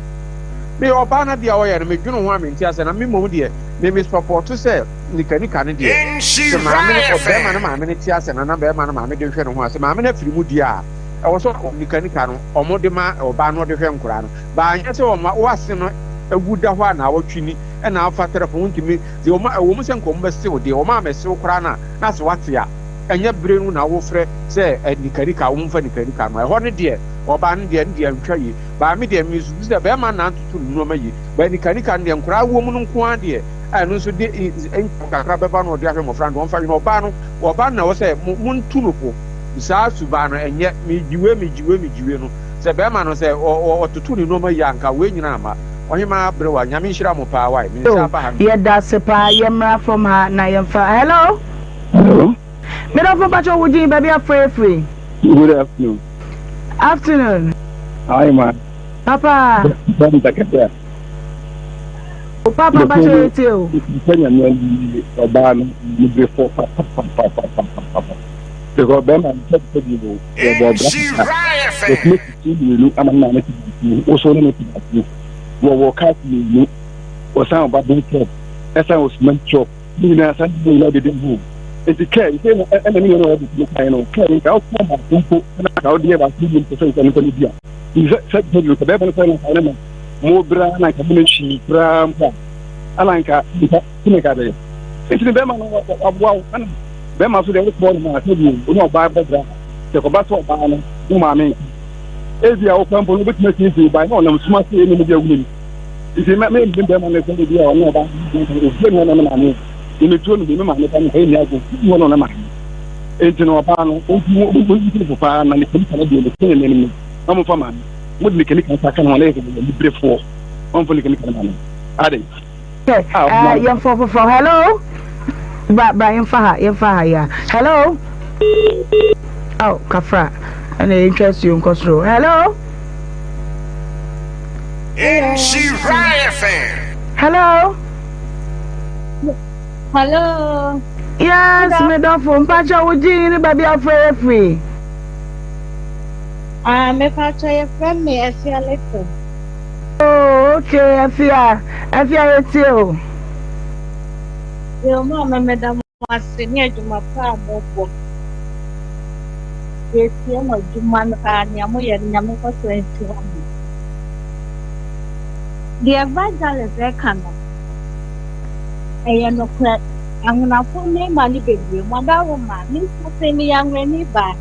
Speaker 11: Me ɔbaa no adeɛ a ɔyɛ no medwene ho a mente aseɛ na me mmom deɛ me me sɔpɔto sɛ nika nika no deɛ sɛ maame no ɔbɛrima no maame no te ase na na bɛrima no maame de hwɛ ne ho a sɛ maame no afiri mu deɛ a ɛwɔ sɛ nika nika no ɔmo de ma ɔbaa no ɔde hwɛ nkoraa no baa nyɛ sɛ ɔma wase no awu da hɔ a na awɔtwe ni ɛna afa telefon wontumi deɛ ɔma ɛwɔ mu sɛ nka ɔmo bɛsew deɛ ɔma amɛsew koraa na na sɛ wate a ɛnyɛ bere no na wofrɛ sɛ nika nika wɔn mfa nika nika no ɛhɔ no deɛ ɔbaa no deɛ no deɛ ntwa yie baa me deɛ me susu sɛ bɛrima na ntoto ne nneɛma yie baa nika nika no deɛ nkoraa wɔ mu no nko ara deɛ a ɛno nso de nkam kakra bɛba no ɔde ahwɛ mmɔfra no ɔmfa hwɛ ɔbaa no ɔbaa no na ɛwɔ sɛ mo mo ntu no fo saa subaa no ɛnyɛ megyiwe megyiwe megyiwe no sɛ bɛrima no sɛ ɔtoto ne nneɛma yie anka wei nyinaa ma ɔhemaa berewa Nyame nhyira mo paa wai me nsa aba ha no.
Speaker 5: Yɛda ase paa yɛmmra fam ha na yɛmfa hello.
Speaker 12: Hello.
Speaker 5: Medɔfo mpakyɛ wo din baabi afrɛ firi.
Speaker 12: Good afternoon.
Speaker 5: Afternoon.
Speaker 12: Hi ma.
Speaker 5: Papa.
Speaker 12: Bɛn
Speaker 5: O papa mpakyɛ yɛ tie o.
Speaker 12: Sɛ nyame ayi ɔbaa no ne berefo papapapapapapa. Because bɛrima no sɛ sɛ bi o yɛbɔ ɔbra kakra. Wɔtumi sisi mmienu ama ne maame te baako mu. Woso ne ne te baako mu. Wɔwɔ cars mmienu. Wɔsan ɔba bin shop. Ɛsan wɔ cement shop. Ne nyinaa san ne nyinaa dede ho. Nti kɛɛ sɛ na ɛna ne nyinaa na wɔde tumi kan no kɛɛ nka ɔkɔ baako mpo ɛna nka ɔde yɛ baako bi mpo sɛ nka nipa no bi a. Nti sɛ sɛ sɛ bɛrima no sɛ na nka ne ma mo bra na nka mo hwii koraa mpo a ana nka nka tumi ka bɛyɛ nti ne bɛrima no waboa wo ana bɛrima so deɛ wokɔɔ no ma sɛ bi wo ne ɔbaa bɔ bra sɛ kɔba sɛ ɔbaa no wo maame nka ebi a wokɔ mpo no wobɛtumi asiesie ba na ɔnam suma sɛ ɛne mu bi awu ne nti mɛ mɛ bɛrima no sɛ ebi a ɔne ɔbaa obi ne ɔne maame ne metuo no bi me maame ba no ɛyɛ ne ago bi ɔne ɔne maame nti no ɔbaa no ɔnti wo paa na ne kɔmpa no deɛ ne sɛ ne ne na momfa maame mode ne kani kan ka no ho na yɛ sɛ aniberefoɔ ɔmfa ne kani kan ma no ade.
Speaker 5: Okay, uh, yɛmfa foforɔ hello bra bra yɛmfa ha yɛmfa ha ya hello oh kafra ɛna yɛntwa asuo nkɔ soro hello hello
Speaker 13: hello
Speaker 5: yes medɔfo mpakyɛ wo din ne baabi afrɛ yɛ firi.
Speaker 13: Ah, mepakyɛ yɛfrɛ me Afia Little.
Speaker 5: Oh, okay, Afia. Afia yɛtie o.
Speaker 13: Yo, maame meda mo ase ne adwuma pa a mobɔ. Yɛtie mo adwuma no paa, nea moyɛ no Nyame nkɔ so nhyira mo. Deɛ evangelist ɛka no, ɛyɛ nokorɛ. Anwonafoɔ mmarima no bebree, mo adaworoma, me nso meyɛ anwonani baa.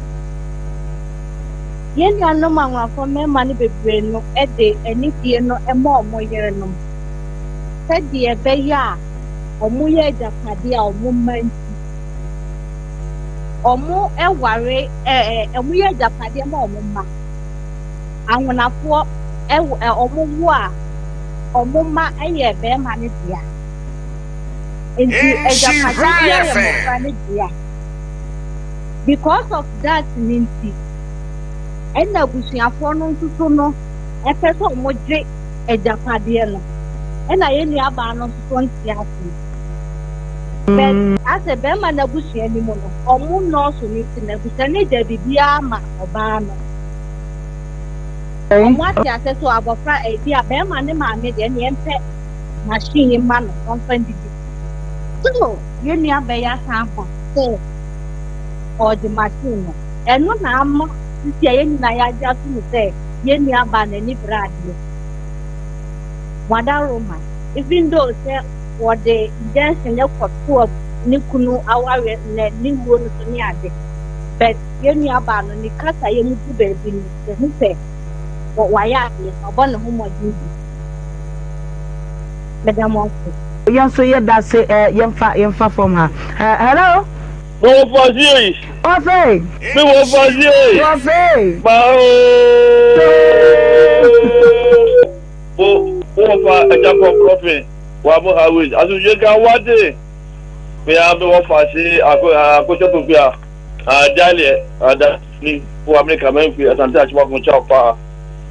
Speaker 13: Yɛn nuanom anwonafoɔ mmarima no bebree no de anidie no ma wɔn yerenom sɛdeɛ ɛbɛyɛ a wɔyɛ agyapadeɛ a wɔn mma nti wɔware ɛɛ wɔyɛ agyapadeɛ ma wɔn mma. Anwonafoɔ ɛwɔ ɛ wɔwo a wɔn mma yɛ barima no dea. Nti agyapadeɛ biara yɛ mmɔfra no dea. Because of that no nti, ɛna abusuafoɔ no nso so no ɛpɛ sɛ wɔgye agyapadeɛ no. Ɛna yɛn nuabaa no nso so nte aseɛ. But asɛ bɛrima no abusua no mu no, wɔn nnɔɔso no nti no, abusua no gya biribiara ma ɔbaa no. Wɔn ate aseɛ sɛ abɔfra ebi a bɛrima ne maame deɛ ɛne ɛmpɛ machine yi ma no ɔmfa ndidi. So yɛn nuabaa yi asan aba sɛ ɔregye machine no. Ɛno na ama sisi a yɛn nyinaa yɛagye ato mu sɛ yɛn nuabaa n'ani bere adeɛ. Wadaroma, even though sɛ wɔde injunction no kɔto ne kunu awareɛ ne ne wuo no so ne ade, but yɛn nuabaa no ne kasa yɛ mu du baabi no, yɛhu sɛ wayɛ adeɛ, wabɔ ne ho mmɔden bi. Meda mo ase.
Speaker 5: Yɛn nso yɛda ase eh, yɛmfa yɛmfa fam ha eh, hello.
Speaker 14: Me wɔ fasie yi.
Speaker 5: Wɔfei.
Speaker 14: Me wɔ fasie yi.
Speaker 5: Wɔfei.
Speaker 14: Ma ooo. Wo wo fa ɛgya pɔ prɔfin wa mo highways asomdwe ka wate. Me a me wɔ fasie ako akosɛ pokuya adaleɛ ada ni wo Amerika mɛnfi asante akyema ko kyɛw paa.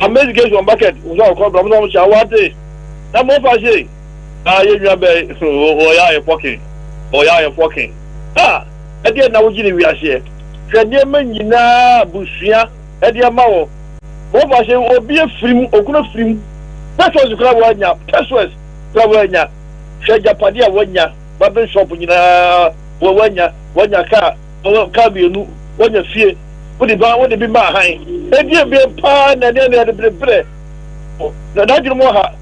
Speaker 14: Amazing case on bucket nso akɔ bra mo sɛ mo kyɛ wate. Na mo fasie. Ah yɛn nua bɛn ɔyɛ ayɛ fɔkin ɔyɛ ayɛ fɔkin ah ɛdeɛ na wogye ne wiaseɛ hwɛ nneɛma nyinaa busua ɛde ama wɔ wɔfa sɛ obi afiri mu okunu afiri mu pesos kora wɔanya pesos kora wɔanya hwɛ agyapadeɛ a wɔanya babin shop nyinaa wɔanya wɔanya kaa kaa mmienu wɔanya fie wode ba wode bi ma ahan ɛdeɛ bie paa na ɛdeɛ na ɛde bereberɛ na n'adwene mu ha.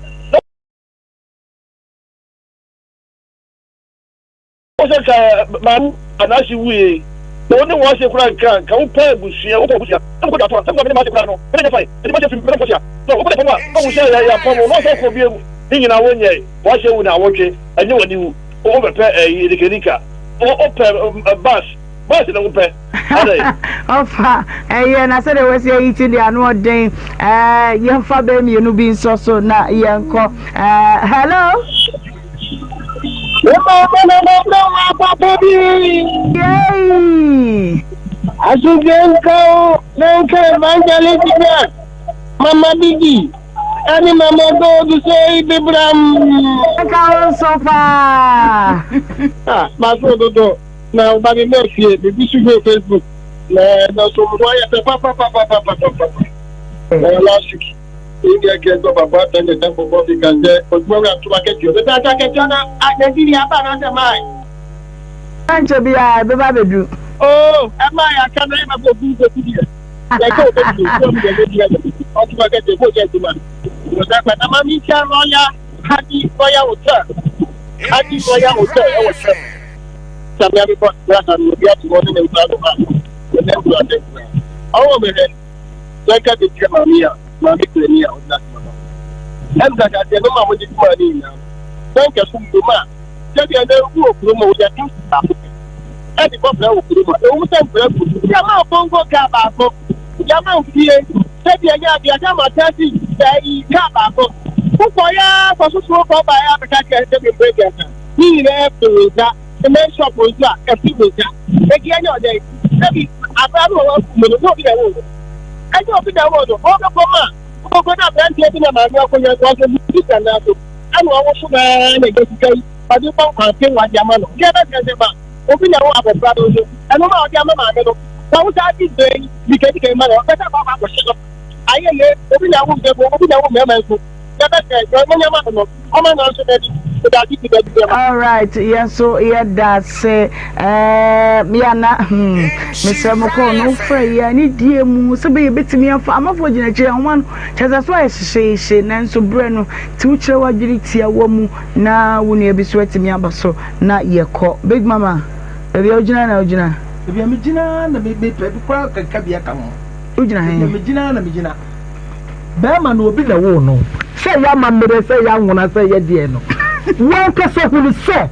Speaker 14: Wo sɛ nka maame anaase wuie na wo ne wɔn ase kora nka nka wo pɛ abusua wo kɔ abusua na mo kɔ dwatɔ a sɛ mo ne maase kora no mene nyɛ fine ɛdi maase firi mene nkɔsia na wo kɔ dɛfam a na wo sɛ yɛ yɛ apam na ɔsɛ kɔ bie mu ne nyinaa wo nyɛ wɔahyɛ wu na awɔtwe ɛnyɛ wɔ niwu wo bɛpɛ ɛyi nikanika wo pɛ bus bus na wo pɛ.
Speaker 5: Ɔfa ɛyɛ na sɛdeɛ wɔasi ayi ti deɛ ano ɔden ɛɛ yɛmfa bɛɛ mmienu bi nsɔ so na yɛnkɔ ɛɛ hello. Yay!
Speaker 10: Asomdwe nka wo na nka Evangelist Jack, Mama Didi, ɛne Mama Gold sɛ ibibram.
Speaker 5: Nka wo nso paa.
Speaker 10: Ah, maso dodo. Na ɔba me mma fie, me bi so hwɛ Facebook. Na na so mo ayɛ fɛ papapapapapapa. Na last week, India kɛ gbɔ baba tɛ ne tɛ bɔbɔ bi kan sɛ ɔdwuma wura ntoma kɛseɛ. Bɛbɛ ata kɛseɛ na Nigeria aba anaasɛ mae.
Speaker 5: Ankyɛ biara ɛbɛba abɛduru.
Speaker 10: Oh, ɛmaa yɛ aka na ɛbɛbɔ obi bɛku deɛ. Yɛka obɛduru, sɛ ɔmo deɛ bɛduru ɛdɛ. Ɔtoma kɛseɛ, kò yɛ adwuma. Ɔsɛ na ma mi nkyɛn Royal Hadi Royal Hotel. Hadi Royal Hotel ɛwɔ kyerɛ. Sɛ mmea bi kɔ brada no obi ato hɔ ne ne nkura no a, ɛnɛ nkura sɛ nkura. Ɔwɔ me hwɛ sɛ nka de kyerɛ maame a maame kurani a ɔde n'asɛm aba. Ɛm sɛ akadeɛ no ma mo de dwuma ne nyinaa no sɛ nka so mmom a sɛdeɛ na ewu wɔ kurom a wɔnya taxi baako pɛ ɛde bɔ bra wɔ kurom a ɛwɔ mu sɛ nkura gu yɛma bongo kaa baako yɛma mfie sɛdeɛ nyɛ adeɛ sɛ ma taxi ɛyi kaa baako wokɔ yɛ kɔsoso kɔ ba yɛ abɛka kyerɛ sɛ membrɛ kɛkɛ Ne nyinaa fi wo nsa, cement shop nso a, ɛfi wo nsa. Enti ɛnyɛ ɔdɛn? Dabi, akwadaa no wɔ w'afuw mu no, nyɛ obi na ɛwoo no. Ɛnyɛ obi na ɛwoo no. Ɔbɛkɔ mu a, wobɛkɔ na aberanteɛ bi na maame akonnwa so, ɔsɛ ne sika nan so, ɛna ɔwoso no ara na ɛgya sika yi, ɔde bɔ nkwanten wade ama no. Deɛ ɛbɛsɛ sɛ ma obi na ɛwoo abɔfra no nso, ɛno ma ɔde ama maame no. Na wo saa di bɛn yi, dikadika yi ma no, ɔpɛ sɛ akɔ akɔhye no. Ayɛ yie, obi na ɛwoo mmarima, obi na ɛwoo mmarima nso.
Speaker 5: Alright, yɛn nso yɛda ase ɛɛ yana hmm mesrɛ mo kɔɔ no wofrɛ yɛ ne die mu sɛ bɛyɛ bɛtumi afa amafoɔ gyina akyiri ahoma no kyɛ sɛ so ayɛ hyehyeehye nanso berɛ no nti wokyerɛ w'adwene tia wɔ mu na wo nua bi so atumi aba so na yɛkɔ big mama baabi a wogyina na wogyina
Speaker 7: baabi a megyina na mepɛ bi koraa kanka bi aka ho.
Speaker 5: Wogyina he?
Speaker 7: Deɛ megyina na megyina. Bɛrima no obi na ɛwoo no. Sɛ ɛyɛ amammerɛ, sɛ ɛyɛ anwona, sɛ ɛyɛ deɛ no, wankasa hunu sɛ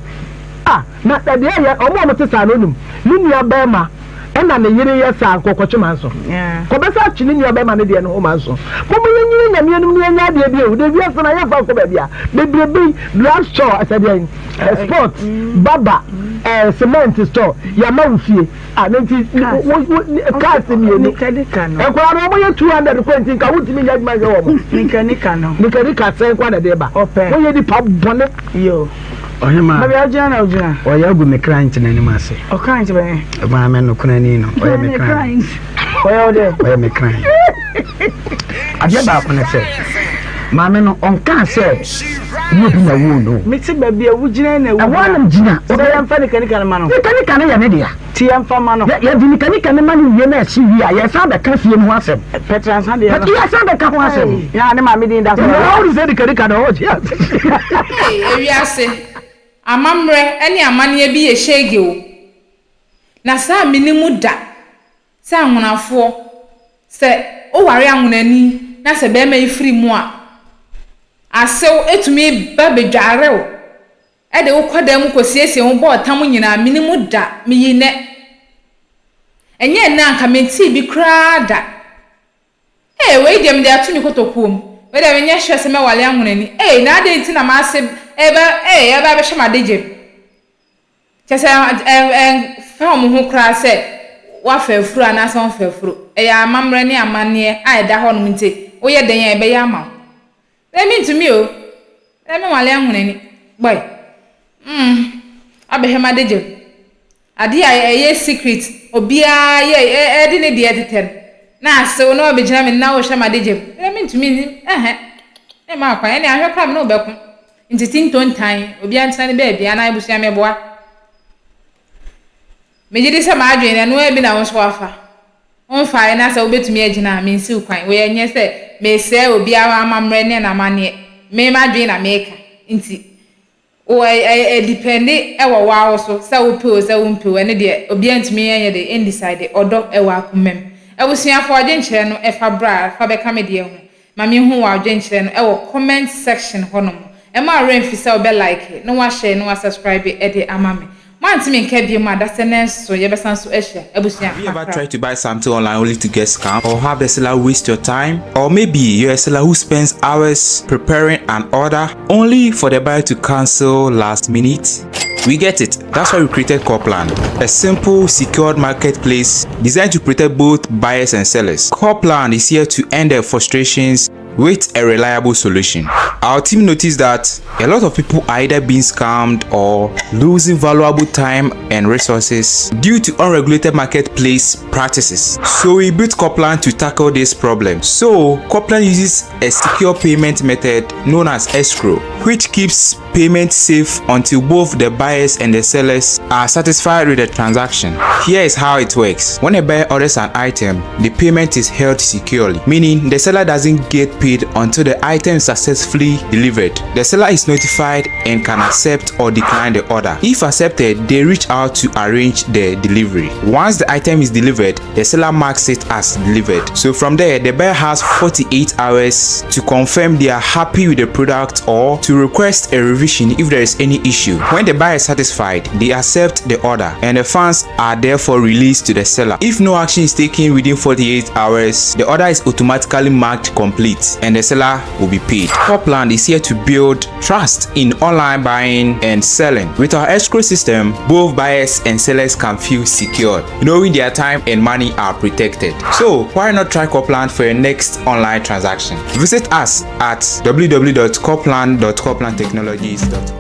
Speaker 7: ah na deɛ ɛyɛ wɔn a wɔte saa no wonim ne nua bɛrima ɛna ne yere yɛ saa nka ɔkɔtwe manso. Kɔbɛsa atwe ne nua bɛrima ne deɛ no ho manso. Momma yɛnyini Nyame anim na yɛnyɛ adeɛ bi o. Deɛ wiase no yɛmfa nkɔ baabi a. Bebrebe yi, drug store, ɛsɛ deɛn? Sport, baba, eh, cement store, yɛama wo fie. Ah, ne nti wo wo cars mmienu. Nkwadaa no wɔn yɛ 200 kɔ nti nka wontumi nyɛ adwuma nhwɛ wɔn.
Speaker 5: Nikanika no.
Speaker 7: Nikanika sɛn kɔ na ɛde ba.
Speaker 5: Ɔpɛ.
Speaker 7: Woyɛ nipa bɔne.
Speaker 5: Yo.
Speaker 9: Ɔhema.
Speaker 5: Baabi a wogyina na wogyina.
Speaker 9: Ɔyɛ agu me client n'anim ase.
Speaker 5: Ɔ client bɛn?
Speaker 9: Maame no kunani no. Ɔyɛ me client.
Speaker 5: Ɔyɛ wo dɛ?
Speaker 9: Ɔyɛ me client. Adeɛ baako ne sɛ, maame no ɔnkaa sɛ ne obi na woo no.
Speaker 5: Mete baabi a wogyina na wogyina.
Speaker 9: Ɛhɔ ara na gyina.
Speaker 5: Sɛ yɛmfa nikanika no ma no.
Speaker 9: Nikanika no yɛ ne dea.
Speaker 5: Ti yɛmfa ma no.
Speaker 9: Yɛde nikanika no ma no wie na ɛhye wie a, yɛsan bɛka fie no ho asɛm.
Speaker 5: Pɛtransa deɛ no.
Speaker 9: Yɛsan bɛka ho asɛm.
Speaker 5: Na ne maame din da so.
Speaker 9: Na ɔde sɛ nikanika no ɔgye ase.
Speaker 1: Hey, ewiase, amammerɛ ne amanneɛ bi yɛ shege o. Na saa menni mu da sɛ anwonafoɔ, sɛ woware anwonani na sɛ barima yi firi mu a, asew tumi ba bɛdware wo de wo kɔ dan mu kɔsiesie wo bɔ ɔtam nyinaa, menni mu da, meyi nnɛ. Ɛnyɛ nnɛ anka mentee bi koraa da. Ee, wei deɛ mede ato me kotokuo mu. Wei deɛ menyɛ sure sɛ mɛwale anwonani. Ee, na adɛn nti na m'ase reba, ee, ɛreba abɛhyɛ m'adagya mu? Kyerɛ sɛ, ɛmfa wɔn ho koraa sɛ woafa afuru anaasɛ womfa afuru. Ɛyɛ amammerɛ ne amanneɛ a ɛda hɔnom nti, woyɛ dɛn a ɛbɛyɛ ama wo. Dɛ mentumi o, dɛ menwale ahonani. Boy, mm, abɛhwɛ m'adagya mu. Adeɛ a ɛyɛ secret, obiara yɛ, ɛde ne deɛ tetɛ no, na asew na wabɛgyina me na wohwɛ m'adagya mu. Dɛ mentumi, ɛhɛ, ɛmma kwan, ɛnneɛ ahwɛ koraa me ne wo bɛko. Ntete ntontan, obiara ntena ne baabi, anaa abusua meboa? Megye di sɛ m'adwene no, ɛno ara bi na wo nso woafa. Womfaeɛ na sɛ wobɛtumi agyina a, mensiw kwan. Wei ɛnyɛ sɛ meresɛe obiara amammerɛ ne n'amanneɛ. Me m'adwene na meka. Nti, wo ɛ ɛ ɛdipɛnde wɔ wo ara wo so sɛ wopɛ o sɛ wompɛ o, ɛno deɛ obiara ntumi nyɛ dɛ ɛndecide. Ɔdɔ wɔ akoma mu. Abusuafoɔ, adwenkyerɛ no fa bra, fa bɛka me deɛ ho. Ma menhu w'adwenkyerɛ no wɔ comment section hɔ nom. Mma wo werɛ mfi sɛ wobɛ like na wa share na wa subscribe de ama me. Moante me nka biom a dasɛ nanso yɛbɛsan so ahyia. Abusua,
Speaker 15: Have you ever
Speaker 1: makra.
Speaker 15: tried to buy something online only to get scammed or have the seller waste your time? Or maybe you're a seller who spends hours preparing an order only for the buyer to cancel last minute? We get it. That's why we created Corplan, a simple, secured marketplace designed to protect both buyers and sellers. Corplan is here to end their frustrations with a reliable solution. Our team noticed that a lot of people are either being scammed or losing valuable time and resources due to unregulated marketplace practices. So we built Corplan to tackle this problem. So Corplan uses a secure payment method known as escrow, which keeps payment safe until both the buyers and the sellers are satisfied with the transaction. Here is how it works. When a buyer orders an item, the payment is held securely, meaning the seller doesn't get paid until the item is successfully delivered. The seller is notified and can accept or decline the order. If accepted, they reach out to arrange the delivery. Once the item is delivered, the seller marks it as delivered. So from there, the buyer has 48 hours to confirm they are happy with the product or to request a revision if there is any issue. When the buyer is satisfied, they accept the order and the funds are therefore released to the seller. If no action is taken within 48 hours, the order is automatically marked complete and the seller will be paid. Copland is here to build trust in online buying and selling. With our escrow system, both buyers and sellers can feel secured, knowing their time and money are protected. So why not try Copland for your next online transaction? Visit us at www.copland.coplandtechnologies.com.